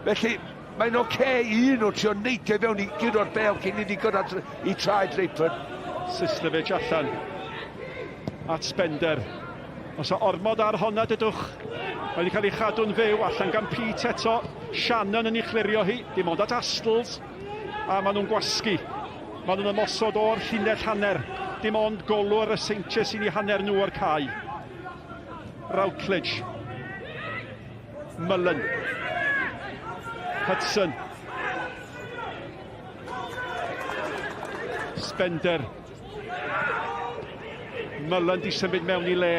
felly, mae'n oce okay i un o'r trio neidio i fewn i guro'r bel cyn iddi gyrraedd i traed Draper. Sislevic allan at Spender. Os o ormod ar honna, dydwch. Mae wedi cael ei chadw'n fyw allan gan Pete eto. Shannon yn ei chlirio hi, dim ond at Astles. A maen nhw'n gwasgu. Maen nhw'n ymosod o'r llinell hanner. Dim ond golwr y Seintiau sy'n ei hanner nhw o'r cae. Routledge. Mullen. Hudson. Spender. Mullen di symud mewn i le.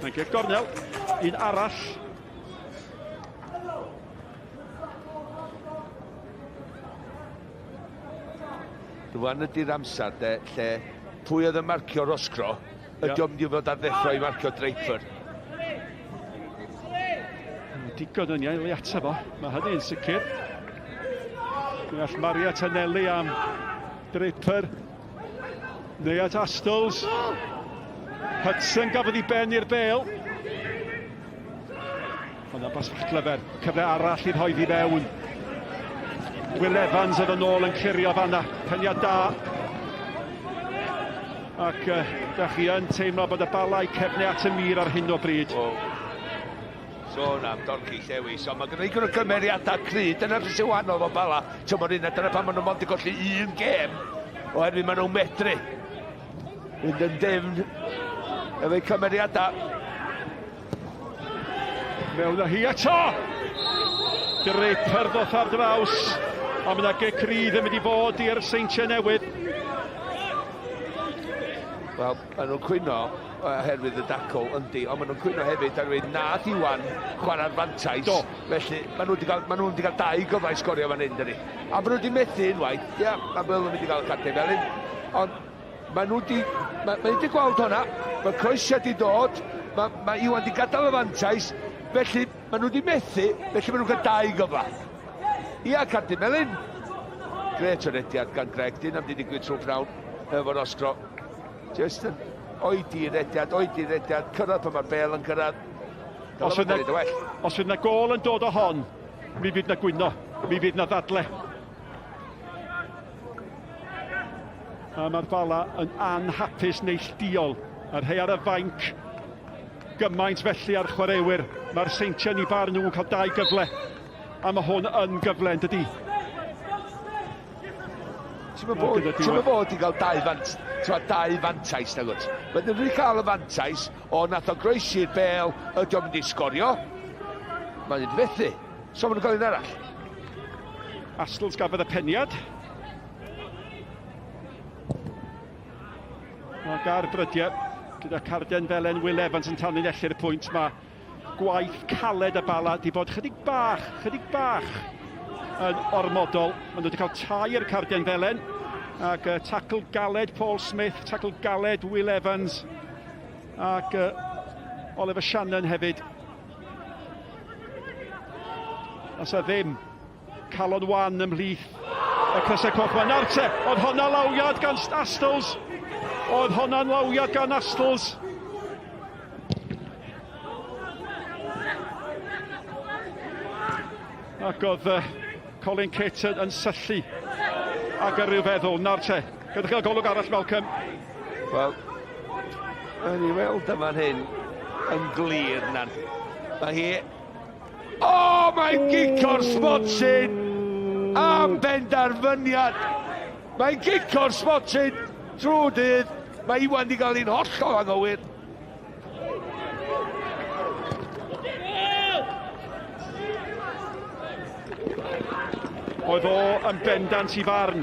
Mae'n gic gornel. Un arall. Rwan ydy'r amser de, lle pwy oedd yn marcio Roscro, ydy o'n mynd i fod ar ddeffro i marcio Draper. Digon yn iawn i ato fo, mae hynny'n sicr. Mi all Maria Tanelli am Draper. Neu at Astles. Hudson gafodd ei ben i'r bel. Ond bas fach glyfer. Cyfle arall i'r hoedd i fewn. Will Evans oedd yn ôl yn clirio fanna. Peniad da. Ac uh, da chi yn teimlo bod y balau cefnu at y mur ar hyn o bryd. Wow. Sôn am dorchi llewis, ond mae gen i o gymeriadau cry, dyna beth sy'n wahanol fo Bala tymor hyn, a dyna pam maen nhw mond i golli un gêm, oherwydd maen nhw'n medru mynd yn dyfn efo'u cymeriadau. Mewn â hi eto! Draper ddoth ar draws, a mae yna gic rydd yn mynd i fod i'r Seintiau Newydd. Wel, maen nhw'n cwyno oherwydd y dacl, yndi, ond maen nhw'n cwyno hefyd oherwydd nath Iwan chwarae'r fantais. Do. Felly, maen nhw wedi cael, maen nhw wedi cael dau gyfle i sgorio fan hyn, dydi. A maen nhw wedi methu unwaith, ia, mae Will yn mynd i gael y cardiau felyn. Ond maen nhw wedi, mae, mae wedi gweld hwnna, mae croesiad wedi dod, mae, mae Iwan wedi gadael y fantais, felly maen nhw wedi methu, felly maen nhw'n cael dau gyfle. Ia, cardyn melyn. Gret o rediad gan Greg, dyn am di digwydd trwy pnawn efo'r osgro. Just yn oedi rediad, oedi rediad, cyrraedd pan mae'r bel yn cyrraedd. Os fydd na, os fydd na gol yn dod o hon, mi fydd na gwyno, mi fydd na ddadle. A mae'r Bala yn anhapus neillduol. A'r rhai ar y fainc gymaint felly ar chwaraewyr. Mae'r Seintiau yn ei barn nhw'n cael dau gyfle. A mae hwn yn gyfle, yn dydy? Ti'n mynd bod, ti'n bod i gael dau, fant, ti'n dau fantais na gwt. Mae nhw wedi cael y fantais o nath o groesi'r bel, ydy o'n mynd i sgorio. Mae'n mynd i fethu. So maen nhw'n cael un arall. Astles gafodd y peniad. Ac ar brydiau, gyda carden felen Will Evans yn tanlinellu'r pwynt, mae gwaith caled y Bala di bod chydig bach, chydig bach yn ormodol. Maen nhw wedi cael tair carden felen ac uh, tacl galed Paul Smith, tacl galed Will Evans ac uh, Oliver Shannon hefyd. Os a ddim calon wan ymhlith y crysau coch yma. Nawr te, oedd honna lawiad gan Astles. Oedd honna'n lawiad gan Astles. Ac oedd uh, Colin Kitt yn, yn syllu ac ar ryw feddwl. Nawr te, gyda chi golwg arall, Malcolm. Wel, yn i weld yma'n hyn yn glir na'n. Mae hi... O, oh, mae'n gico'r smotyn! Am benderfyniad! Mae'n gico'r smotyn trwy dydd. Mae Iwan wedi cael un hollol anghywir. Oedd o yn bendant i farn.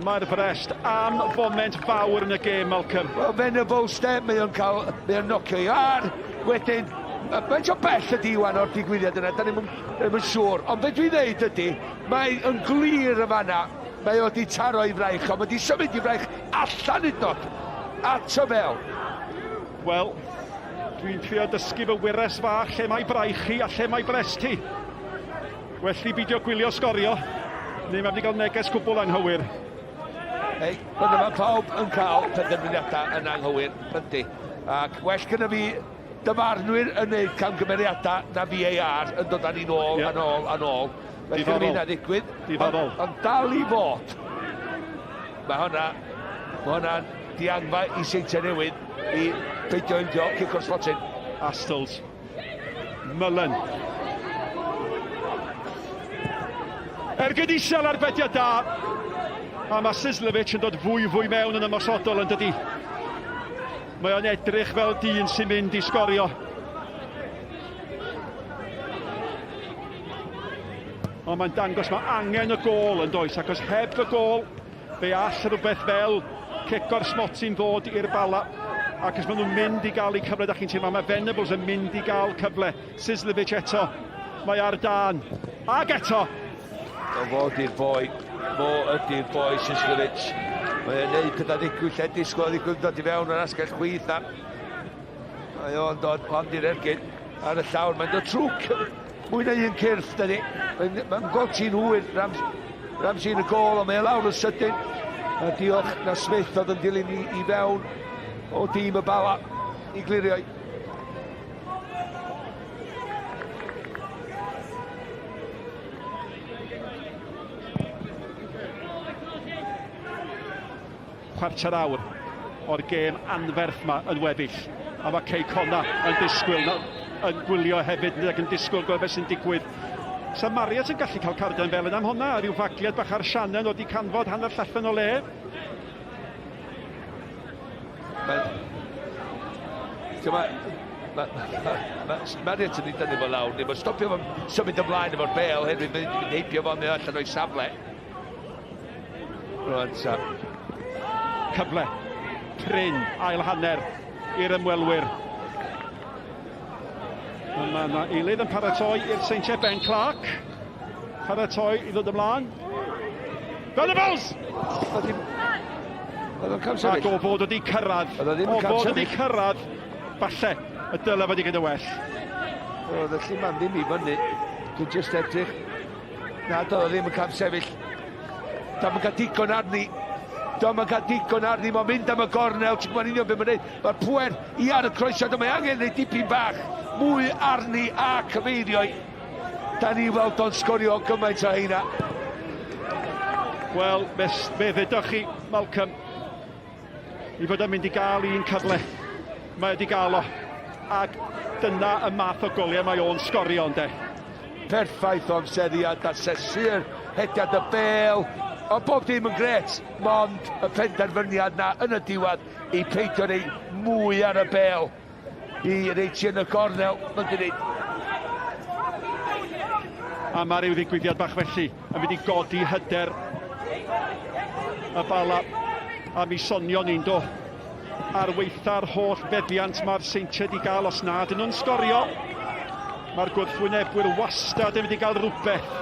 Mae'r Brest am foment fawr yn y gêm, Malcolm. Wel, Venables de, mae o'n cael, mae o'n nocio i ar. Wedyn, faint o bell ydy Iwan o'r digwyddiad yna, da ni'n ddim yn siŵr. Ond beth dwi'n dweud ydy, mae yn glir y fanna, mae o wedi taro i fraich, ond mae wedi symud i fraich allan hyd nod, at y fel. Wel, dwi'n trio dysgu fy wyres fach lle mae braich hi a lle mae brest hi. Well i beidio gwylio sgorio, neu mae'n mynd i gael neges gwbl anghywir. Hei, dyna mae pawb yn cael penderfyniadau yn anghywir, yndi. Ac well gyda fi dyfarnwyr yn gwneud camgymeriadau na VAR yn dod â ni'n ôl, yeah. a nôl, a nôl. Felly gyda fi hynna ddigwydd. Diddorol. Ond, ond dal i fod. Mae hwnna, mae hwnna'n diangfa i Seintiau Newydd i beidio ildio cic o'r smotyn. Astles. Mullen. Ergyd isel ar bediad da. A mae Sislevic yn dod fwy fwy mewn yn ymosodol yn dydi. Mae o'n edrych fel dyn sy'n mynd i sgorio. Ond mae'n dangos mae angen y gôl yn does, ac os heb y gôl, fe all rhywbeth fel cic o'r smotyn ddod i'r Bala. Ac os maen nhw'n mynd i gael eu cyfle, da chi'n teimlo, mae Venables yn mynd i gael cyfle. Sislevic eto, mae ar dan. Ac eto! O fod i'r boi, fo ydy'r boi Sislevic. Mae e'n neud gyda ddigwydd lle disgwyl, ddigwydd dod i fewn o'r asgell chwith a mae o'n dod ond i'r ergyd ar y llawr. Mae'n dod trwy mwy na un cyrff, dydy. Mae'n ma gweld ti'n hwyr, Rams, Ramsey yn y gôl, ond mae e lawr yn sydyn. A diolch na Smith oedd yn dilyn i, i fewn o dîm y Bala i glirio. Chwarter awr o'r gêm anferth 'ma yn weddill, a mae Cei Connah yn disgwyl, yn gwylio hefyd ac yn disgwyl gweld beth sy'n digwydd. Sa Marriott yn gallu cael carden felyn am hwnna, rhyw fagliad bach ar Shannon oedd 'di canfod hanner llathen o le. Mae ma, ma, Marriott yn ei dynnu fo lawr, neu mae'n stopio fo'n symud ymlaen efo'r bel hefyd, mae'n mynd heibio fo, mae allan o'i safle. Rwan ta. Cyfle prin ail hanner i'r ymwelwyr. Mae yna eilydd yn paratoi i'r Seintiau, Ben Clark. Paratoi i ddod ymlaen. Venables! Oedd o'n camsefyll. Ac o fod wedi cyrraedd. Oedd o ddim yn O fod wedi camsefyll. cyrraedd, falle, y dyle fod wedi gyda well. Oedd y lluman ddim i fyny. Dwi'n just edrych. Na, doedd o ddim yn camsefyll. Dam yn cael digon arni. Dam yn cael digon arni. Mae'n mynd am y gornel. Ti'n gwybod union beth mae'n neud. Mae'r pwer i ar y croesiad, ond mae angen neud dipyn bach mwy arni a cyfeirio. Da ni weld o'n sgorio gymaint o heina. Wel, fe, fe ddedoch chi, Malcolm, i fod yn mynd i gael un cyfle. Mae wedi gael o. Ac dyna y math o goliau mae o'n sgorio, ynde. Perffaith o amseriad, asesu'r hediad y bel. Ond bob dim yn gret, mond y penderfyniad na yn y diwedd i peidio neu mwy ar y bel i reit yn y gornel, fel dwi'n dweud. A mae rhyw ddigwyddiad bach felly yn mynd i godi hyder y Bala. A mi sonion ni'n do ar weitha'r holl feddiant mae'r Seintiau wedi gael os nad ydyn nhw'n sgorio. Mae'r gwrthwynebwyr wastad yn mynd i gael rhywbeth.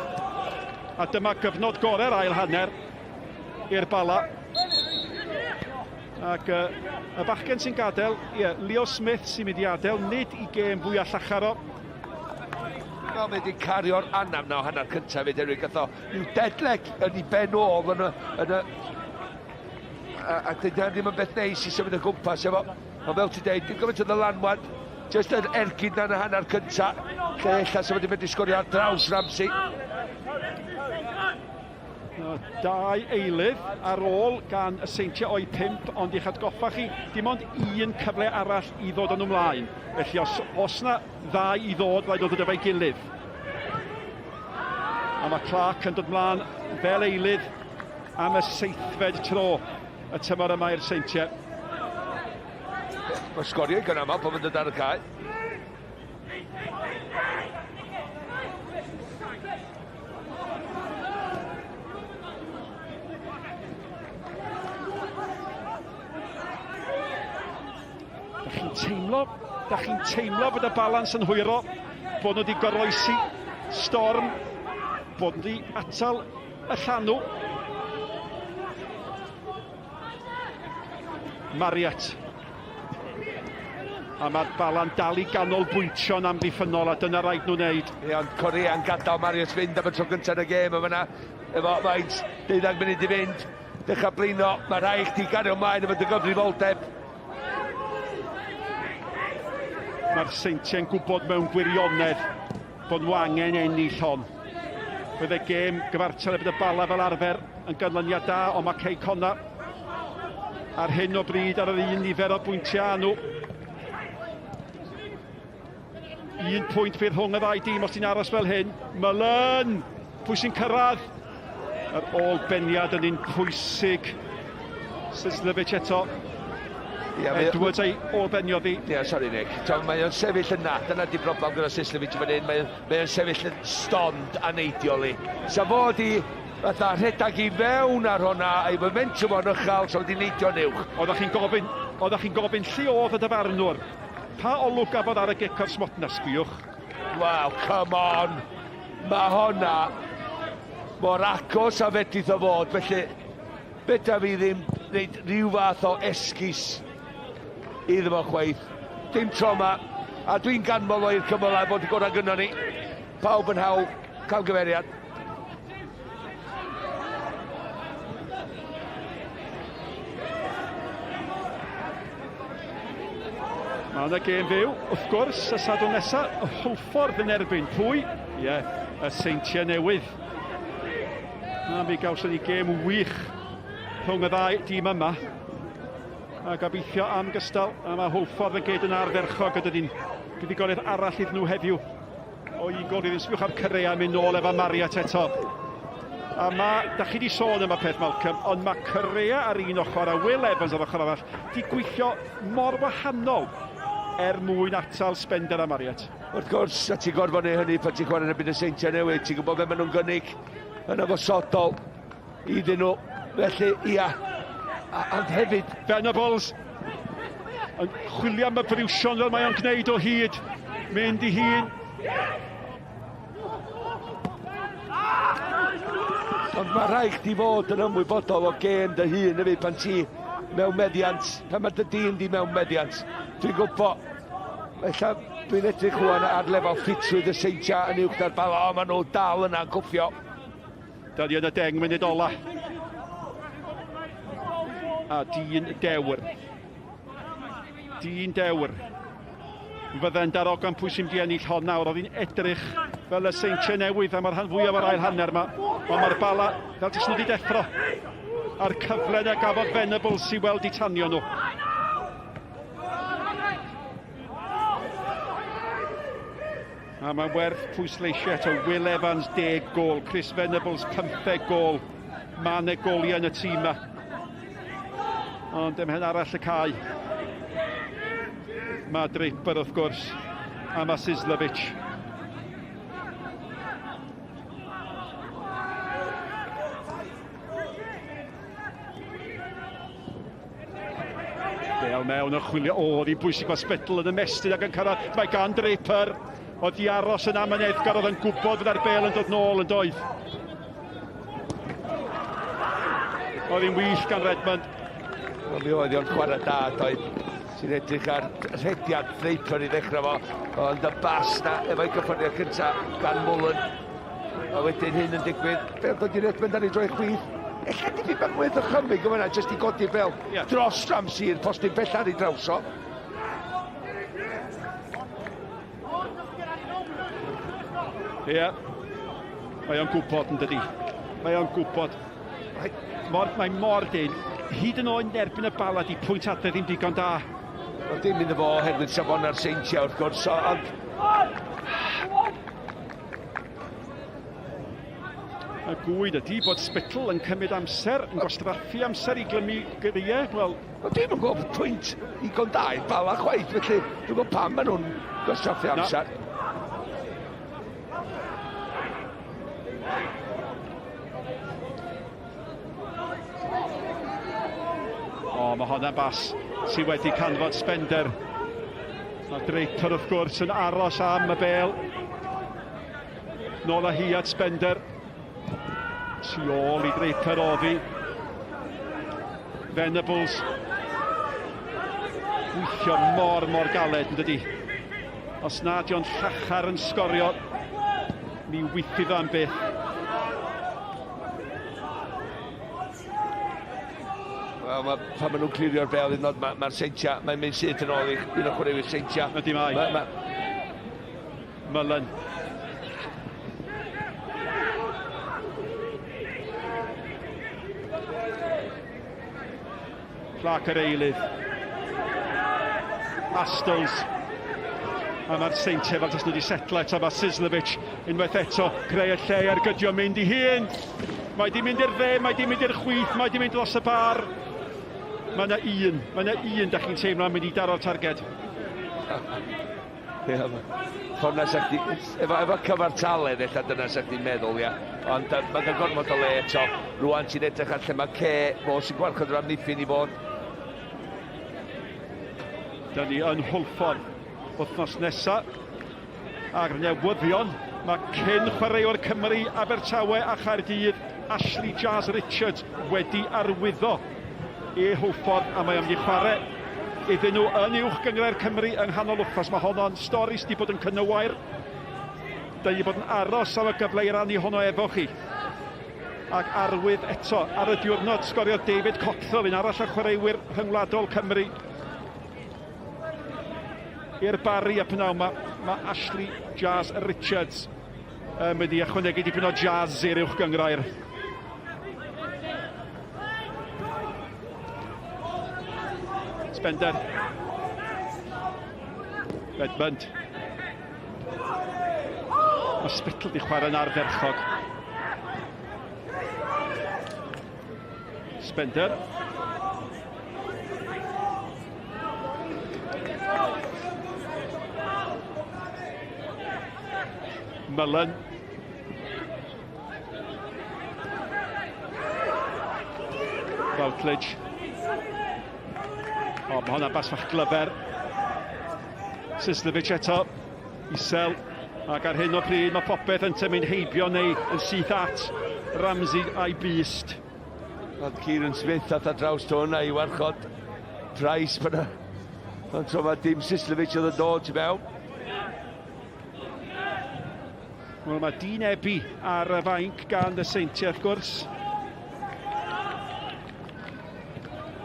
A dyma gyfnod gorau'r ail hanner i'r Bala. Ac uh, y bachgen sy'n gadael, ie, yeah, Leo Smith sy'n mynd i adael, nid i gêm fwyaf llachar o. Wel, mae wedi cario'r anaf na o hanner cyntaf fyd, Eric, gath o rhyw dead leg yn ei ben ôl yn y... Yn y a, a dyna ddim yn beth neis i symud o gwmpas efo. Ond fel ti'n deud, dim gymaint o ddylanwad, jyst yr ergyd na yn y hanner cyntaf, lle ella sef wedi medru sgorio ar draws Ramsey. Dau eilydd ar ôl gan y Seintiau o'u pump, ond i'ch atgoffa chi, dim ond un cyfle arall i ddod â nhw mlaen. Felly os os na ddau i ddod, rhaid nhw ddod efo'i gilydd. A mae Clark yn dod mlaen fel eilydd am y seithfed tro y tymor yma i'r Seintiau. Mae sgorio i gynnal pan mae'n dod ar y cae. Da chi'n teimlo, da chi'n teimlo bod y balans yn hwyro, bod nhw wedi goroesi storm, bod nhw wedi atal y llanw. Marriott. A mae'r bala'n dal i ganolbwyntio'n amddiffynnol a dyna rhaid nhw wneud. Ie, ond Corea'n gadael Marius fynd am y tro gyntaf yn y gêm yma yna. Efo faint, 12 munud i fynd. Dechrau blino, mae rhaid chdi gario ymlaen efo dy gyfrifoldeb. Mae'r Seintiau'n gwybod mewn gwirionedd bod nhw angen ennill hon. Bydd y gêm gyfartal ebyd y Bala fel arfer yn ganlyniad da, ond mae Cei Connah ar hyn o bryd ar yr un nifer o bwyntiau â nhw. Un pwynt fydd rhwng y ddau dîm os ti'n aros fel hyn. Mullen! Pwy sy'n cyrraedd? Yr ôl beniad yn un pwysig. Sislevic eto. Yeah, Edwards ei ôl-beniodd hi. Ie, yeah, sori Nick. Tom, mae o'n sefyll yna. Dyna di broblem gyda Sislevic fan hyn. Mae, mae o'n sefyll yn stond a neidiol i. Sa fod i fatha rhedeg i fewn ar hwnna, a'i momentum o'n uchel, sa wedi neidio'n uwch. Oeddech chi'n gofyn, oeddech chi'n gofyn lle oedd y dyfarnwr? Pa olwg gafodd ar y gic o'r smotyn? A sbïwch. Wow, come on! Mae honna mor agos a fedrith o fod, felly fedra fi ddim wneud rhyw fath o esgus iddo fo chwaith. Dim tro yma, a dwi'n ganmol o i'r cymylau bod y gorau gynnon ni. Pawb yn hawl cael gyferiad. Mae yna gêm fyw, wrth gwrs, y Sadwrn nesaf, y Hwlffordd yn erbyn pwy? Ie, yeah, y Seintiau Newydd. Na, mi gawson ni gêm wych rhwng y ddau dîm yma. A gobeithio am gystal, a mae Hwlffordd yn gyd yn ardderchog gyda ni'n buddugoliaeth arall iddyn nhw heddiw. O un gol i ddim, sbiwch ar Correa mynd nôl efo Marriott eto. A mae, da chi di sôn am y peth Malcolm, ond mae Correa ar un ochr a Will Evans ar ochr arall di gweithio mor wahanol er mwyn atal Spender a Marriott. Wrth gwrs, a ti'n gorfod neud hynny pan ti'n chwarae yn erbyn y Seintiau Newydd, ti'n gwybod beth maen nhw'n gynnig yn ymosodol iddyn nhw. Felly, ia, ond hefyd... Venables yn chwilio am y briwsion fel mae o'n gwneud o hyd. Mynd i hun. Ond mae rhaid chdi fod yn ymwybodol o gêm dy hun hefyd pan ti mewn meddiant, pan mae dy dîm di mewn meddiant. Dwi'n gwybod, ella dwi'n edrych rwan ar lefel ffitrwydd y Seintiau yn uwch na'r Bala, o maen nhw dal yna'n cwffio. Da ni yn y 10 munud ola. A dyn dewr. Dyn dewr. Fydde'n darogan pwy sy'n mynd i ennill hon nawr. Oedd hi'n edrych fel y Seintiau Newydd am y rhan fwyaf o'r ail hanner yma. Ond mae'r Bala fel jyst nhw wedi deffro. A'r cyfle na gafodd Venables i weld i tanio nhw. A mae'n werth pwysleisio eto Will Evans 10 gôl, Chris Venables 15 gôl. Mae yna goliau yn y tîm yma. Ond ymhen arall y cae. Mae Draper wrth gwrs, a mae Sislovic. Bel mewn yn chwilio. O, oedd hi'n bwysig mae Spittle yn ymestyn ac yn cyrraedd. Mae gan Draper. Oedd di aros yn amyneddgar, oedd yn gwybod fydda'r bel yn dod nôl yn doedd. Oedd hi'n wych gan Redmond. Wel, mi oedd o'n chwarae da, doedd. Sy'n edrych ar rhediad Draper i ddechrau fo. Ond y bas na, efo'i gyffyrddiad cyntaf gan Mullen. A wedyn hyn yn digwydd, bel dod i Redmond ar ei droi chwith. Ella dipyn bach mwy o ddychymyg yn fan'na, jyst i godi'r bel yeah. dros Ramsey i'r postyn bella ar ei draws o. Ie. Yeah. Mae o'n gwybod yn dydi. Mae o'n gwybod. Mae mor, mae mor dyn. Hyd yn oed yn erbyn y bala di pwynt adre ddim digon da. Wel dim iddo fo oherwydd safona'r Seintiau wrth gwrs, ond Y gwyd ydy bod Spittle yn cymryd amser, yn gwastraffu amser i glymu gyriau. Wel... Wel, dwi'm yn gweld pwynt igon da i'r Bala chwaith, felly dwi'n gwybod pam maen nhw'n gwastraffu amser. O, mae hwnna'n bas sydd wedi canfod Spender. Mae Draper wrth gwrs yn aros am y bel. Nôl â hi at Spender. Tu ôl i Draper oddi. Venables. Gweithio mor, mor galed yn dydi. Os nad yw'n llachar yn sgorio, mi weithio am byth. Wel, ma, pan maen nhw'n clirio'r bel hyd yn oed, mae'r ma Seintiau, mae'n mynd syth yn ôl i un o chwaraewyr Seintiau. Ydy mae. Ma, ma... Mullen. Clark yr eilydd. Astles. A mae'r Seintiau fel tas nhw wedi setlo eto. Mae Sislovic unwaith eto creu y lle ar gydio mynd i hun. Mae di mynd i'r dde, mae di mynd i'r chwith, mae di mynd dros y bar. Mae yna un, mae yna un da chi'n teimlo yn mynd i daro'r targed. Ie, ffordd na sa chdi, efo, efo cyfartaledd ella dyna sa chdi'n meddwl, ia. Ond uh, mae'n cael gormod o le eto. Rwan ti'n edrych ar lle mae Ce, fo sy'n gwarchod yr amddiffyn i fod. Da ni yn Hwlffordd wythnos nesa. A'r newyddion, mae cyn chwaraewr Cymru, Abertawe a Chaerdydd, Ashley Jazz Richards wedi arwyddo i Hwlffordd a mae am mynd i chwarae iddyn nhw yn uwch gynghrair Cymru yng nghanol wythnos. Mae honno'n stori sydd wedi bod yn cynywair. Da ni wedi bod yn aros am y gyfle i rannu honno efo chi. Ac arwydd eto ar y diwrnod sgoriodd David Cottrell, un arall o chwaraewyr rhyngwladol Cymru, i'r Barri y pnawn yma. Mae Ashley Jazz Richards yn mynd i ychwanegu dipyn o jazz i'r uwch gynghrair. Spender. Redmond. Mae Spittle di chwarae'n ardderchog. Spender. Mullen. Routledge. O, mae hwnna'n bas fach glyfer. Sislevic eto. Isel. Ac ar hyn o bryd mae popeth yn tymyn heibio neu yn syth at Ramsey a'i byst. Oedd Kieran Smith at ar draws to yna i warchod Price. Ond tro mae dim Sislevic oedd yn dod i mewn. Wel, mae Dean Ebby ar y fainc gan y Seintiau, wrth gwrs.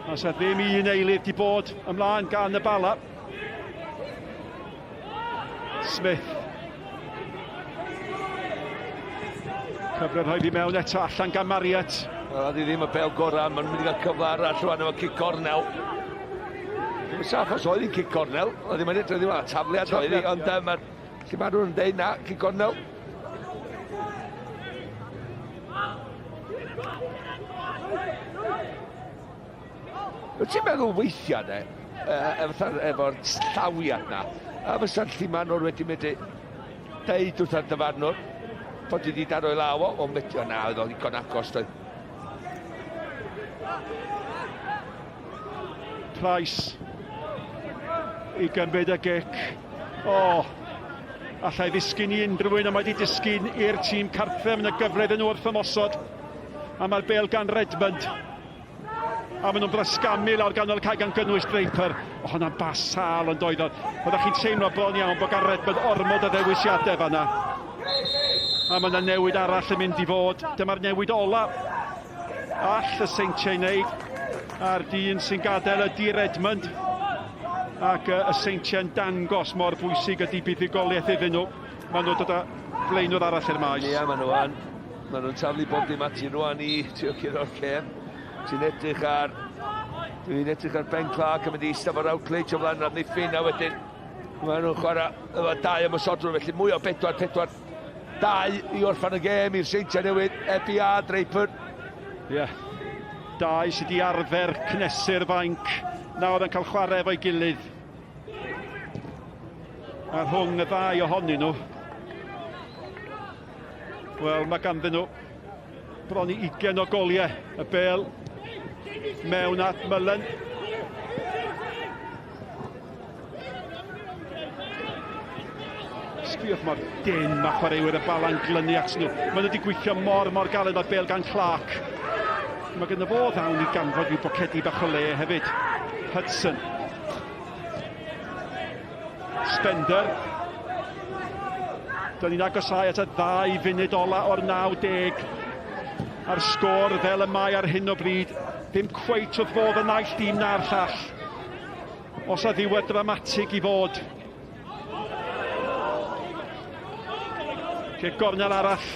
Os a ddim un eilydd di bod ymlaen gan y Bala. Smith. Cyfle rhoi fi mewn eto allan gan Marriott. Wel, oedd hi ddim y bel gorau, maen nhw'n mynd i gael cyfle arall rwan efo cic cornel. Dwi'n saff os oedd hi'n cic cornel, oedd hi'n edrych ddim yn tafliad oedd hi, ond mae'r Lle mae rhywun yn deud na, cic gornel. Wyt ti'n meddwl weithiau, ne, efo'r llawiad na, a fysa'r llimanwr wedi medru deud wrth ar dyfarnwr bod wedi daro i law o, ond medio na, oedd o'n ddigon agos, doedd. Price i gymryd y gic. O, oh, allai ddisgyn i unrhyw un, ond mae wedi disgyn i'r tîm cartref yn y gyfle iddyn nhw wrth ymosod. A mae'r bel gan Redmond. A maen nhw'n brasgamu lawr ganol y cae gan gynnwys Draper. O, hwnna'n bas sâl yn doedd o. Oeddech chi'n teimlo bron iawn bod gan Redmond ormod o ddewisiadau fanna. A mae yna newid arall yn mynd i fod. Dyma'r newid ola all y Seintiau wneud. A'r dyn sy'n gadael ydy Redmond. Ac y Seintiau'n dangos mor bwysig ydy buddugoliaeth iddyn nhw. Maen nhw'n dod â blaenwr arall i'r maes. Ie, maen nhw yn. Maen nhw'n taflu bob dim ati rwan i trio curo'r cem. Ti'n edrych ar... Dwi'n edrych ar Ben Clark yn mynd i eistedd fo Routledge o flaen yr amddiffyn a wedyn maen nhw'n chwarae efo dau ymosodwr felly mwy o 4 4 2 i orffan y gêm i'r Seintiau Newydd, Ebi a Draper. Ie. Yeah. Dau sydd wedi arfer cnesu'r fainc nawr yn cael chwarae efo'i gilydd. A rhwng y ddau ohonyn nhw, wel, mae ganddyn nhw bron i 20 o goliau. Y bel mewn at Mullen. Sbiwch mor dyn mae chwaraewyr y Bala'n glynu at nhw. Maen nhw wedi gweithio mor, mor galed. Mae bel gan Clark. Mae gynno fo ddawn i ganfod rhyw bocedi bach o le hefyd. Hudson. Spender. Dyna ni'n agosáu at y ddau funud ola o'r 90. A'r sgôr fel y mae ar hyn o bryd, ddim cweit wrth fodd y naill dîm na'r llall. Os a ddiwedd dramatig i fod. Cic gornel arall.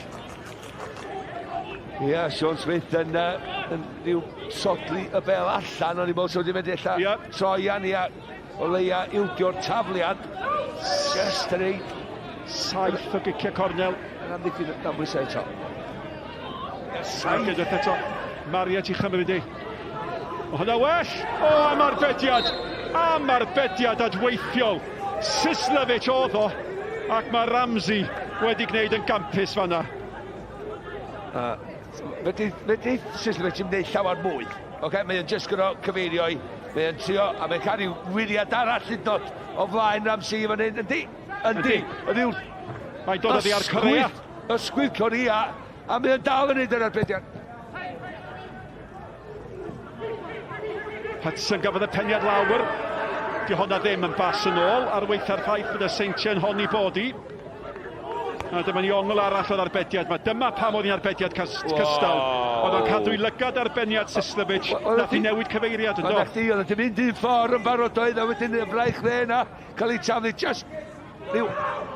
Ie, yeah, Sean Smith yn, uh, yn rhyw sodli y bel allan, o'n i'n meddwl sydd wedi mynd ella yeah. troi ia, o leia ildio'r tafliad. Just yn ei... Saith o giciau cornel. Yn amddiffyn dan bwysau eto. Saith. Ac eto, Marriott i chymryd ei. O hwnna well! O, am arbediad! Am arbediad adweithiol! Sislevic oedd o, ac mae Ramsey wedi gwneud yn gampus fanna. Uh, fedri, fedri Sislevic yn gwneud llawer mwy. Okay, mae o'n just gyda cyfeirio i, mae o'n trio, a mae'n cael rhyw wiriad arall hyd yn o flaen Ramsey fan hyn. Yndi, yndi, yndi. Mae'n dod oddi ar Corea. Ysgwydd Corea, a mae o'n dal yn neud yr arbediad. Hudson gafodd y peniad lawr. Di honna ddim yn bas yn ôl ar weitha'r ffaith bod y Seintiau'n honni bod i. A dyma ni ongl arall o'r arbediad. Mae dyma pam oedd hi'n arbediad cystal. Oedd o'n cadw'i lygad ar beniad Sislevic. Nath i newid cyfeiriad yn do. Oedd oedd yn mynd un ffordd yn barod oedd a wedyn y fraich dde yna cael ei taflu just Rhyw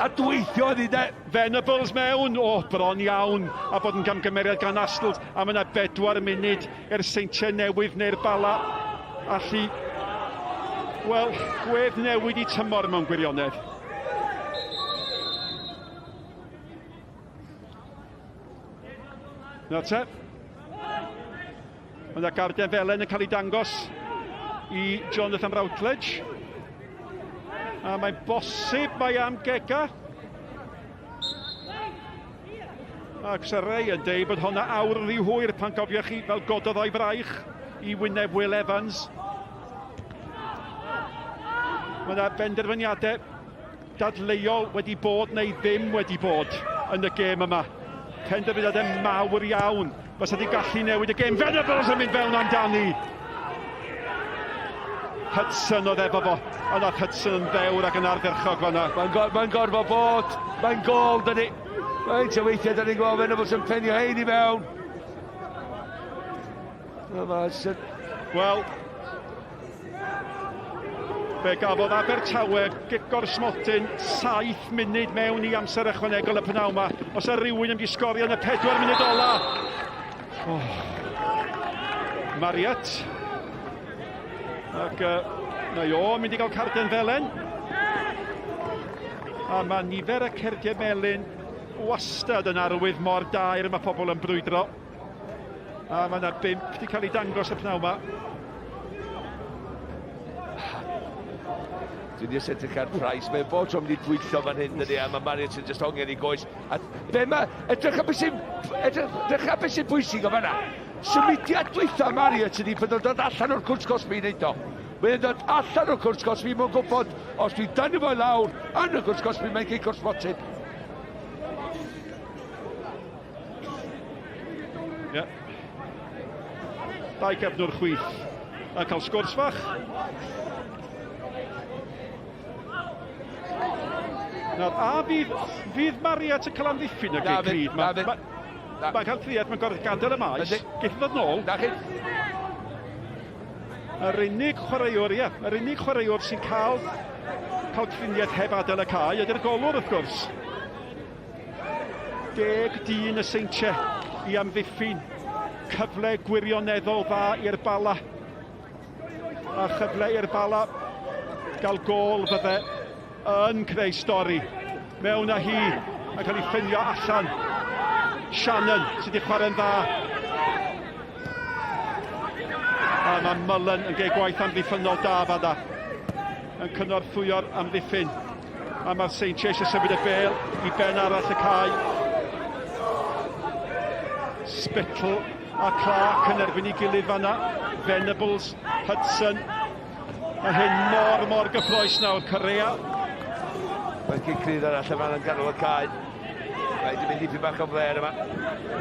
adweithio oedd hi de. Venables mewn, o, bron iawn, a bod yn gamgymeriad gan Astles, a mae yna bedwar munud i'r Seintiau Newydd neu'r Bala allu, wel, gwedd newid i tymor mewn gwirionedd. Nawr te, Mae yna garden felen yn cael ei dangos i Jonathan Routledge. A mae'n bosib mae am Gega. Ac Sir Ray yn deud bod honna awr rhy hwyr pan gofioch chi fel gododd o'i fraich i wyneb Will Evans. Mae yna benderfyniadau dadleuol wedi bod neu ddim wedi bod yn y gêm yma. Penderfyniadau mawr iawn. Fysa di gallu newid y gêm. Venables yn mynd fewn amdani. Hudson oedd efo fo. Ond nath Hudson yn ddewr ac yn ardderchog fanna. Mae'n go mae gorfod bod. Mae'n gol, dyni. Reit, o weithiau, dyn ni'n gweld Venables yn penio hein i mewn. Wel, fe gafodd Abertawe gic o'r smotyn saith munud mewn i amser ychwanegol y pnawn yma. Os yna rhywun yn mynd i sgorio yn y pedwar munud ola. Oh. Mariat. Ac uh, mae o yn mynd i gael carden felen. A mae nifer y cerdiau melyn wastad yn arwydd mor daer mae pobl yn brwydro. A mae yna bump wedi cael ei dangos y pnawn yma. Dwi'n jyst edrych ar Price, mae'n bob tro mynd i dwyllo fan hyn, dydy, a mae Marriott yn just hongian i goes. A be mae, edrych ar beth sy'n, edrych ar beth sy'n bwysig o fanna. Symudiad dwytha Marriott ydy bod o'n dod allan o'r cwrt cosbi i wneud o. Mae'n dod allan o'r cwrt cosbi, mae'n gwybod, os dwi'n dynnu fo i lawr yn y cwrt cosbi, mae'n gic o'r smotyn. Yeah. Dau gefnwr chwith a cael sgwrs fach. Nawr, a fydd, fydd Mariat yn cael amddiffyn y gig pryd? Mae'n ma, ma cael triaeth, mae'n gorfod gadael y maes. Geith ddod nôl. Na chi. Yr unig chwaraewr, ie, yr unig chwaraewr sy'n cael cael triniaeth heb adael y cae ydy'r golwr, wrth gwrs. Deg dyn y Seintiau i amddiffyn cyfle gwirioneddol dda i'r Bala. A chyfle i'r Bala gael gôl fydde yn creu stori. Mewn â hi a cael ei ffeindio allan. Shannon sydd wedi chwarae'n dda. A mae Mullen yn gael gwaith amddiffynnol da fanna. Yn cynorthwyo'r amddiffyn. A mae'r Seintiau eisiau symud y bel i ben arall y cae. Spittle a Clark yn erbyn ei gilydd fanna. Venables, Hudson. Mae hyn mor, mor gyffroes nawr. Correa. Mae'n cic rydd arall yma yn ganol y cae. Mae wedi mynd dipyn bach o fler yma.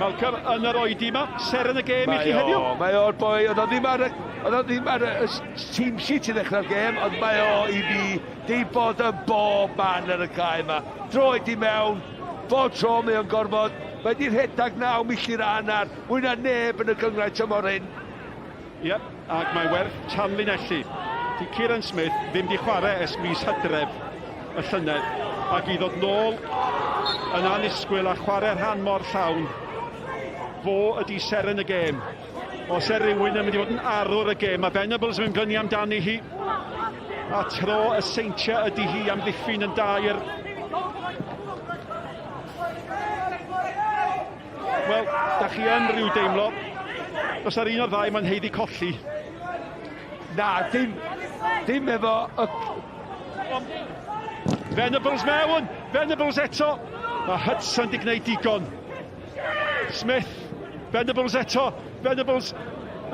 Malcolm yn yr oedi yma. Seren y gêm i chi heddiw. Mae o'r boi, oedd o ddim ar y, oedd o ddim ar y team sheet i ddechrau'r gêm, ond mae o i fi Di bod yn bob man ar y cae yma. Droed i mewn, bob tro mae o'n gorfod. Mae di rhedeg 9 milltir a hanner, mwy na neb yn y gynghrair tymor hyn. Ie, ac mae werth tanlinellu. Di Kieran Smith ddim di chwarae ers mis Hydref y llynedd, ac i ddod nôl yn annisgwyl a chwarae rhan mor llawn, fo ydi seren y gêm. Os er rhywun yn mynd i fod yn arwr y gêm, mae Venables yn mynd fyny amdani hi. A tro y Seintiau ydy hi am ddiffyn yn dair. Wel, da chi yn rhyw deimlo. Os ar un o'r ddau mae'n heiddi colli. Na, dim, dim efo y... Venables mewn, Venables eto. Mae Hudson di gwneud digon. Smith, Venables eto, Venables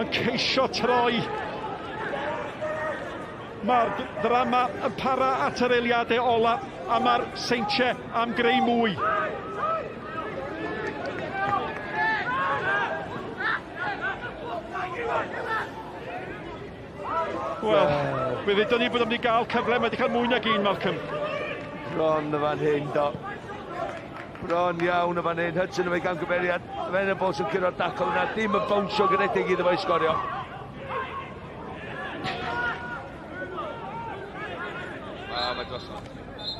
yn ceisio troi. Mae'r ddrama yn para at yr eiliadau ola a mae'r Seintiau am greu mwy. Wel, fe ddudon ni bod o'n mynd i gael cyfle, mae wedi cael mwy nag un, Malcolm. Bron y fan hyn, do. Bron iawn y fan hyn, Hudson efo'i gamgymeriad, Venables yn curo'r dacl yna, dim yn bownsio gyda'i iddo fo i sgorio.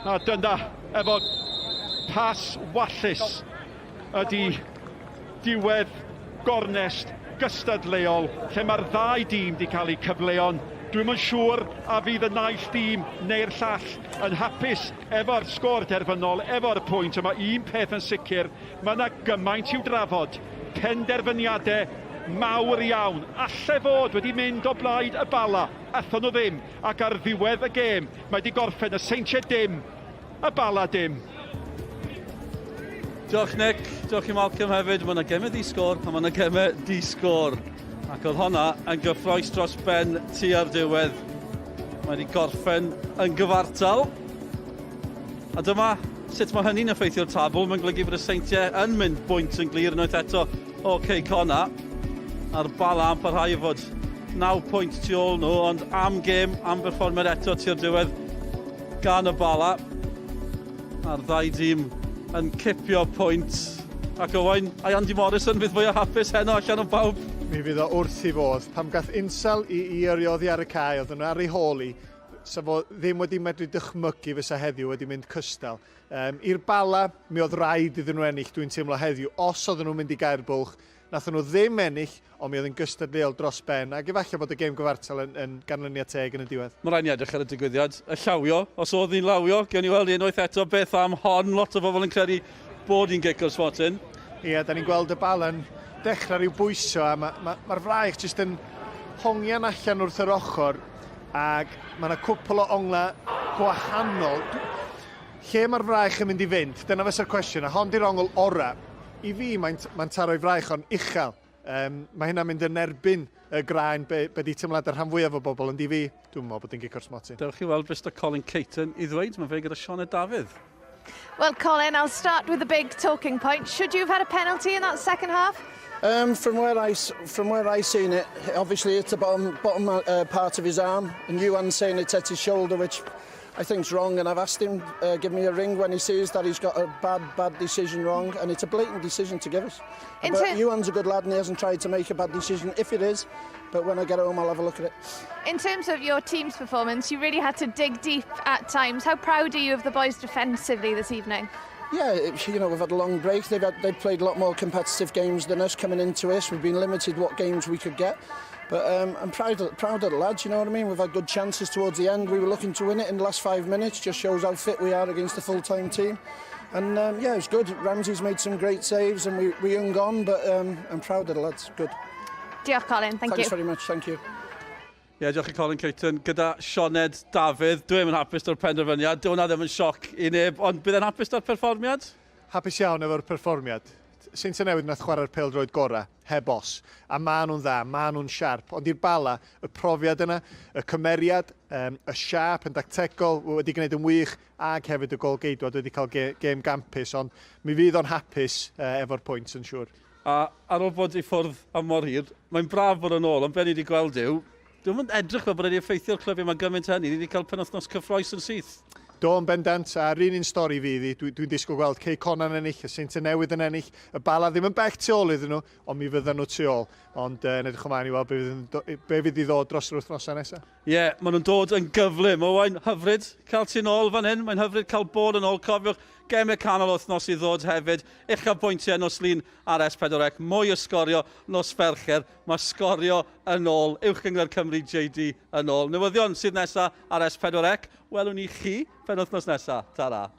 A dyna, efo pas wallus ydy diwedd gornest gystadleuol lle mae'r ddau dîm wedi cael eu cyfleon. Dwi'm yn siŵr a fydd y naill dîm neu'r llall yn hapus efo'r sgôr derfynol, efo'r pwynt, ond mae un peth yn sicr, mae yna gymaint i'w drafod. Penderfyniadau mawr iawn. Alle fod wedi mynd o blaid y Bala, aethon nhw ddim, ac ar ddiwedd y gêm, mae wedi gorffen y Seintiau dim, y Bala dim. Diolch Nick, diolch i Malcolm hefyd. Mae yna gemau di-sgôr a mae yna gemau di-sgôr. Ac oedd honna yn gyffroes dros ben tua'r diwedd. Mae wedi gorffen yn gyfartal. A dyma sut mae hynny'n effeithio'r tabl. Mae'n golygu bod y Seintiau yn mynd bwynt yn glir unwaith eto o Cei Conna. A'r Bala yn parhau i fod 9 pwynt tu ôl nhw, ond am gêm, am berfformiad eto tua'r diwedd gan y Bala. A'r ddau dîm yn cipio pwynt. Ac Owain, ai Andy Morrison fydd fwyaf hapus heno allan o bawb? Mi fydd o wrth i fodd. Pam gath Insel i, i yrru oddi ar y cae, oedd yn ar ei hôl i, sa fo ddim wedi medru dychmygu fysa heddiw wedi mynd cystal. Um, I'r Bala, mi oedd rhaid iddyn nhw ennill, dwi'n teimlo heddiw, os oedden nhw'n mynd i gau'r bwlch. Nathon nhw ddim ennill, ond mi oedd yn gystadleuol dros ben, ac efallai bod y gêm gyfartal yn, yn ganlyniad teg yn y diwedd. Mae rhaid ni edrych ar y digwyddiad, y llawio, os oedd hi'n lawio, gewn ni weld unwaith eto beth am hon, lot o bobl yn credu bod hi'n gic o'r smotyn. Ie, da ni'n gweld y bala'n dechrau rhyw bwyso, a mae'r ma, ma, ma fraich jyst yn hongian allan wrth yr ochr, ac mae yna cwpl o ongla gwahanol. Lle mae'r fraich yn mynd i fynd? Dyna fysa'r cwestiwn, a hon di'r ongl ora. I fi, mae'n mae taro'i fraich o'n uchel. Um, mae hynna'n mynd yn erbyn y graen be, be di teimlad y rhan fwyaf o bobl, ond i fi, dwi'n meddwl bod hi'n gic o'r smotyn. Dewch i weld beth Colin Caton i ddweud, mae fe gyda Sioned Dafydd. Well, Colin, I'll start with the big talking point. Should you have had a penalty in that second half? Um, from where I from where I seen it, obviously it's the bottom bottom uh, part of his arm, and Ewan's saying it's at his shoulder, which I think's wrong. And I've asked him uh, give me a ring when he sees that he's got a bad bad decision wrong, and it's a blatant decision to give us. In but Ewan's a good lad, and he hasn't tried to make a bad decision. If it is, but when I get home, I'll have a look at it. In terms of your team's performance, you really had to dig deep at times. How proud are you of the boys defensively this evening? Yeah, it, you know, we've had a long break. They've, had, they've played a lot more competitive games than us coming into this. We've been limited what games we could get. But um, I'm proud of, proud of the lads, you know what I mean? We've had good chances towards the end. We were looking to win it in the last five minutes. Just shows how fit we are against the full-time team. And um, yeah, it was good. Ramsey's made some great saves and we, we hung on, but um, I'm proud of the lads. Good. Diolch, Colin. Thank Thanks you. very much. Thank you. Ie, yeah, diolch i Colin Clayton gyda Sioned Dafydd. Dwi'n yn hapus o'r penderfyniad. Dyw hwnna ddim yn sioc i neb, ond bydd e'n hapus o'r perfformiad? Hapus iawn efo'r perfformiad. Seintiau Newydd nath chwarae'r pêl-droed gorau, heb os. A maen nhw'n dda, maen nhw'n siarp. Ond i'r Bala, y profiad yna, y cymeriad, um, y siap yn dactegol wedi gwneud yn wych, ac hefyd y gôl-geidwad wedi cael ge gêm gampus, ond mi fydd o'n hapus uh, efo'r pwynt yn siŵr. A ar ôl bod i ffwrdd am mor hir, mae'n braf bod yn ôl, ond be ni wedi gweld yw, dwi'n yn edrych fel bod wedi effeithio'r clybiau yma gymaint hynny. Ni wedi cael penwythnos cyffroes yn syth. Do, yn bendant, a'r un un stori fydd hi. Dwi'n dwi, disgwyl gweld Cei Connah yn ennill, y Seintiau Newydd yn ennill, y Bala ddim yn bell tu ôl iddyn nhw, ond mi fyddan nhw tu ôl. Ond uh, yn edrych ymlaen i weld be fydd, be fydd i ddod dros yr wythnosau nesaf. Ie, yeah, maen nhw'n dod yn gyflym. Owain, hyfryd cael ti'n ôl fan hyn. Mae'n hyfryd cael bod yn ôl. Cofiwch, gemau canol wythnos i ddod hefyd. Uchafbwyntiau nos Lun ar S4C. Mwy o sgorio nos Fercher. Mae sgorio yn ôl. Uwch Gynghrair Cymru JD yn ôl. Newyddion sydd nesaf ar S4C. Welwn ni chi penwythnos nesaf. Ta-ra.